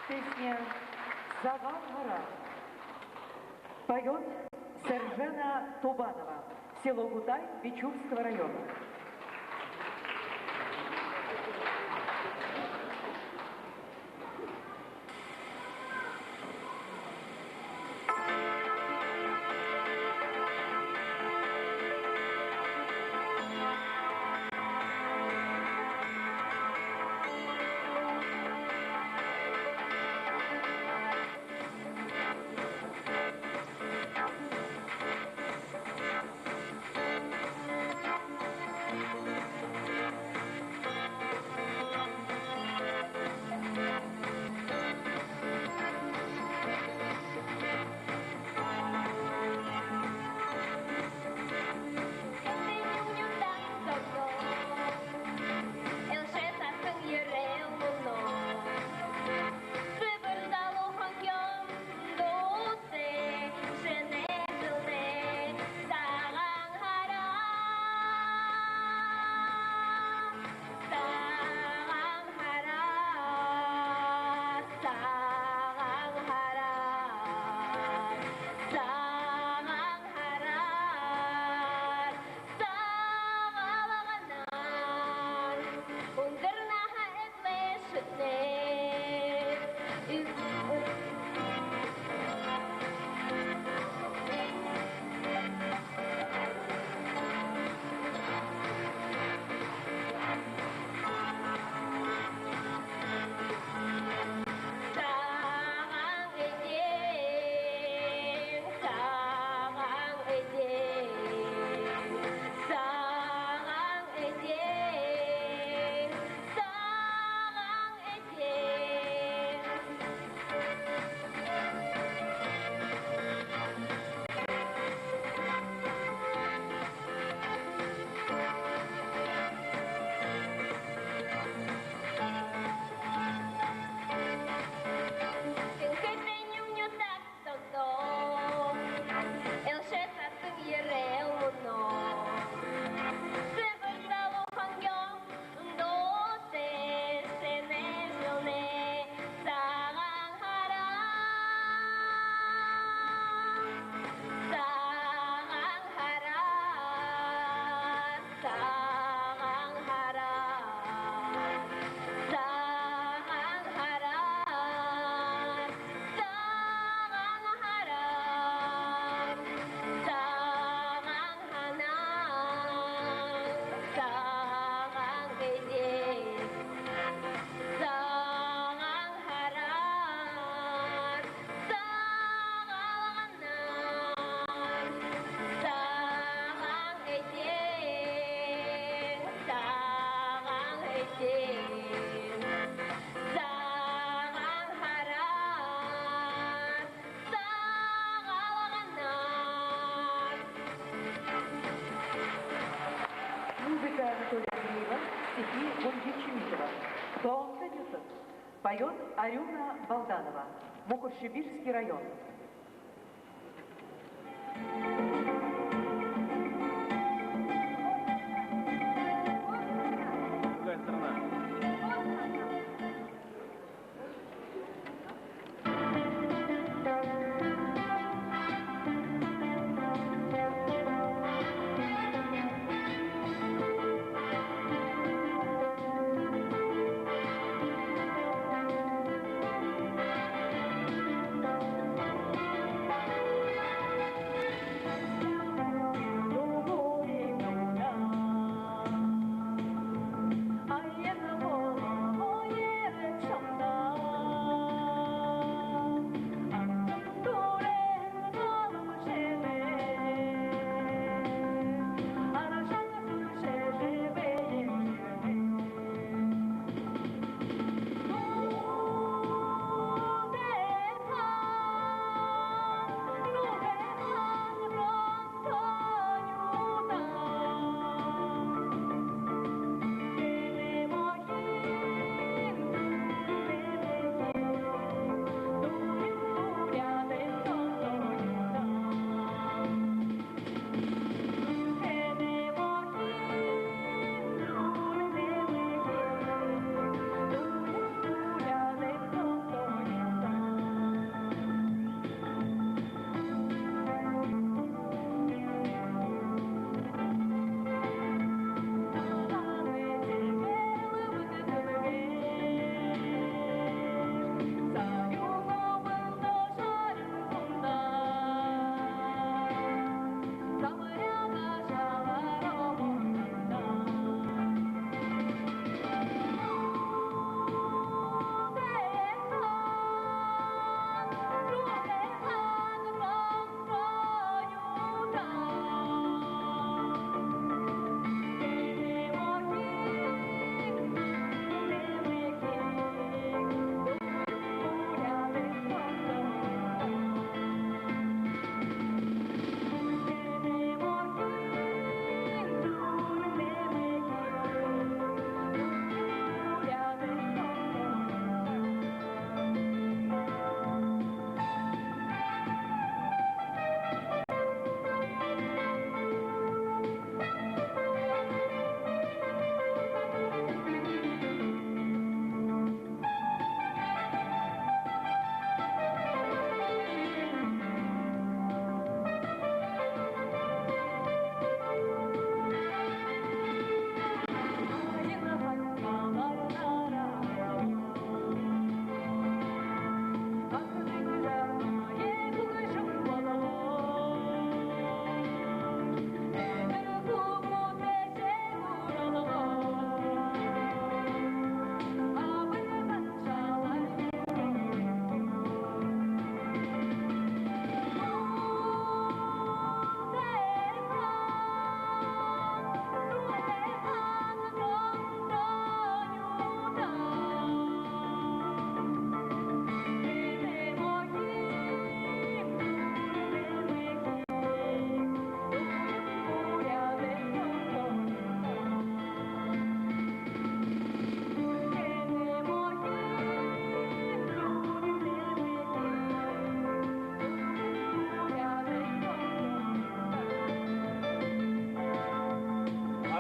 Песня «Сагаан һара». Поёт Сержена Тубанова, село Гутай, Бичурского района. Музыка Анатолия Андреева, стихи Гунги Чимитова. «Тоонто нютаг». Поёт Арюна Балданова, Мухор-Сибирский район. Другая сторона.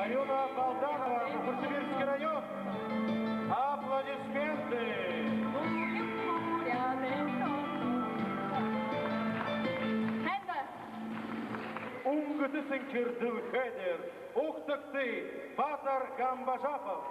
Арюна Балданова, Мухор-Сибирский район. Аплодисменты. Һайн даа. Үнгэтэ Сэнхир дэлхэй дээрэ угтагты Баатар Гамбажапов.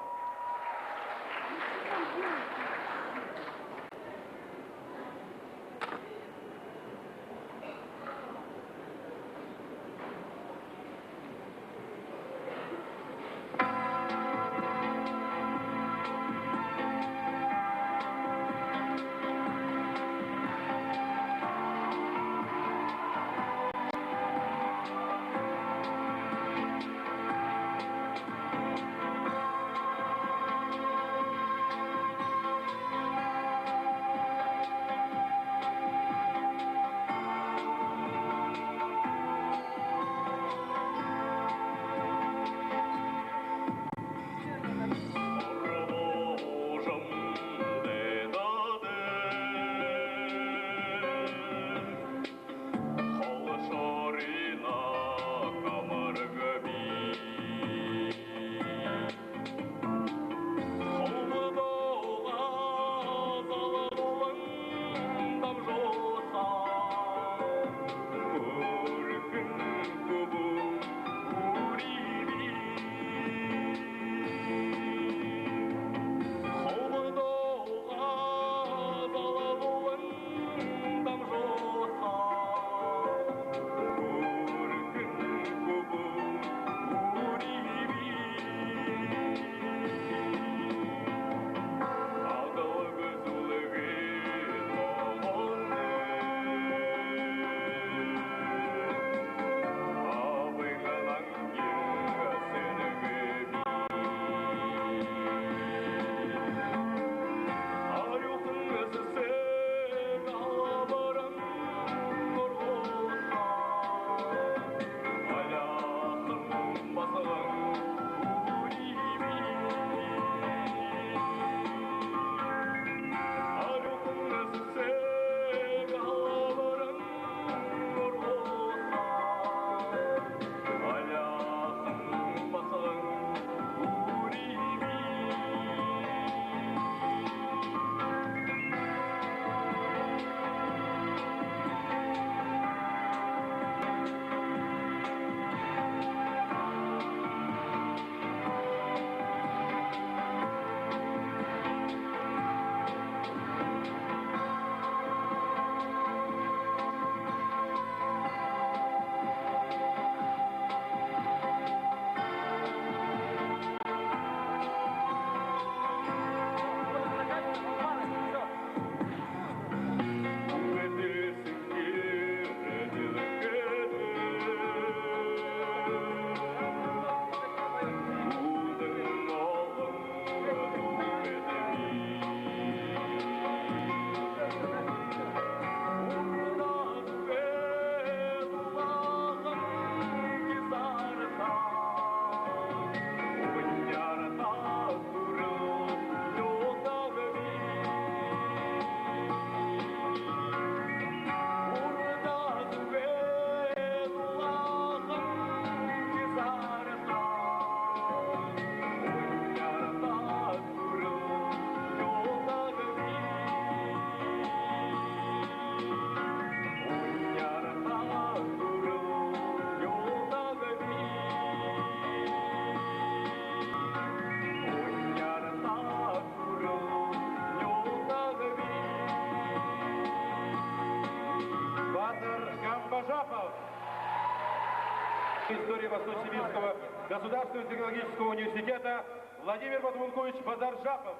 Истории Восточно-Сибирского государственного технологического университета Владимир Батумункуевич Базаржапов.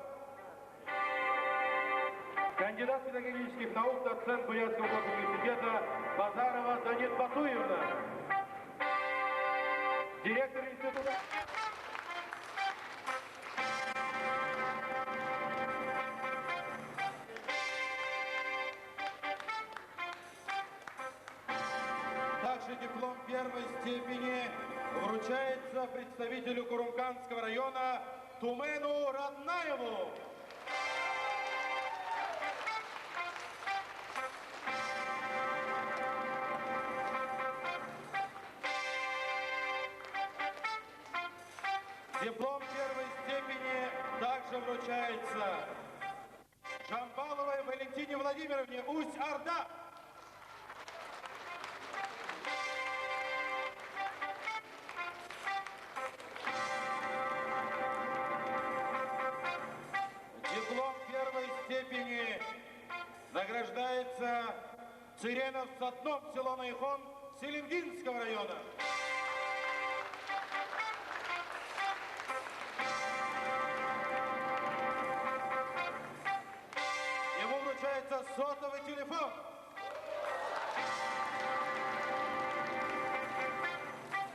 Кандидат педагогических наук, доцент Бурятского госуниверситета Базарова Данет Батуевна. Директор института. Также диплом первой степени вручается представителю Курумканского района Тумену Раднаеву. Диплом первой степени также вручается Джамбаловой Валентине Владимировне, Усть-Орда. Диплом первой степени награждается Цыренов Садном, село Найхон, Селенгинского района. Ему вручается сотовый телефон.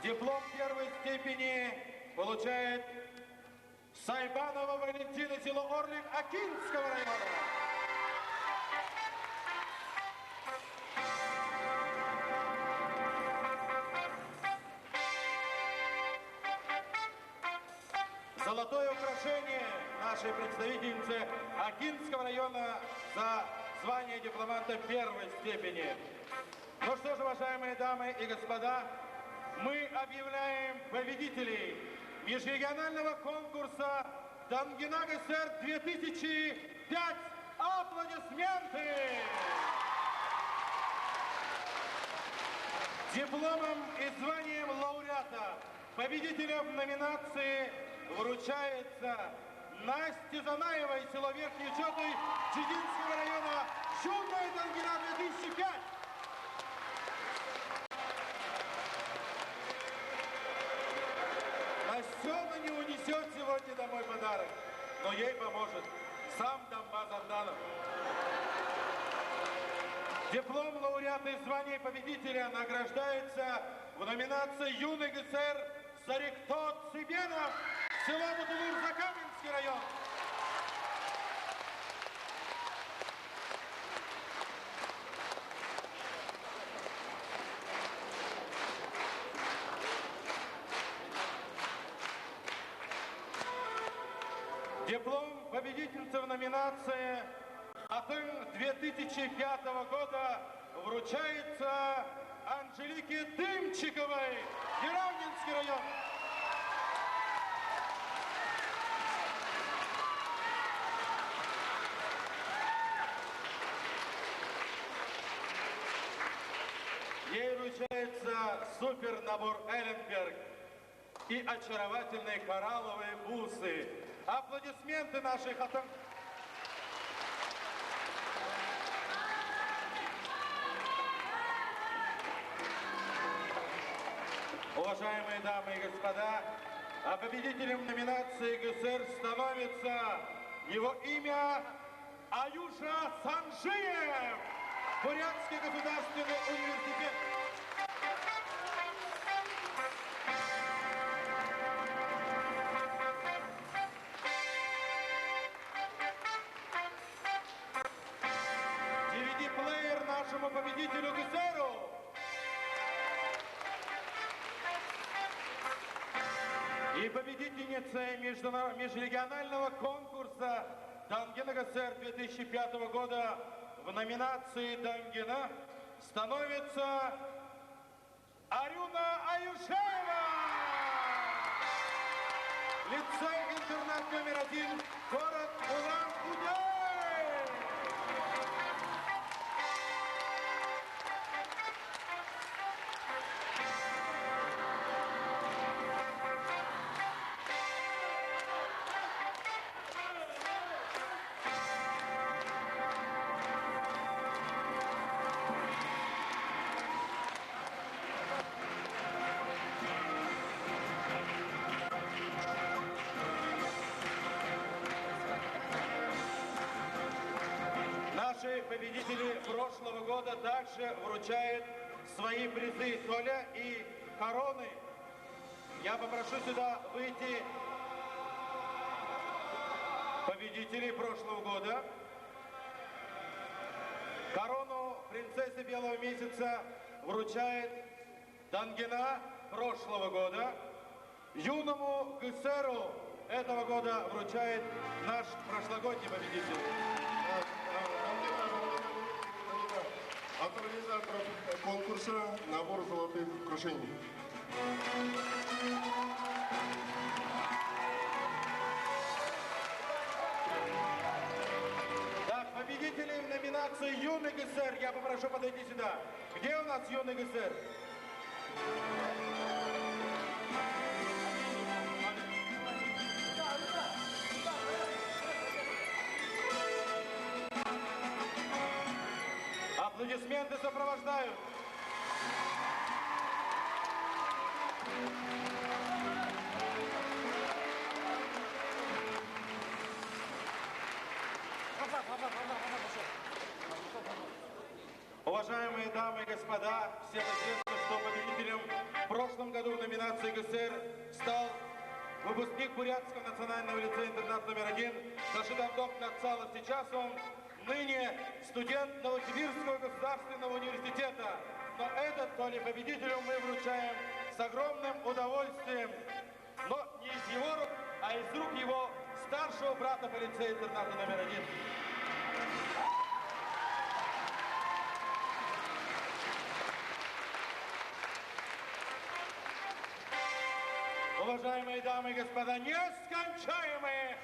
Диплом первой степени получает Сайбанова Валентина, село Орлик, Акинского района. Золотое украшение нашей представительницы Акинского района за звание дипломанта первой степени. Ну что ж, уважаемые дамы и господа, мы объявляем победителей межрегионального конкурса «Дангина ГСР две тысячи пять». Аплодисменты! Дипломом и званием лауреата, победителя в номинации, вручается Насте Занаевой, село Верхние Чоты Читинского района, «Юная Дангина две тысячи пять». Настена не унесёт сегодня домой подарок, но ей поможет сам Дамба Занданов. Диплом лауреата и звание победителя награждается в номинации «Юный ГСР» Сарикто Цыбенов, село Батулур, Закаменский район. Диплом победительницы в номинации «Хатан две тысячи пятого года» вручается Анжелике Дымчиковой, Яровнинский район. Ей вручается супернабор Элленберг и очаровательные коралловые бусы. Аплодисменты нашей хатан-. Уважаемые дамы и господа, а победителем номинации ГСР становится, его имя Аюша Санжиев, Бурятский государственный университет. Ди Ви Ди-плеер нашему победителю ГСРу. И победительница междуна-, межрегионального конкурса «Дангина ГСР» две тысячи пятого года в номинации «Дангина» становится Арюна Аюшеева, лицей-интернат номер один, город Улан-Удэ. Победители прошлого года также вручают свои призы, Толя, и короны. Я попрошу сюда выйти победителей прошлого года. Корону принцессы Белого Месяца вручает Дангина прошлого года. Юному ГСРу этого года вручает наш прошлогодний победитель. От организаторов конкурса набор золотых украшений. Так, победителей в номинации «Юный ГСР» я попрошу подойти сюда. Где у нас юный ГСР? Аплодисменты сопровождают. Уважаемые дамы и господа, всем известно, что победителем в прошлом году в номинации ГСР стал выпускник Бурятского национального лицея-интерната номер один Ташидандок Нацалов. Сейчас он ныне студент Новосибирского государственного университета. Но этот, Толя, победителю мы вручаем с огромным удовольствием. Но не из его рук, а из рук его старшего брата по лицею-интернату номер один. Уважаемые дамы и господа, нескончаемые